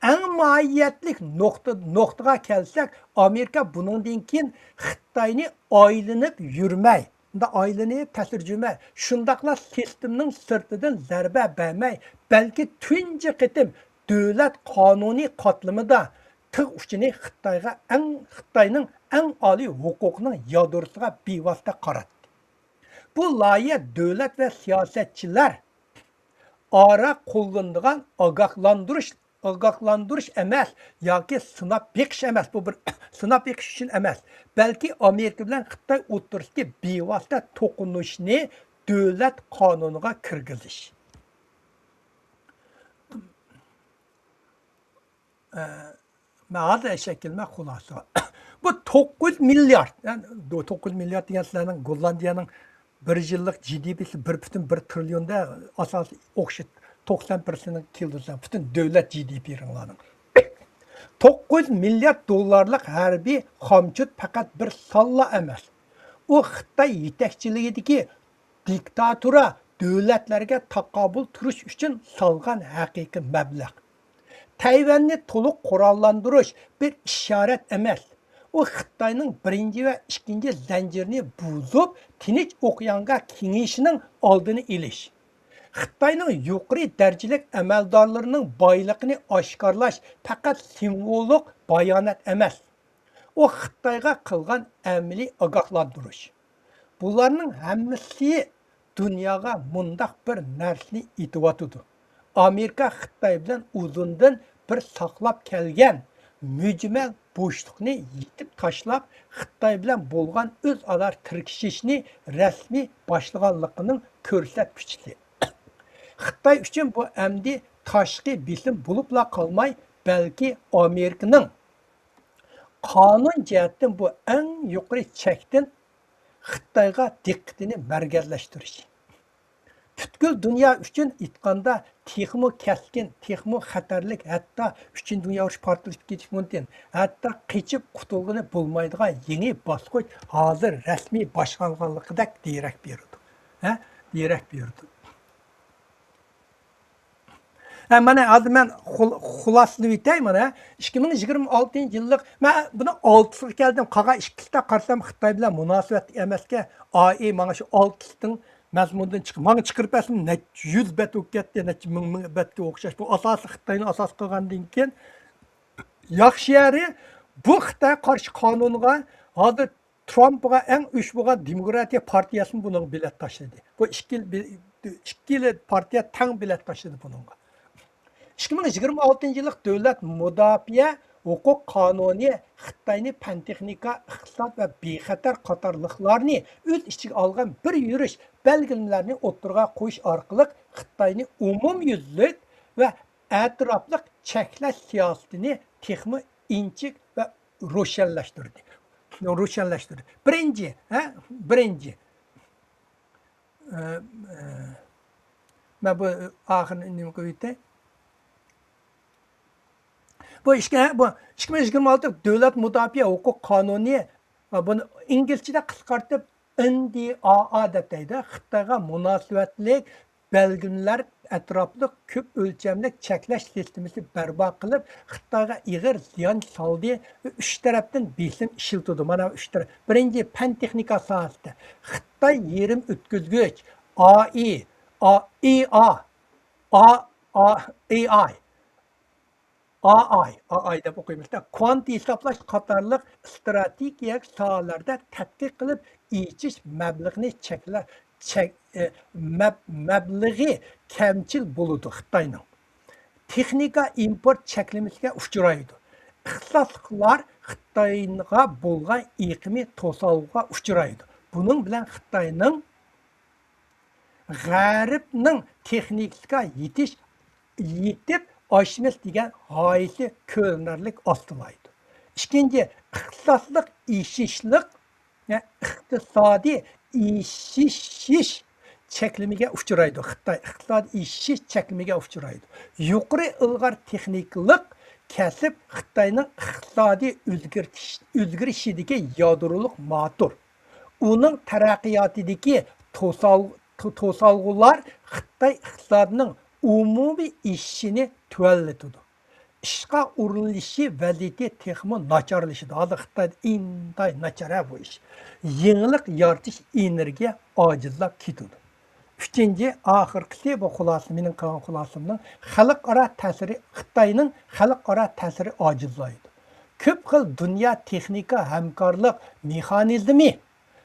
ئەڭ ماھىيەتلىك نۇقتا، نۇقتىغا كەلسەك، ئامېرىكا بۇنىڭدىن كېيىن خىتاينى ئايلىنىپ يۈرمەي، مۇنداق ئايلىنىپ تەسىر يۈرمەي، شۇنداقلا سىستېمىنىڭ سىرتىدىن زەربە بەرمەي، بەلكى تۇنجى قېتىم دۆلەت قانۇنى قاتلىمىدا تىغ ئۇچىنى خىتايغا ئەڭ، خىتاينىڭ ئەڭ ئالىي ھوقۇقىنىڭ يادرىسىغا بىۋاسىتە قاراتتى. بۇ لايىھە دۆلەت ۋە سىياسەتچىلەر ئارا قوللىنىدىغان ئاگاھلاندۇرۇش، ئاگاھلاندۇرۇش ئەمەس ياكى سىناپ بېقىش ئەمەس، بۇ بىر سىناپ بېقىش ئۈچۈن ئەمەس، بەلكى ئامېرىكا بىلەن خىتاي ئوتتۇرىسىدىكى بىۋاسىتە توقۇنۇشنى دۆلەت قانۇنىغا كىرگۈزۈش. ئە، مەن ھازىر ئەشەگە كېلىمەن خۇلاسىغا. بۇ توققۇز مىليارد، يەنى بۇ توققۇز مىليارد دېگەن سىلەرنىڭ گوللاندىيەنىڭ بىر يىللىق جى دى پىسى بىر پۈتۈن بىر تىرىليوندا ئاساسىي ئوخشاش توقسان پىرسەنتنى كېلىدۇ سىلەر پۈتۈن دۆلەت جى دى پىلىرىڭلارنىڭ. توققۇز مىليارد دوللارلىق ھەربىي خامچوت پەقەت بىر سانلا ئەمەس. ئۇ خىتاي يېتەكچىلىكىدىكى دىكتاتورا دۆلەتلەرگە تاقابىل تۇرۇش ئۈچۈن سالغان ھەقىقىي مەبلەغ. تەيۋەننى تولۇق قوراللاندۇرۇش بىر ئىشارەت ئەمەس. ئۇ خىتاينىڭ بىرىنچى ۋە ئىككىنچى زەنجىرىنى بۇزۇپ، تىنچ ئوكيانغا كېڭىيىشىنىڭ ئالدىنى ئېلىش. خىتاينىڭ يۇقىرى دەرىجىلىك ئەمەلدارلىرىنىڭ بايلىقىنى ئاشكارىلاش پەقەت سىمۋوللۇق بايانات ئەمەس. ئۇ خىتايغا قىلغان ئەمەلىي ئاگاھلاندۇرۇش. بۇلارنىڭ ھەممىسى دۇنياغا مۇنداق بىر نەرسىنى ئېيتىۋاتىدۇ. ئامېرىكا خىتاي بىلەن ئۇزۇندىن بىر ساقلاپ كەلگەن مۈجمەل بوشلۇقنى يېپىپ تاشلاپ، خىتاي بىلەن بولغان ئۆزئارا تىركىشىشنى رەسمىي باشلىغانلىقىنىڭ كۆرسەتكۈچىسى. خىتاي ئۈچۈن بۇ ئەمدى تاشقى بېسىم بولۇپلا قالماي، بەلكى ئامېرىكىنىڭ قانۇن جەھەتتىن بۇ ئەڭ يۇقىرى چەكتىن خىتايغا دىققىتىنى مەركەزلەشتۈرۈش. پۈتكۈل دۇنيا ئۈچۈن ئېيتقاندا، تېخىمۇ كەسكىن، تېخىمۇ خەتەرلىك، ھەتتا ئۈچىنچى دۇنيا ئۇرۇشى پارتلىشىپ كېتىشى مۇمكىن، ھەتتا قېچىپ قۇتۇلغىلى بولمايدىغان يېڭى باسقۇچ ھازىر رەسمىي باشلانغانلىقىدەك دېرەك بېرىدۇ. ھە؟ دېرەك بېرىدۇ. ھە، مانا ھازىر مەن خۇل-، خۇلاسىلىۋېتەي، مانا، ئىككى مىڭ يىگىرمە ئالتىنچى يىللىق، مەن بۇنىڭ ئالتىسىغا كەلدىم، قالغان ئىككىسىدە قارىسام خىتاي بىلەن مۇناسىۋەتلىك ئەمەسكەن، ئائىي، ماڭا شۇ ئالتىسىنىڭ مەزمۇنىدىن چىقىپ، ماڭا چىقىرىپ بەرسىمۇ نەچچە يۈز بەت بولۇپ كەتتى، نەچچە مىڭ، مىڭ بەتكە ئوخشاش. بۇ ئاساسىي خىتاينى ئاساس قىلغاندىن كېيىن، ياخشى يېرى، بۇ خىتايغا قارشى قانۇنغا ھازىر ترامپقا ئەڭ ئۆچ بولغان دېموكراتىيە پارتىيەسىمۇ بۇنىڭغا بېلەت تاشلىدى. بۇ ئىككىلا، ئىككىلا پارتىيە تەڭ بېلەت تاشلىدى بۇنىڭغا. ئىككى مىڭ يىگىرمە ئالتىنچى يىللىق دۆلەت مۇداپىئە ھوقۇق قانۇنى خىتاينى پەن-تېخنىكا، ئىقتىساد ۋە بىخەتەر قاتارلىقلارنى ئۆز ئىچىگە ئالغان بىر يۈرۈش بەلگىلىمىلەرنى ئوتتۇرىغا قويۇش ئارقىلىق خىتاينى ئومۇميۈزلۈك ۋە ئەتراپلىق چەكلەش سىياسىتىنى تېخىمۇ ئىنچىكە ۋە روشەنلەشتۈردى. روشەنلەشتۈردى. بىرىنچى، ھە، بىرىنچى. ئە، ئە، مەن بۇ ئاخىرىنى نېمە قىلىۋېتەي؟ بۇ ئىككى، بۇ ئىككى مىڭ يىگىرمە ئالتە دۆلەت مۇداپىئە ھوقۇق قانۇنى، بۇنى ئىنگلىزچىدە قىسقارتىپ ئېن دى ئا ئا دەپ دەيدۇ. خىتايغا مۇناسىۋەتلىك بەلگىلىمىلەر ئەتراپلىق كۆپ ئۆلچەملىك چەكلەش سىستېمىسى بەرپا قىلىپ، خىتايغا ئېغىر زىيان سالدى. ئۈچ تەرەپتىن بېسىم ئىشلىتىدۇ. مانا ئۈچ تەرەپ. بىرىنچى، پەن تېخنىكا ساھەسىدە خىتاي يېرىم ئۆتكۈزگۈچ، ئا ئى، ئا ئى ئا، ئا ئا ئى ئاي، ئا ئاي، ئا ئاي دەپ ئوقۇيمىز-دە، كۋانت ھېسابلاش قاتارلىق ئىستراتېگىيەلىك ساھەلەردە تەتقىق قىلىپ ئېچىش مەبلىغىنى چەكلە-، چەك-، ئە، مەب-، مەبلىغى كەمچىل بولىدۇ خىتاينىڭ. تېخنىكا ئىمپورت چەكلىمىسىگە ئۇچرايدۇ. ئىختىساسلىقلار خىتايغا بولغان ئېقىمى توسالغۇغا ئۇچرايدۇ. بۇنىڭ بىلەن خىتاينىڭ غەربنىڭ تېخنىكىسىغا يېتىش، يېتىپ ئاشىمىز دېگەن غايىسى كۆرۈنەرلىك ئاستىلايدۇ. ئىككىنچى، ئىقتىسادلىق ئېشىشلىق، يا ئىقتىسادىي ئېشىش چەكلىمىگە ئۇچرايدۇ. خىتاي ئىقتىسادىي ئېشىش چەكلىمىگە ئۇچرايدۇ. يۇقىرى ئىلغار تېخنىكىلىق كەسىپ خىتاينىڭ ئىقتىسادىي ئۆزگىرىش-، ئۆزگىرىشىدىكى يادرولۇق موتور. ئۇنىڭ تەرەققىياتىدىكى توسال-، تو-، توسالغۇلار خىتاي ئىقتىسادىنىڭ ئومۇمىي ئېشىشىنى تۆۋەنلىتىدۇ. ئىشقا ئورۇنلىشىش ۋەزىيىتى تېخىمۇ ناچارلىشىدۇ. ھازىر خىتايدا ئىنتايىن ناچار ھە بۇ ئىش. يېڭىلىق يارىتىش ئېنېرگىيە ئاجىزلاپ كېتىدۇ. ئۈچىنچى، ئاخىرقىسى، بۇ خۇلاسە، مېنىڭ قىلغان خۇلاسەمنىڭ خەلقئارا تەسىرى، خىتاينىڭ خەلقئارا تەسىرى ئاجىزلايدۇ. كۆپ خىل دۇنيا تېخنىكا ھەمكارلىق مېخانىزمى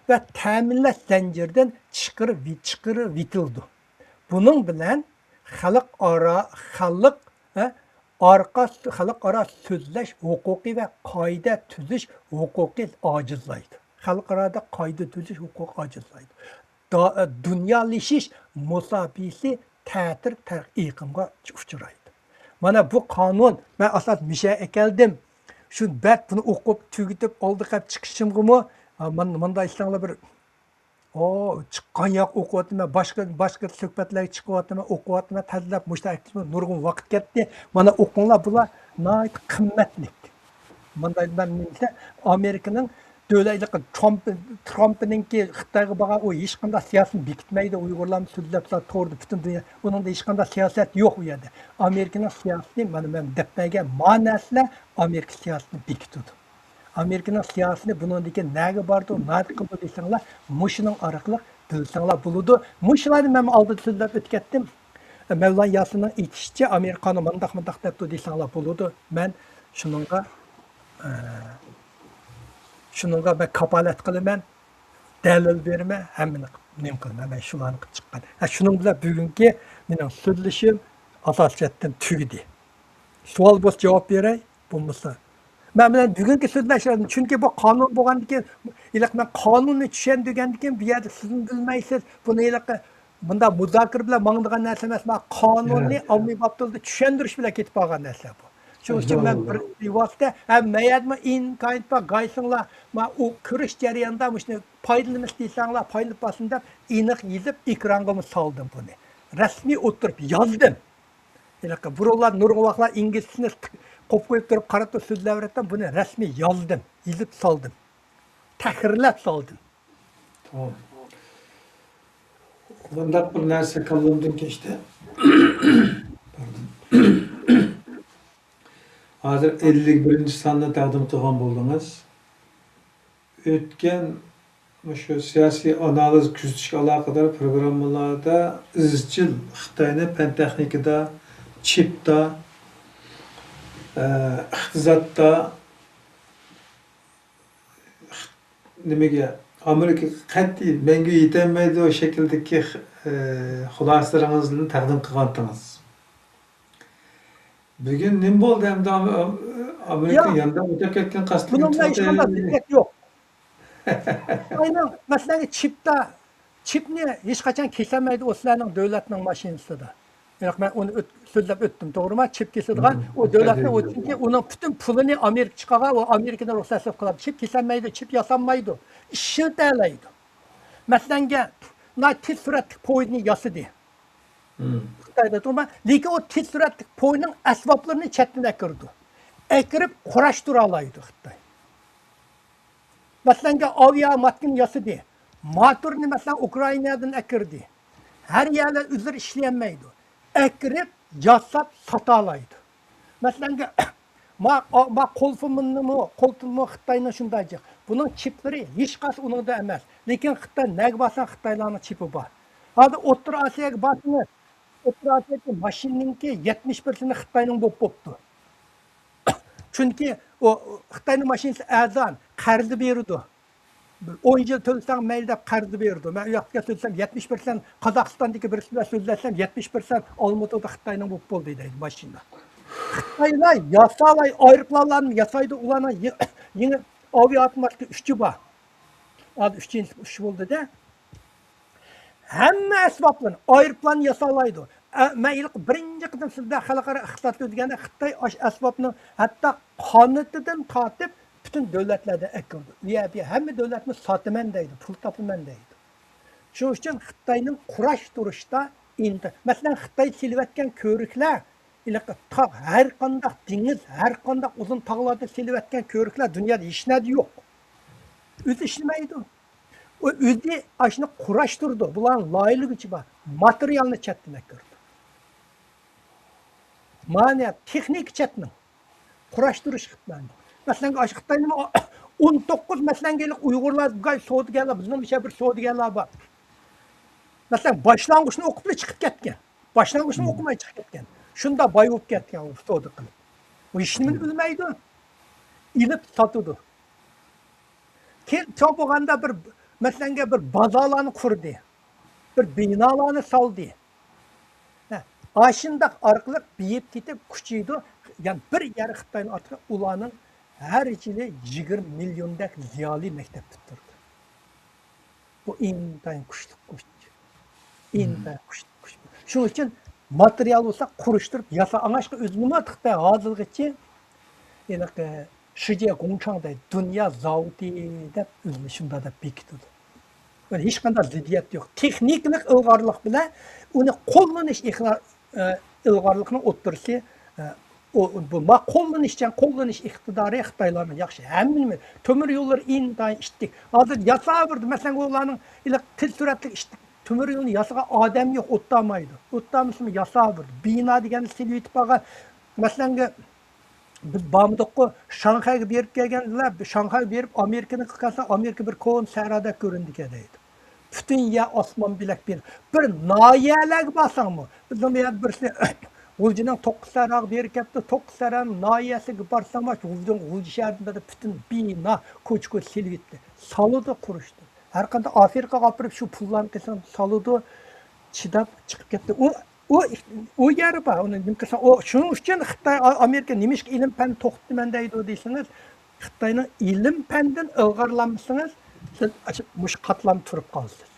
ۋە تەمىنلەش زەنجىرىدىن چىقىرىۋ-، چىقىرىۋېتىلىدۇ. بۇنىڭ بىلەن خەلقئارا، خەلق، ھە، ئارقا، خەلقئارا سۆزلەش ھوقۇقى ۋە قائىدە تۈزۈش ھوقۇقى ئاجىزلايدۇ. خەلقئارادا قائىدە تۈزۈش ھوقۇقى ئاجىزلايدۇ. دا-، دۇنيالىشىش مۇساپىسى تەتۈر تەر-، ئېقىمغا ئۇچرايدۇ. مانا بۇ قانۇن، مەن ئاساس مىشە ئەكەلدىم. شۇ بەت بۇنى ئوقۇپ تۈگىتىپ ئالدى قەپ چىقىشىمغىمۇ، ئا، مانا مۇنداق ئىشلەڭلار بىر، ئو، چىققان ياق ئوقۇۋاتىمەن، باشقا، باشقا سۆھبەتلەرگە چىقىۋاتىمەن، ئوقۇۋاتىمەن، تەزلەپ مۇشۇنداق ئەكتىمەن، نۇرغۇن ۋاقىت كەتتى. مانا ئوقۇڭلار، بۇلار ناھايىتى قىممەتلىك. مۇنداق مەن نېمىسە، ئامېرىكىنىڭ دۆلەت ترامپ، ترامپنىڭكى خىتايغا بارغان ئۇ ھېچقانداق سىياسىتىنى بېكىتمەيدۇ، ئۇيغۇرلارمۇ سۆزلەپ تۇرىدۇ، پۈتۈن دۇنيا، ئۇنىڭدا ھېچقانداق سىياسەت يوق ئۇ يەردە. ئامېرىكىنىڭ سىياسىتىنى مانا مەن دەپ بەرگەن ما نەرسىلەر ئامېرىكا سىياسىتىنى بېكىتىدۇ. ئامېرىكىنىڭ سىياسىتى بۇنىڭدىن كېيىن نەگە بارىدۇ، نەدە قىلىدۇ دېسەڭلار، مۇشۇنىڭ ئارقىلىق بىلسەڭلار بولىدۇ. مۇشۇلارنى مەن ئالدىدا سۆزلەپ ئۆتۈپ كەتتىم. مەۋلان ياسىننىڭ ئېيتىشىچە، ئامېرىكانو مانداق، مانداق دەپتۇ دېسەڭلار بولىدۇ. مەن شۇنىڭغا، ئە، شۇنىڭغا مەن كاپالەت قىلىمەن، دەلىل بېرىمەن، ھەممىنى قىپ-، نېمە قىلىمەن. مەن شۇلارنى قىلىپ چىققان. ھە، شۇنىڭ بىلەن بۈگۈنكى مېنىڭ سۆزلىشىم ئاساسىي جەھەتتىن تۈگىدى. سوئال بولسا جاۋاب بېرەي، بولمىسا. مەن بىلەن بۈگۈنكى سۆزلەشلەردىن، چۈنكى بۇ قانۇن بولغاندىن كېيىن، ھېلىقى مەن قانۇننى چۈشەندۈرگەندىن كېيىن، بۇ يەردە سىزمۇ بىلمەيسىز، بۇنى ھېلىقى مۇنداق مۇزاكىرە بىلەن ماڭىدىغان نەرسە ئەمەس، مەن قانۇننى ئاممىباب تىلدا چۈشەندۈرۈش بىلەن كېتىپ قالغان نەرسە بۇ. شۇنىڭ ئۈچۈن مەن بىر ۋاسىتە، ھە، مەيەدمۇ ئىنكايىنتپا گايسىڭلار، مەن ئۇ كۆرۈش جەريانىدا مۇشۇنى پايدىلىنىش دېسەڭلار، پايدىلىنىپ بارسۇن دەپ ئېنىق يېزىپ ئېكرانغىمۇ سالدىم بۇنى. رەسمىي ئولتۇرۇپ يازدىم. ھېلىقى بۇرۇنلار نۇرغۇن ۋاقىتلار ئىنگلىزچىسىنى قوپۇپ قويۇپ تۇرۇپ قاراپ تۇرۇپ سۆزلەۋېرەتتىم، بۇنى رەسمىي يازدىم، يېزىپ سالدىم، تەھرىرلەپ سالدىم. توغرا. مۇنداق بىر نەرسە كاللامدىن كەچتى. ھازىر ئەللىك بىرىنچى ساننى تەقدىم قىلغان بولدىڭىز. ئۆتكەن مۇشۇ سىياسىي ئانالىز كۆزىتىشكە ئالاقىدار پروگراممىلاردا ئىزچىل خىتاينى پەن تېخنىكىدا، چىپتا، ئە، ئىقتىسادتا، نېمىگە، ئامېرىكىغا قەتئىي مەڭگۈ يېتەلمەيدۇ شەكلىدىكى، ئە، خۇلاسىلىرىڭىزنى تەقدىم قىلغانتىڭىز. بۈگۈن نېمە بولدى ئەمدى؟ ئام-، ئام-، ئامېرىكا يانداپ ئۆتۈپ كەتكەن قەستلىك بۇنىڭ بىلەن ھېچقانداق زىددىيەت يوق. خىتاينىڭ، مەسىلەن، چىپتا، چىپنى ھېچقاچان كېسەلمەيدۇ، ئۇ سىلەرنىڭ دۆلەتنىڭ ماشىنىسىدا. ياق، مەن ئۇنى ئۆت-، سۆزلەپ ئۆتتۈم، توغرىما؟ چىپ كېسىدىغان، ئۇ دۆلەتنىڭ، ئۇ، چۈنكى ئۇنىڭ پۈتۈن پۇلىنى ئامېرىكا چىقارغان، ئۇ ئامېرىكىدىن رۇخسەتسىز قىلىدۇ. چىپ كېسەلمەيدۇ، چىپ ياسانمايدۇ، ئىشلىتەلەيدۇ. مەسىلەنگە، مۇنۇ تېز سۈرئەتلىك پويىزنى ياسىدى. خىتايدا توغرىما؟ لېكىن ئۇ تېز سۈرئەتلىك پويىزنىڭ ئەسۋابلىرىنى چەتتىن ئەكىرىدۇ. ئەكىرىپ قۇراشتۇرالايدۇ خىتاي. مەسىلەنگە، ئاۋىئاماتكىنى ياسىدى. ماتورنى، مەسىلەن، ئۇكرائىنادىن ئەكىردى. ھەر يەردە ئۆزلىرى ئىشلىيەلمەيدۇ. ئەكىرىپ، ياساپ ساتالايدۇ. مەسىلەنگە، ما، ما قولفۇمنىمۇ، قولتۇممۇ خىتاينىڭ شۇنداق جىق. بۇنىڭ چىپلىرى ھېچقايسى ئۇنىڭدا ئەمەس. لېكىن خىتاي نەگە بارساڭ خىتايلارنىڭ چىپى بار. ھازىر ئوتتۇرا ئاسىياغا بارسىڭىز، ئوتتۇرا ئاسىيادىكى ماشىنىنىڭكى يەتمىش پىرسەنتى خىتاينىڭ بولۇپ بوپتۇ. چۈنكى ئۇ خىتاينىڭ ماشىنىسى ئەرزان، قەرزدە بېرىدۇ. بىر ئون يىل تۆلىسەڭ مەيلى دەپ قەرزدە بېرىدۇ. مەن ئۇ ياققا سۆزلىسەم، يەتمىش پىرسەنت، قازاقىستاندىكى بىرسى بىلەن سۆزلەشسەم، يەتمىش پىرسەنت ئالمۇتىدا خىتاينىڭ بولۇپ بولدى دەيدۇ ماشىنا. خىتايلار ياسالاي، ئايروپىلانلارنى ياسايدۇ، ئۇلارنىڭ يېڭى، يېڭى ئاۋىئاتوماتىكا ئۈچى بار. ھازىر ئۈچىنچى ئۈچ بولدى-دە. ھەممە ئەسۋابلارنى، ئايروپىلان ياسالايدۇ. ئە، مەن ھېلىقى بىرىنچى قېتىم سىز بىلەن خەلقئارا ئىقتىساد سۆزلىگەندە، خىتاي ئاشۇ ئەسۋابنىڭ ھەتتا قانىتىدىن تارتىپ پۈتۈن دۆلەتلەردىن ئەكىرىدۇ. ئۇ يەردە ھەممە دۆلەتمۇ ساتىمەن دەيدۇ، پۇل تاپىمەن دەيدۇ. شۇنىڭ ئۈچۈن خىتاينىڭ قۇراشتۇرۇشتا ئىنتا-، مەسىلەن، خىتاي سېلىۋەتكەن كۆۋرۈكلەر، ھېلىقى تاغ، ھەر قانداق دېڭىز، ھەر قانداق ئۇزۇن تاغلاردا سېلىۋەتكەن كۆۋرۈكلەر دۇنيادا ھېچ نەدە يوق. ئۆزى ئىشلىمەيدۇ. ئۇ ئۆزى ئاشۇنى قۇراشتۇرىدۇ. بۇلارنىڭ لايىھىلىگۈچى بار. ماتېرىيالنى چەتتىن ئەكىرىدۇ. مانا تېخنىكا چەتنىڭ. قۇراشتۇرۇش خىتاينىڭ. مەسىلەن، ئاشۇ خىتاينىڭ ئون توققۇز، مەسىلەن، ئۇيغۇرلار، سودىگەرلەر، بىزنىڭ مۇشۇ بىر سودىگەرلەر بار. مەسىلەن، باشلانغۇچنى ئوقۇپلا چىقىپ كەتكەن. باشلانغۇچنى ئوقۇماي چىقىپ كەتكەن. شۇنداق باي بولۇپ كەتكەن ئۇ سودا قىلىپ. ئۇ ھېچنېمىنى بىلمەيدۇ. ئېلىپ ساتىدۇ. كېيىن چوڭ بولغاندا بىر، مەسىلەنگە، بىر بازارلارنى قۇردى. بىر بىنالارنى سالدى. ھە، ئاشۇنداق ئارقىلىق بېيىپ كېتىپ كۈچىيىدۇ. يەنى بىر يەر خىتاينىڭ ئارتىغا، ئۇلارنىڭ ھەر يىلى يىگىرمە مىليوندەك زىيالىي مەكتەپ پۈتتۈردى. بۇ ئىنتايىن كۈچلۈك كۈچ. ئىنتايىن كۈچلۈك كۈچ. شۇنىڭ ئۈچۈن ماتېرىيال بولسا قۇرۇشتۇرۇپ ياسا-، ئاڭاشقا ئۆزىنىمۇ خىتاي ھازىرغىچە ھېلىقى شىجيې گۇڭچاڭ دەيدۇ، دۇنيا زاۋۇتى دەپ ئۆزىنى شۇنداق دەپ بېكىتىدۇ. يەنى ھېچقانداق زىددىيەت يوق. تېخنىكىلىق ئىلغارلىق بىلەن ئۇنى قوللىنىش ئىقرا-، ئە، ئىلغارلىقنىڭ ئوتتۇرىسى، ئە، ئۇ، بۇ، ما-، قوللىنىشچان، قوللىنىش ئىقتىدارى خىتايلارنىڭ ياخشى. ھەممە نېمە، تۆمۈر يوللىرى ئىنتايىن ئىتتىك. ھازىر ياساۋېرىدۇ. مەسىلەن، ئۇلارنىڭ ھېلىقى تېز سۈرئەتلىك ئىتتىك تۆمۈر يولىنى ياسىغان ئادەم يوق، ئوتتامايدۇ. ئوتتامىسىمۇ ياساۋېرىدۇ. بىنا دېگەننى سېلىۋېتىپ ئالغان. مەسىلەنگە، بىز بارمىدۇققۇ، شاڭخەيگە بېرىپ كەلگەندىلا، شاڭخەيگە بېرىپ، ئامېرىكىنىڭقىغا كەلسە، ئامېرىكا بىر كونا سەھرادا كۆرۈندىكەن دەيدۇ. پۈتۈن يەر ئاسمان بىلەك بىنا. بىر ناھىيەلەرگە بارساڭمۇ، بىزنىڭ بۇ يەردە بىرسى غۇلجىنىڭ توققۇز سەھراغا بېرىپ كەپتۇ، توققۇز سەھرانىڭ ناھىيەسىگە بارساڭمۇ، غۇلجىنىڭ، غۇلجا شەھىرىدە پۈتۈن بىنا، كوچا-كوچا سېلىۋەتتى. سالىدۇ، قۇرۇشتۇردى. ھەر قانداق ئافرىقىغا ئاپىرىپ، شۇ پۇللارنى قىلساڭ سالىدۇ، چىداپ چىقىپ كەتتى. ئۇ، ئۇ، ئۇ يەرى بار. ئۇنى نېمە قىلساڭ، ئۇ، شۇنىڭ ئۈچۈن خىتاي، ئا-، ئامېرىكا نېمىشقا ئىلىم پەن توختىتىمەن دەيدۇ دېسىڭىز، خىتاينىڭ ئىلىم پەندىن ئىلغارلانمىسىڭىز، سىز ئاشۇ مۇشۇ قاتلامدا تۇرۇپ قالىسىز.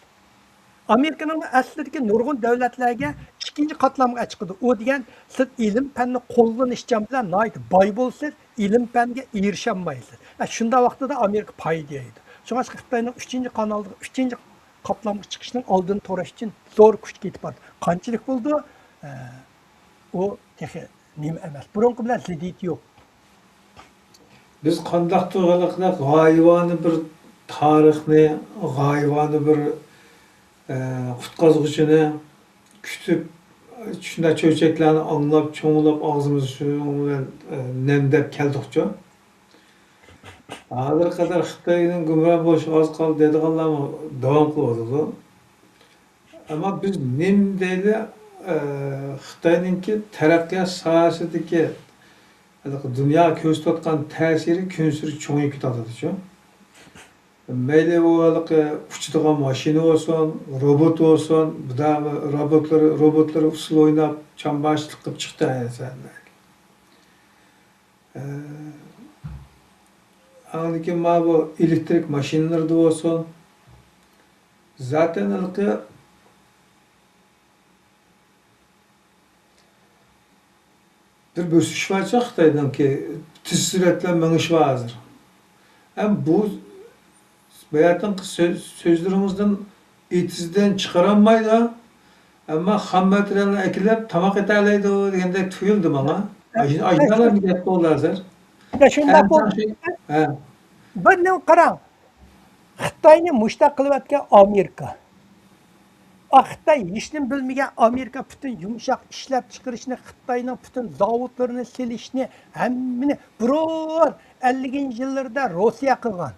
ئامېرىكىنىڭ ئەسلىدىكى نۇرغۇن دۆلەتلەرگە ئىككىنچى قاتلامغا چىقىدۇ. ئۇ دېگەن، سىز ئىلىم پەننى قوللىنىشچان بىلەن ناھايىتى باي بولىسىز، ئىلىم پەنگە ئېرىشەلمەيسىز. ھە، شۇنداق ۋاقتىدا ئامېرىكا پايدا يەيدۇ. شۇڭا خىتاينىڭ ئۈچىنچى قانالدا، ئۈچىنچى قاتلامغا چىقىشنىڭ ئالدىنى توراش ئۈچۈن زور كۈچ كېتىپ بارىدۇ. قانچىلىك بولىدۇ؟ ئە، ئۇ تېخى نېمە ئەمەس. بۇرۇنقى بىلەن زىددىيىتى يوق. بىز قانداقتۇر ھېلىقىدەك غايىۋانە بىر تارىخنى، غايىۋانە بىر، ئە، قۇتقازغۇچىنى كۈتۈپ، شۇنداق چۆچەكلەرنى ئاڭلاپ، چوڭلاپ، ئاغزىمىزدا شۇنىڭ بىلەن، ئە، نەم دەپ كەلدۇقچۇ. ھازىرغا قەدەر خىتاينىڭ گۇمرا بولۇشىغا ئاز قالدى دەيدىغانلارمۇ داۋام قىلىۋاتىدۇ. ئەمما بىز نېمە دەيلى، ئە، خىتاينىڭكى تەرەققىيات ساھەسىدىكى ھېلىقى دۇنياغا كۆرسىتىۋاتقان تەسىرى كۈنسېرى چوڭىيىپ كېتىۋاتىدۇچۇ. مەيلى ئۇ ھېلىقى ئۇچىدىغان ماشىنا بولسۇن، روبوت بولسۇن، بۇدا روبوتلىرى، روبوتلىرى ئۇسسۇل ئويناپ، چامباشچىلىق قىلىپ چىقتى ئەينى سەھەردە. ئە، ئاندىن كېيىن مانا بۇ ئېلېكتىرىك ماشىنىلىرىدا بولسۇن، زاتەن ھېلىقى بىر بۆسۈش بارچۇ خىتاينىڭكى، تېز سۈرئەت بىلەن مېڭىش بار ھازىر. ھەم بۇ باياتىنقى سۆز، سۆزلىرىڭىزدىن ئېتىزدىن چىقىرالمايدۇ، ئەمما خام ماتېرىيالنى ئەكېلىپ تاماق ئېتەلەيدۇ دېگەندەك تۇيۇلدى ماڭا. ئاش-، ئاشۇنداق بىر گەپ بولدى ھازىر. شۇنداق بولدى. ھە. بىر نېمە قاراڭ. خىتاينى مۇشتاق قىلىۋەتكەن ئامېرىكا. ئا، خىتاي ھېچنېمە بىلمىگەن، ئامېرىكا پۈتۈن يۇمشاق ئىشلەپچىقىرىشنى، خىتاينىڭ پۈتۈن زاۋۇتلىرىنى سېلىشنى، ھەممىنى بۇرۇن ئەللىكىنچى يىللىرىدا روسىيە قىلغان.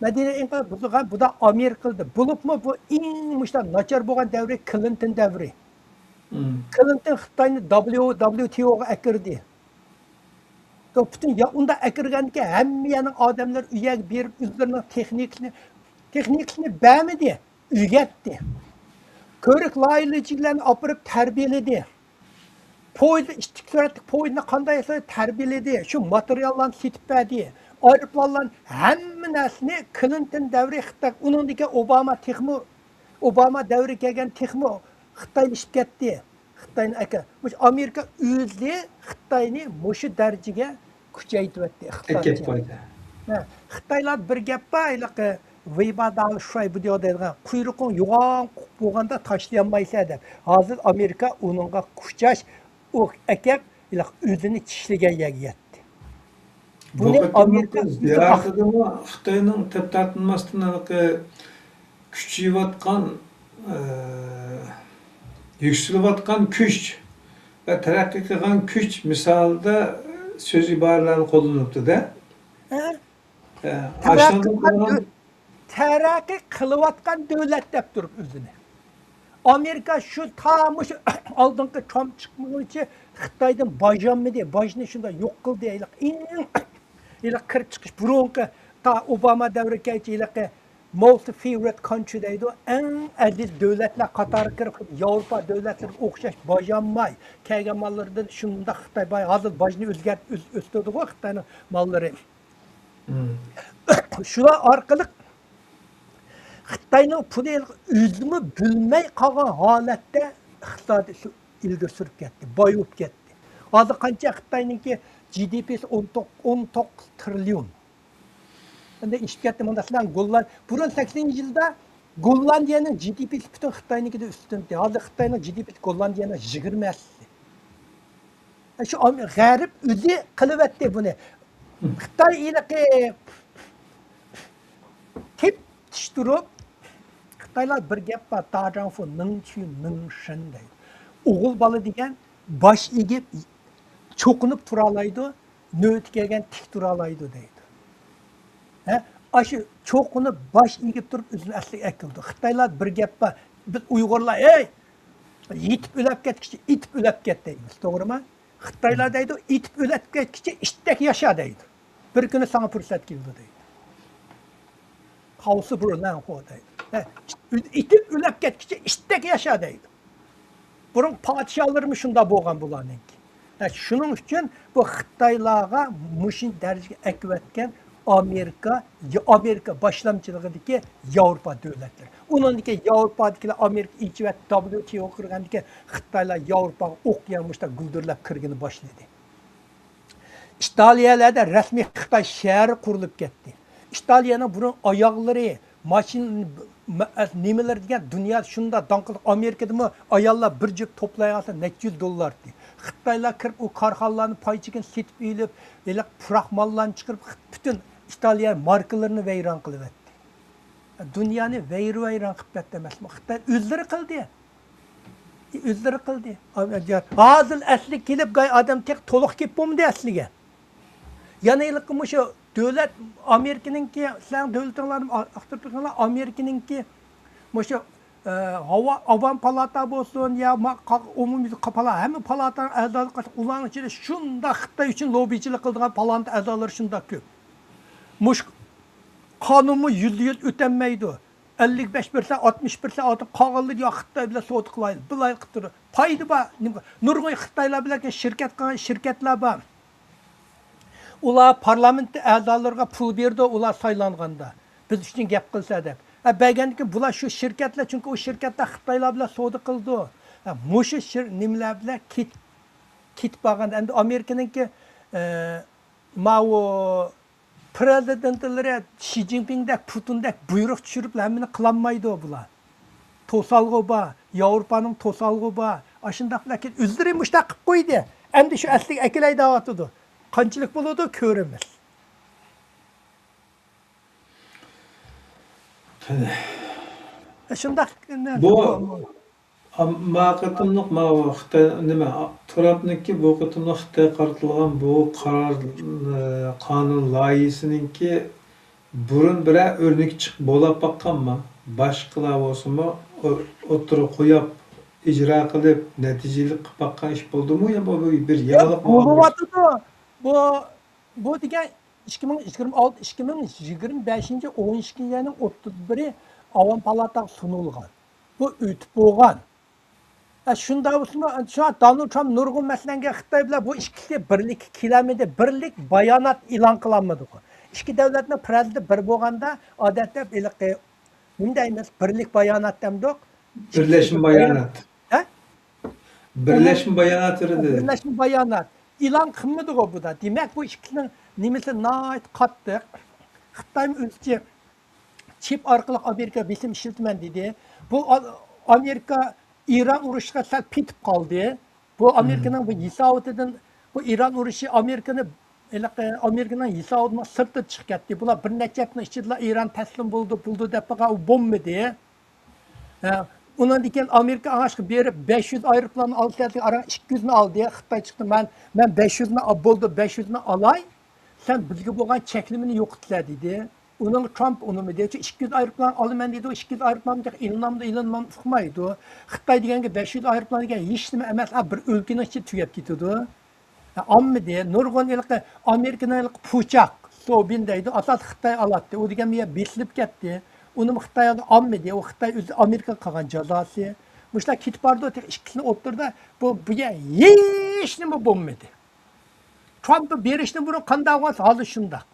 مەدەنىيەت ئىنقىلاب بۇزۇلغان، بۇدا ئامېرىكا قىلدى. بولۇپمۇ بۇ ئەڭ مۇشۇنداق ناچار بولغان دەۋرى كلىنتون دەۋرى. مم. كلىنتون خىتاينى دابليۇ، دابليۇ تى ئوغا ئەكىردى. تو پۈتۈن يا-، ئۇنداق ئەكىرگەندىكىن ھەممە يەرنىڭ ئادەملىرى ئۆيگە بېرىپ ئۆزلىرىنىڭ تېخنىكىسىنى، تېخنىكىسىنى بەرمىدى، ئۆگەتتى. كۆۋرۈك لايىھىلىگۈچىلەرنى ئاپىرىپ تەربىيەلىدى. پويىزنى، ئىتتىك سۈرئەتلىك پويىزنى قانداق ياسايدۇ، تەربىيەلىدى. شۇ ماتېرىياللارنى سېتىپ بەردى. ئايروپىلانلارنى، ھەممە نەرسىنى كلىنتون دەۋرى خىتاي، ئۇنىڭدىن كېيىن ئوباما تېخىمۇ، ئوباما دەۋرى كەلگەن تېخىمۇ خىتايلىشىپ كەتتى. خىتاينى ئەكە-، مۇشۇ ئامېرىكا ئۆزى خىتاينى مۇشۇ دەرىجىگە كۈچەيتىۋەتتى ئىقتىسادچى. ئەكەپ قويدى. ھە، خىتايلار بىر گەپ بار، ھېلىقى ۋېيبا داۋ شۇاي بۇ دەيدىغان، قۇيرۇقۇڭ يوغان بولغاندا تاشلىيالمايسەن دەپ. ھازىر ئامېرىكا ئۇنىڭغا كۈچەش، ئۇ ئەكەپ، ھېلىقى ئۆزىنى چىشلىگەن يەرگە يەتتى. بۇنى بۇ قېتىملىق ئامېرىكا ئۆزى زىيارىتىدىمۇ خىتاينىڭ تەپ تارتىنماستىن ھېلىقى كۈچىيىۋاتقان، ئە، يۈكسىلىۋاتقان كۈچ ۋە تەرەققىي قىلغان كۈچ مىسالىدا سۆز ئىبارىلەرنى قوللىنىپتۇ-دە. ھە؟ ئە، تەرەققىي ئاشۇنداق قىلغان بولغان دۆ-، تەرەققىي قىلىۋاتقان دۆلەت دەپ تۇرۇپ ئۆزىنى. ئامېرىكا شۇ تا مۇشۇ ئالدىنقى ترامپ چىقمىغۇچە خىتايدىن باج ئالمىدى. باجنى شۇنداق يوق قىلدى. ھېلىقى ئەڭ، ھېلىقى كىرىپ چىقىش بۇرۇنقى تا ئوباما دەۋرىگىچە ھېلىقى most favored country دەيدۇ. ئەڭ ئەزىز دۆلەتلەر قاتارىغا كىرىپ، ياۋروپا دۆلەتلىرىگە ئوخشاش باج ئالماي كەلگەن ماللىرىدىن شۇنداق خىتاي باي-، ھازىر باجنى ئۆزگەرت-، ئۆز-، ئۆستۈردىغۇ خىتاينىڭ ماللىرى. مم. شۇلار ئارقىلىق خىتاينىڭ پۇلى ئۆزىمۇ بىلمەي قالغان ھالەتتە ئىقتىسادى ئىلگىرى سۈرۈپ كەتتى، باي بولۇپ كەتتى. ھازىر قانچە خىتاينىڭكى جى دى پىسى؟ ئون توققۇز، ئون توققۇز تىرىليون. ئەمدى ئېشىپ كەتتى مۇنداق سىلەر گوللاند-، بۇرۇن سەكسىنىنچى يىلدا گوللاندىيەنىڭ جى دى پىسى پۈتۈن خىتاينىڭكىدىن ئۈستۈن ئىدى. ھازىر خىتاينىڭ جى دى پىسى گوللاندىيەنىڭ يىگىرمە ھەسسىسى. شۇ ئام-، غەرب ئۆزى قىلىۋەتتى بۇنى. خىتاي ھېلىقى تېپىشتۇرۇپ، خىتايلار بىر گەپ بار، داجاڭفۇ نىڭچۈ نىڭشېن دەيدۇ. ئوغۇل بالا دېگەن باش ئېگىپ، چوقۇنۇپ تۇرالايدۇ، نۆۋىتى كەلگەن تىك تۇرالايدۇ دەيدۇ. ھە؟ ئاشۇ چوقۇنۇپ باش ئېگىپ تۇرۇپ ئۆزىنى ئەسلىگە ئەكېلىدۇ. خىتايلار بىر گەپ بار، بىز ئۇيغۇرلار، ئەي، يېتىپ ئۆلەپ كەتكۈچە ئېتىپ ئۆلەپ كەت دەيمىز، توغرىمۇ؟ خىتايلار دەيدۇ، ئېتىپ ئۆلەپ كەتكۈچە ئىتتەك ياشا دەيدۇ. بىر كۈنى ساڭا پۇرسەت كېلىدۇ دەيدۇ. خاۋسى بۇرۇنەنخۇ دەيدۇ. ھە، ئېتىپ ئۆلەپ كەتكۈچە ئىتتەك ياشا دەيدۇ. بۇرۇنقى پادىشاھلىرىمۇ شۇنداق بولغان بۇلارنىڭكى. ھە، شۇنىڭ ئۈچۈن بۇ خىتايلارغا مۇشۇ دەرىجىگە ئەكىۋەتكەن ئامېرىكا، ئامېرىكا باشلامچىلىقىدىكى ياۋروپا دۆلەتلىرى. ئۇنىڭدىكى ياۋروپادىكىلەر ئامېرىكا ئېچىۋەتتى، دابليۇ تى ئو قۇرغاندىكى خىتايلار ياۋروپاغا ئوق يەڭ مۇشتا گۈلدۈرلەپ كىرگىنى باشلىدى. ئىتالىيەلەردە رەسمىي خىتاي شەھىرى قۇرۇلۇپ كەتتى. ئىتالىيەنىڭ بۇرۇن ئاياغلىرى، ماشىنا، مە-، نېمىلەر دېگەن دۇنيا شۇنداق داڭقلىق. ئامېرىكىدىمۇ ئاياللار بىر جۈپ توپلايالسا نەچچە يۈز دوللار ئىدى. خىتايلار كىرىپ ئۇ كارخانىلارنى پاي چېكىنى سېتىپ ئېلىپ، ھېلىقى پۇراق ماللارنى چىقىرىپ، پۈتۈن ئىتالىيە ماركىلىرىنى ۋەيران قىلىۋەتتى. دۇنيانى ۋەيران-ۋەيران قىلىپ بەتتى ئەمەسمۇ؟ خىتاي ئۆزلىرى قىلدى. ئۆزلىرى قىلدى. ھازىر ئەسلىگە كېلىپ، گاي ئادەم تېخى تولۇق كېلىپ بولمىدى ئەسلىگە. يەنە ھېلىقى مۇشۇ دۆلەت، ئامېرىكىنىڭكى، سىلەرنىڭ دۆلىتىڭلارنى ئا-، ئاختۇرۇپ تۇرساڭلار، ئامېرىكىنىڭكى مۇشۇ، ئە، ھاۋا، ئاۋام پالاتا بولسۇن يا ما-، قا-، ئومۇميۈزلۈك پالا-، ھەممە پالاتانىڭ ئەزالىرى، ئۇلارنىڭ ئىچىدە شۇنداق خىتاي ئۈچۈن لوببىچىلىك قىلىدىغان پالانتا ئەزالىرى شۇنداق كۆپ. مۇشۇ قانۇنمۇ يۈزدە يۈز ئۆتەلمەيدۇ. ئەللىك بەش پىرسەنت، ئاتمىش پىرسەنت ئادەم قالغانلىرى يا خىتاي بىلەن سودا قىلايلى، بىلاي قىلىپ تۇرۇپ. پايدا بار. نېمە، نۇرغۇن خىتايلار بىلەن شىركەت قىلغان شىركەتلەر بار. ئۇلار پارلامېنت ئەزالىرىغا پۇل بېرىدۇ، ئۇلار سايلانغاندا، بىز ئۈچۈن گەپ قىلسا دەپ. ھە، بەرگەندىن كېيىن بۇلار شۇ شىركەتلەر، چۈنكى ئۇ شىركەتلەر خىتايلار بىلەن سودا قىلىدۇ. ھە، مۇشۇ شىر-، نېمىلەر بىلەن كېت-، كېتىپ بارغاندا، ئەمدى ئامېرىكىنىڭكى، ئە، ماۋۇ پرېزىدېنتلىرى شى جىنپىڭدەك، پۇتىندەك بۇيرۇق چۈشۈرۈپ ھەممىنى قىلالمايدۇ بۇلار. توسالغۇ بار، ياۋروپانىڭ توسالغۇ بار. ئاشۇنداق لېكىن ئۆزلىرى مۇشۇنداق قىلىپ قويدى. ئەمدى شۇ ئەسلىگە ئەكېلەي دەۋاتىدۇ. قانچىلىك بولىدۇ، كۆرىمىز. قېنى. شۇنداق. بۇ، ئەم-، ما قېتىملىق ماۋۇ خىتاي، نېمە، ترامپنىڭكى بۇ قېتىملىق خىتايغا قارىتىلغان بۇ قارار، ئە، قانۇن لايىھىسىنىڭكى بۇرۇن بىرەر ئۆرنىكى چىقىپ بولاپ باققانمۇ؟ باشقىلار بولسىمۇ ئو-، ئوتتۇرىغا قويۇپ، ئىجرا قىلىپ، نەتىجىلىك قىلىپ باققان ئىش بولدىمۇ؟ يا بۇ بىر يېڭىلىقمۇ؟ بولۇۋاتىدۇ. بۇ، بۇ دېگەن ئىككى مىڭ يىگىرمە ئالتە، ئىككى مىڭ يىگىرمە بەشىنچى ئون ئىككىنچى ئاينىڭ ئوتتۇز بىرى ئاۋام پالاتاغا سۇنۇلغان. بۇ ئۆتۈپ بولغان. ھە، شۇنداق بولسىمۇ، شۇڭا دونالد ترامپ نۇرغۇن مەسىلىگە خىتاي بىلەن بۇ ئىككىسى بىرلىككە كېلەلمىدى، بىرلىك بايانات ئېلان قىلالمىدىغۇ. ئىككى دۆلەتنىڭ پرېزىدېنتى بىر بولغاندا، ئادەتتە ھېلىقى، نېمە دەيمىز، بىرلىك بايانات دەمدۇق؟ بىرلەشمە بايانات. ھە؟ بىرلەشمە باياناتى دېدى. بىرلەشمە بايانات ئېلان قىلمىدىغۇ بۇ دا. دېمەك، بۇ ئىككىسىنىڭ نېمىسى ناھايىتى قاتتىق. خىتايمۇ ئۆزىچە چىپ ئارقىلىق ئامېرىكا بېسىم ئىشلىتىمەن دېدى. بۇ ئا-، ئامېرىكا ئىران ئۇرۇشىغا سەل پېتىپ قالدى. بۇ ئامېرىكىنىڭ بۇ ھېساباتىدىن، بۇ ئىران ئۇرۇشى ئامېرىكىنى، ھېلىقى ئامېرىكىنىڭ ھېسابىدىن سىرتىدا چىقىپ كەتتى. بۇلار بىر نەچچە ھەپتىنىڭ ئىچىدىلا ئىران تەسلىم بولىدۇ، بولىدۇ دەپ بولغان، ئۇ بولمىدى. ھە، ئۇنىڭدىن كېيىن ئامېرىكا ئاڭاشقا بېرىپ، بەش يۈز ئايروپىلاننى ئالسا، ئاران ئىككى يۈزنى ئالدى. خىتاي چىقتى، مەن، مەن بەش يۈزنى ئال-، بولدى، بەش يۈزنى ئالاي، سەن بىزگە بولغان چەكلىمىنى يوقىتىسەن دېدى. ئۇنىڭغا ترامپ ئۇنىمىدى. شۇ ئىككى يۈز ئايروپىلان ئالىمەن دېدى، ئىككى يۈز ئايروپىلان ئىلىنامدۇ، ئىلىنمامدۇ ئۇقمايدۇ. خىتاي دېگەنگە بەش يۈز ئايروپىلان دېگەن ھېچنېمە ئەمەس، ئا، بىر ئۆلكىنىڭ ئىچىدە تۈگەپ كېتىدۇ. ئالمىدى. نۇرغۇن ھېلىقى ئامېرىكىنىڭ ھېلىقى پۇچاق، سوبىن دەيدۇ، ئاساسلىق خىتاي ئالاتتى. ئۇ دېگەن بۇ يەر بېسىلىپ كەتتى. ئۇنىمۇ خىتاي ئالمىدى. ئۇ خىتاي ئۆزى ئامېرىكىغا قىلغان جازاسى. مۇشۇلار كېتىپ بارىدۇ، تېخى ئىككىسىنىڭ ئوتتۇرىدا بۇ، بۇ يەر ھېچنېمە بولمىدى. ترامپ بېرىشتىن بۇرۇن قانداق بولغان، ھازىر شۇنداق.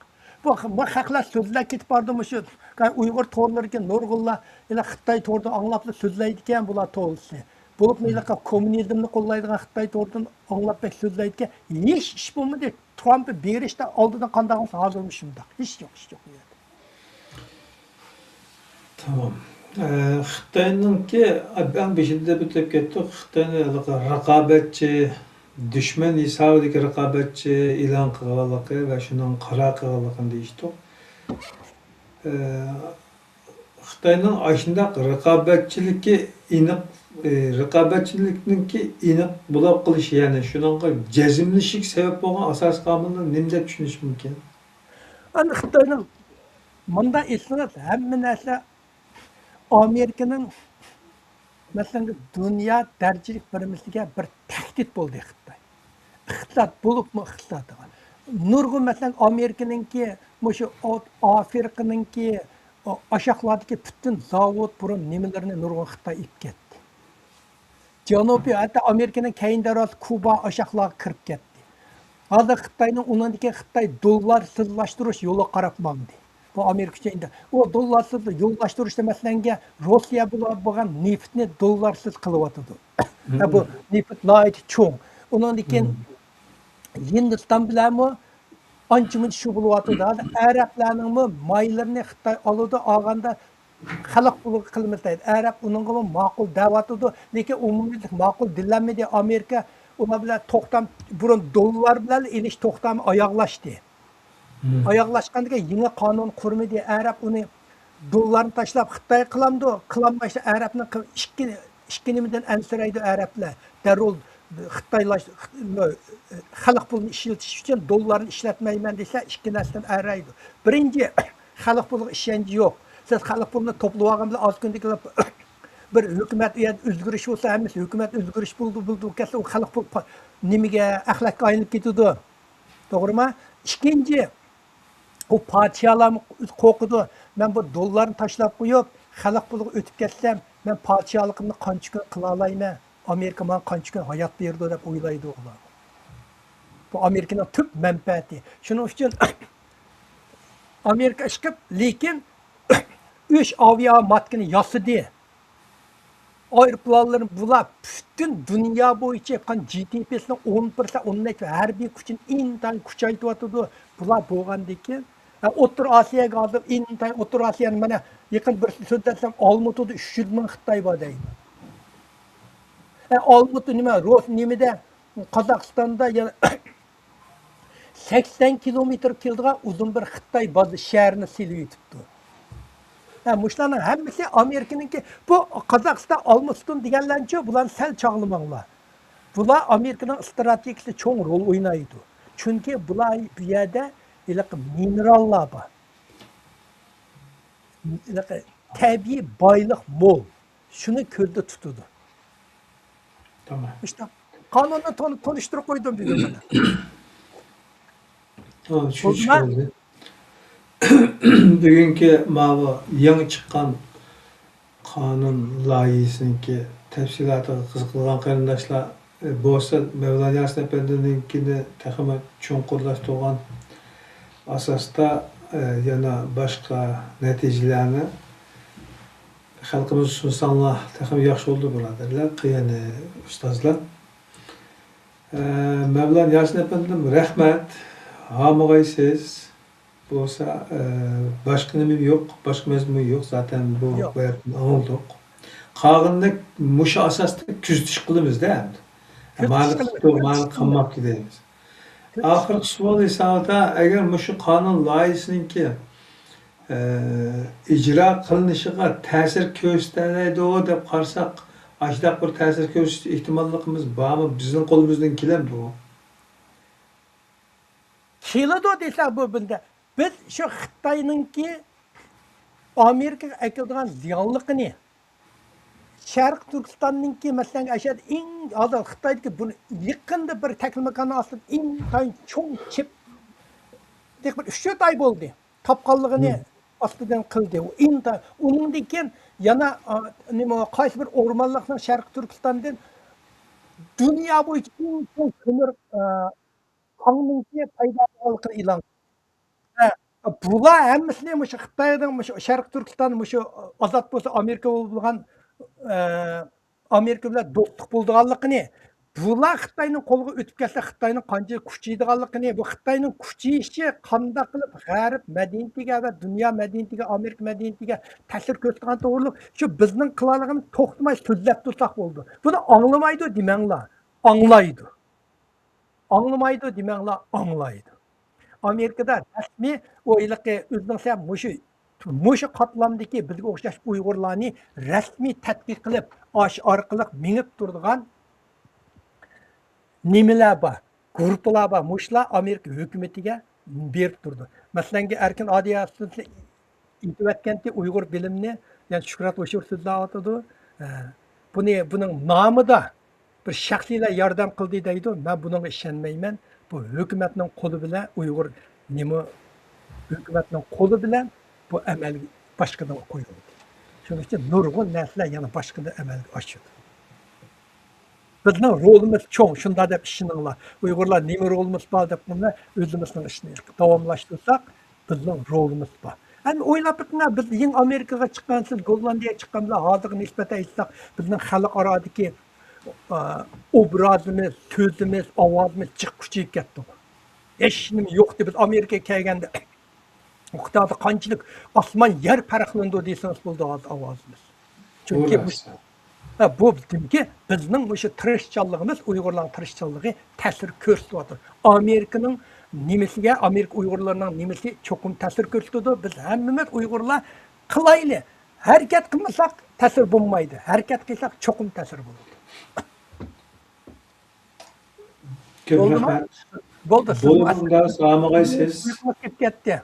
بۇ، بۇ خەقلەر سۆزلەپ كېتىپ بارىدۇ، مۇشۇ ئۇيغۇر تورلىرىدىكى نۇرغۇنلار، يەنە خىتاي تورىدىن ئاڭلاپلا سۆزلەيدىكەن بۇلار توغرىسى. بولۇپمۇ ھېلىقى كوممۇنىزمنى قوللايدىغان خىتاي تورىدىن ئاڭلاپ بەك سۆزلەيدىكەن. ھېچ ئىش بولمىدى. ترامپ بېرىشتە ئالدىدىن قانداق بولسا، ھازىرمۇ شۇنداق. ھېچ يوق، ئىش يوق ئۇ يەردە. تامام. ئە، خىتاينىڭكى، ئەڭ بېشىدا دەپ ئۆتۈپ كەتتۇق، خىتاينى ھېلىقى رىقابەتچى، دۈشمەن ھېسابىدىكى رىقابەتچى ئېلان قىلغانلىقى ۋە شۇنىڭغا قارار قىلغانلىقىنى دېيىشتۇق. ئە، خىتاينىڭ ئاشۇنداق رىقابەتچىلىكى ئېنىق، ئە، رىقابەتچىلىكنىڭكى ئېنىق بولۇپ قېلىشى، يەنى شۇنىڭغا جەزملىشىشكە سەۋەب بولغان ئاساسلىق ئامىلنى نېمە دەپ چۈشىنىش مۇمكىن؟ ئەمدى خىتاينىڭ مۇنداق ئېيتسىڭىز، ھەممە نەرسە ئامېرىكىنىڭ، مەسىلەن، دۇنيا دەرىجىلىك بىرلىكىگە بىر تەھدىت بولدى خىتاي. ئىقتىساد، بولۇپمۇ ئىقتىساد دېگەن. نۇرغۇن، مەسىلەن، ئامېرىكىنىڭكى، مۇشۇ ئا-، ئافرىقىنىڭكى، ئا-، ئاشاقلاردىكى پۈتۈن زاۋۇت، بۇرۇن نېمىلىرىنى نۇرغۇن خىتاي ئېلىپ كەتتى. جەنۇبىي، ھەتتا ئامېرىكىنىڭ كەينى دەرۋازىسى كۇبا ئاشاقلارغا كىرىپ كەتتى. ھازىر خىتاينىڭ ئۇنىڭدىن كېيىن خىتاي دوللارسىزلاشتۇرۇش يولىغا قاراپ ماڭدى. بۇ ئامېرىكا ئۈچۈن ئىندا. ئۇ دوللارسىز يوللاشتۇرۇشتا، مەسىلەنگە، روسىيە بۇلار بولغان نېفىتنى دوللارسىز قىلىۋاتىدۇ. ھە، بۇ نېفىت ناھايىتى چوڭ. ئۇنىڭدىن كېيىن ھىندىستان بىلەنمۇ ئانچە مۇنچە شۇ بولۇۋاتىدۇ. ھازىر ئەرەبلەرنىڭمۇ مايلىرىنى خىتاي ئالىدۇ، ئالغاندا خەلق پۇلىغا قىلىمىز دەيدۇ. ئەرەب ئۇنىڭغىمۇ ماقۇل دەۋاتىدۇ، لېكىن ئومۇميۈزلۈك ماقۇل دېيىلەلمىدى. ئامېرىكا ئۇلار بىلەن توختام، بۇرۇن دوللار بىلەن ئېلىش توختامى ئاياغلاشتى. ئاياغلاشقاندىكىن يېڭى قانۇن قۇرمىدى. ئەرەب ئۇنى دوللارنى تاشلاپ خىتايغا قىلامدۇ؟ قىلالمايسا ئەرەبنىڭ قىل-، ئىككى، ئىككى نېمىدىن ئەنسىرەيدۇ ئەرەبلەر. دەررۇ خىتايلاش-، خەلق پۇلىنى ئىشلىتىش ئۈچۈن دوللارنى ئىشلەتمەيمەن دېسە، ئىككى نەرسىدىن ئەنسىرەيدۇ. بىرىنچى، خەلق پۇلىغا ئىشەنچى يوق. سىز خەلق پۇلىنى توپلىۋالغان بىلەن ئاز كۈندىكىلا بىر ھۆكۈمەت، ئۇ يەردە ئۆزگىرىش بولسا، ھەممىسى ھۆكۈمەت ئۆزگىرىش بولدى، بولدى، بولدى كەتسە، ئۇ خەلق پۇل پا-، نېمىگە، ئەخلەتكە ئايلىنىپ كېتىدۇ. توغرىمۇ؟ ئىككىنچى، ئۇ پادىشاھلارمۇ قورقىدۇ. مەن بۇ دوللارنى تاشلاپ قويۇپ، خەلق پۇلىغا ئۆتۈپ كەتسەم، مەن پادىشاھلىقىمنى قانچە كۈن قىلالايمەن؟ ئامېرىكا ماڭا قانچە كۈن ھايات بېرىدۇ دەپ ئويلايدۇ ئۇلار. ئامېرىكىنىڭ تۈپ مەنپەئەتى. شۇنىڭ ئۈچۈن ئامېرىكا ئىشقىپ، لېكىن ئۈچ ئاۋىئاماتكىنى ياسىدى. ئايروپىلانلىرى بۇلار پۈتۈن دۇنيا بويىچە ياپقان جى دى پىسىنىڭ ئون پىرسەنت، ئون نەچچە ھەربىي كۈچىنى ئىنتايىن كۈچەيتىۋاتىدۇ. بۇلار بولغاندىن كېيىن، ھە، ئوتتۇرا ئاسىياغا ھازىر ئىنتايىن، ئوتتۇرا ئاسىيانى مانا يېقىن بىر سۆزلەتسەم، ئالمۇتىدا ئۈچ يۈز مىڭ خىتاي بار دەيدۇ. ھە، ئالمۇتى نېمە، روس نېمىدە، قازاقىستاندا يەنە سەكسەن كىلومېتىر كېلىدىغان ئۇزۇن بىر خىتاي بازا شەھىرىنى سېلىۋېتىپتۇ. ھە، مۇشۇلارنىڭ ھەممىسى ئامېرىكىنىڭكى. بۇ قازاقىستان ئالمىسۇتۇن دېگەنلەرنىچۇ، بۇلارنى سەل چاغلىماڭلار. بۇلار ئامېرىكىنىڭ ئىستراتېگىكىسىدا چوڭ رول ئوينايدۇ. چۈنكى بۇلار بۇ يەردە ھېلىقى مىنېراللار بار. ھېلىقى تەبىئىي بايلىق مول. شۇنى كۆزدە تۇتىدۇ. تامام. ئىشتە قانۇننى تون-، تونۇشتۇرۇپ قويدۇم بۈگۈن مانا. ھە، چۈشۈنۈشلۈك بولدىما؟ بولدى. بۈگۈنكى ماۋۇ يېڭى چىققان قانۇن لايىھىسىنىڭكى تەپسىلاتىغا قىزىقىدىغان قېرىنداشلار، ئە، بولسا مەۋلان ياسىن ئەپەندىنىڭكىنى تېخىمۇ چوڭقۇرلاشتۇرغان ئاساستا، ئە، يەنە باشقا نەتىجىلەرنى خەلقىمىزگە سۇنساڭلار تېخىمۇ ياخشى بولىدۇ، بۇرادەرلەر، قېنى ئۇستازلار. ئە، مەۋلان ياسىن ئەپەندىم، رەھمەت. ھامىغايسىز. بولسا، ئە، باشقا نېمە يوق، باشقا مەزمۇن يوق. زاتەن بۇ يوق. باياتىن ئاڭلىدۇق. قالغىنىنى مۇشۇ ئاساستا كۆزىتىش قىلىمىز-دە ئەمدى. كۆزىتىش مانا قىلىمىز، قىپتۇ، مانا كۆزىتىش قىلىمىز. قىلماپتۇ دەيمىز. كۆزىتىش. ئاخىرقى سوئال ھېسابىدا، ئەگەر مۇشۇ قانۇن لايىھىسىنىڭكى ئىجرا قىلىنىشىغا تەسىر كۆرسىتەلەيدۇ دەپ قارىساق، ئاشۇنداق بىر تەسىر كۆرسىتىش ئېھتىماللىقىمىز بارمۇ؟ بىزنىڭ قولىمىزدىن كېلەمدۇ ئۇ؟ كېلىدۇ دېسە، بۇ بۇنداق. بىز شۇ خىتاينىڭكى ئامېرىكىغا ئەكېلىدىغان زىيانلىقىنى، شەرقىي تۈركىستاننىڭكى، مەسىلەن، ئەشەدە ئىڭ ھازىر خىتايدىكى بۇنى يېقىندا بىر تەكلىماكاننىڭ ئاستىدا ئىنتايىن چوڭ چىپ، بىر ئۈچ تۆت ئاي بولدى، تاپقانلىقىنى ئاستىدىن قىلدى. ئۇ ئىنتايىن، ئۇنىڭدىن كېيىن يەنە، ئا، نېمە، قايسى بىر ئورمانلىقنىڭ شەرقىي تۈركىستاندىن دۇنيا بويىچە ئەڭ چوڭ كۆمۈر، ئا، كاننىڭكى پەيدا بولغانلىقىنى ئېلان قىلدى. ھە، بۇلار ھەممىسىنى مۇشۇ خىتاينىڭ، مۇشۇ شەرقىي تۈركىستان، مۇشۇ ئازاد بولسا ئامېرىكا بولىدىغان، ئە، ئامېرىكا بىلەن دوستلۇق بولىدىغانلىقىنى، بۇلار خىتاينىڭ قولىغا ئۆتۈپ كەتسە خىتاينىڭ قانچىلىك كۈچىيىدىغانلىقىنى، بۇ خىتاينىڭ كۈچىيىشى قانداق قىلىپ غەرب مەدەنىيىتىگە ۋە دۇنيا مەدەنىيىتىگە، ئامېرىكا مەدەنىيىتىگە تەسىر كۆرسىتىدىغان توغرۇلۇق شۇ بىزنىڭ قىلالىغىنىمىز توختىماي سۆزلەپ تۇرساق بولىدۇ. بۇنى ئاڭلىمايدۇ دېمەڭلار. ئاڭلايدۇ. ئاڭلىمايدۇ دېمەڭلار، ئاڭلايدۇ. ئامېرىكىدا رەسمىي ئۇ ھېلىقى ئۆزىنىڭ سەن مۇشۇ، مۇشۇ قاتلامدىكى بىزگە ئوخشاش ئۇيغۇرلارنى رەسمىي تەتقىق قىلىپ، ئاشۇ ئارقىلىق مېڭىپ تۇرىدىغان نېمىلەر بار، گۇرۇپپىلار بار. مۇشۇلار ئامېرىكا ھۆكۈمىتىگە بېرىپ تۇرىدۇ. مەسىلەنگە، ئەركىن ئادىياسىنى ئېيتىۋەتكەنتى، ئۇيغۇر بىلىمنى، يەنى شۆھرەت ھوشۇر سۆزلەۋاتىدۇ. ئە، بۇنى، بۇنىڭ نامىدا بىر شەخسىيلەر ياردەم قىلدى دەيدۇ. مەن بۇنىڭغا ئىشەنمەيمەن. بۇ ھۆكۈمەتنىڭ قولى بىلەن ئۇيغۇر نېمە، ھۆكۈمەتنىڭ قولى بىلەن بۇ ئەمەلگە باشقىدىن قويۇلدى. شۇنىڭ ئۈچۈن نۇرغۇن نەرسىلەر يەنە باشقىدىن ئەمەلگە ئاشىدۇ. بىزنىڭ رولىمىز چوڭ، شۇنداق دەپ ئىشىنىڭلار. ئۇيغۇرلار نېمە رولىمىز بار دەپ، بۇنى ئۆزىمىزنىڭ ئىشىنى داۋاملاشتۇرساق، بىزنىڭ رولىمىز بار. ئەمدى ئويلاپ بېقىڭلار، بىز يېڭى ئامېرىكىغا چىققان، سىز گوللاندىيەگە چىققان بىلەن ھازىرقى نىسبەتتە ئېيتساق، بىزنىڭ خەلقئارادىكى، ئا، ئوبرازىمىز، سۆزىمىز، ئاۋازىمىز جىق كۈچىيىپ كەتتى. ھېچ نېمە يوقتى. بىز ئامېرىكىغا كەلگەندە ئۇ قانچىلىك ئاسمان يەر پەرقلىنىدۇ دېسىڭىز بولىدۇ ھازىر ئاۋازىمىز. چۈنكى بۇ، ھە، بۇ دېمىكى بىزنىڭ مۇشۇ تىرىشچانلىقىمىز، ئۇيغۇرلارنىڭ تىرىشچانلىقى تەسىر كۆرسىتىۋاتىدۇ. ئامېرىكىنىڭ نېمىسىگە، ئامېرىكا ئۇيغۇرلىرىنىڭ نېمىسى چوقۇم تەسىر كۆرسىتىدۇ. بىز ھەممىمىز ئۇيغۇرلار قىلايلى. ھەرىكەت قىلمىساق تەسىر بولمايدۇ. ھەرىكەت قىلساق چوقۇم تەسىر بولىدۇ. كۆپ بولدىمۇ؟ رەھمەت. بولدى، سىز بولدى، ئۇنداق سالاملىغايسىز. ئۇيقۇڭىز كېلىپ كەتتى.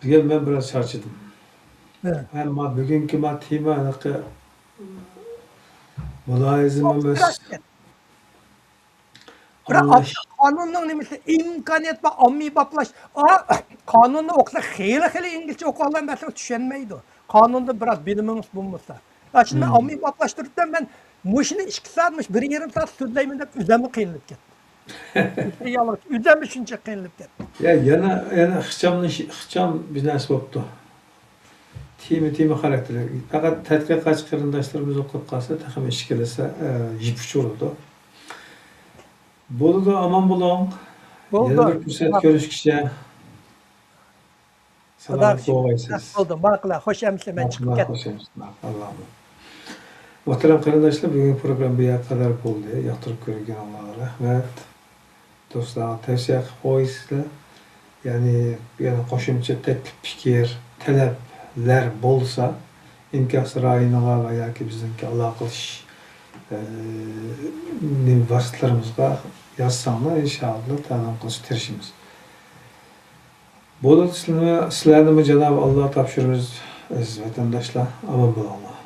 بۈگۈن مەن بىراز چارچىدىم. ھە. ھەم ما بۈگۈنكى ما تېما ھېلىقى مۇلاھىزىمىمىز، بىراز كەتتى. بىراق ئاڭلاش. قانۇننىڭ نېمىسى، ئىمكانىيەت بار، ئاممىبابلاش. ئا، قانۇننى ئوقۇسا خېلى، خېلى ئىنگلىزچە ئوقۇۋالغان بەرسىڭىز چۈشەنمەيدۇ. قانۇندىن بىراز بىلىمىڭىز بولمىسا. ئاشۇنداق ئاممىبابلاشتۇرۇپتۇ، مەن مۇشۇنى ئىككى سائەت، مۇشۇ بىر يېرىم سائەت سۆزلەيمەن دەپ ئۆزۈممۇ قىينىلىپ كەتتىم. يالغۇز ئۆزۈم شۇنچە قىينىلىپ كەتتىم. يا، يەنە، يەنە ئىخچامنى، ئىخچام بىر نەرسە بوپتۇ. تېما، تېما خاراكتېرلىك. پەقەت تەتقىقاتچى قېرىنداشلىرىمىز ئوقۇپ قالسا، تېخىمۇ ئىچكىرىلىسە، ئە، يىپ ئۇچۇرىدۇ. بولىدۇ، ئامان بولۇڭ. بولدى. يەنە بىر پۇرسەت كۆرۈشكىچە. سالامەت بولغايسىز. بولدى، ماقۇل، خوش ئەمىسە، مەن چىقىپ كەتتىم. خوش ئەمىسە، ماقۇل. مۇھتەرەم قېرىنداشلار، بۈگۈنكى پروگرامما بۇ يەرگە قەدەر بولدى. ياقتۇرۇپ كۆرگىنىڭلارغا رەھمەت. دوستلارغا تەۋسىيە قىلىپ قويىسىزلەر. يەنى، يەنە قوشۇمچە تەكلىپ، پىكىر، تەلەپلەر بولسا، ئىنكاس رايونىغا ۋە ياكى بىزنىڭكى ئالاقىلىشىش، ئە، نېمە، ۋاسىتىلىرىمىزغا يازساڭلار، ئىنشائاللا، تەلەپ قىلىشقا تىرىشىمىز. بولدى، سىلەرنى، سىلەرنىمۇ جانابى ئاللا تاپشۇرىمىز، ئەزىز ۋەتەنداشلار. ئامان بولۇڭلار.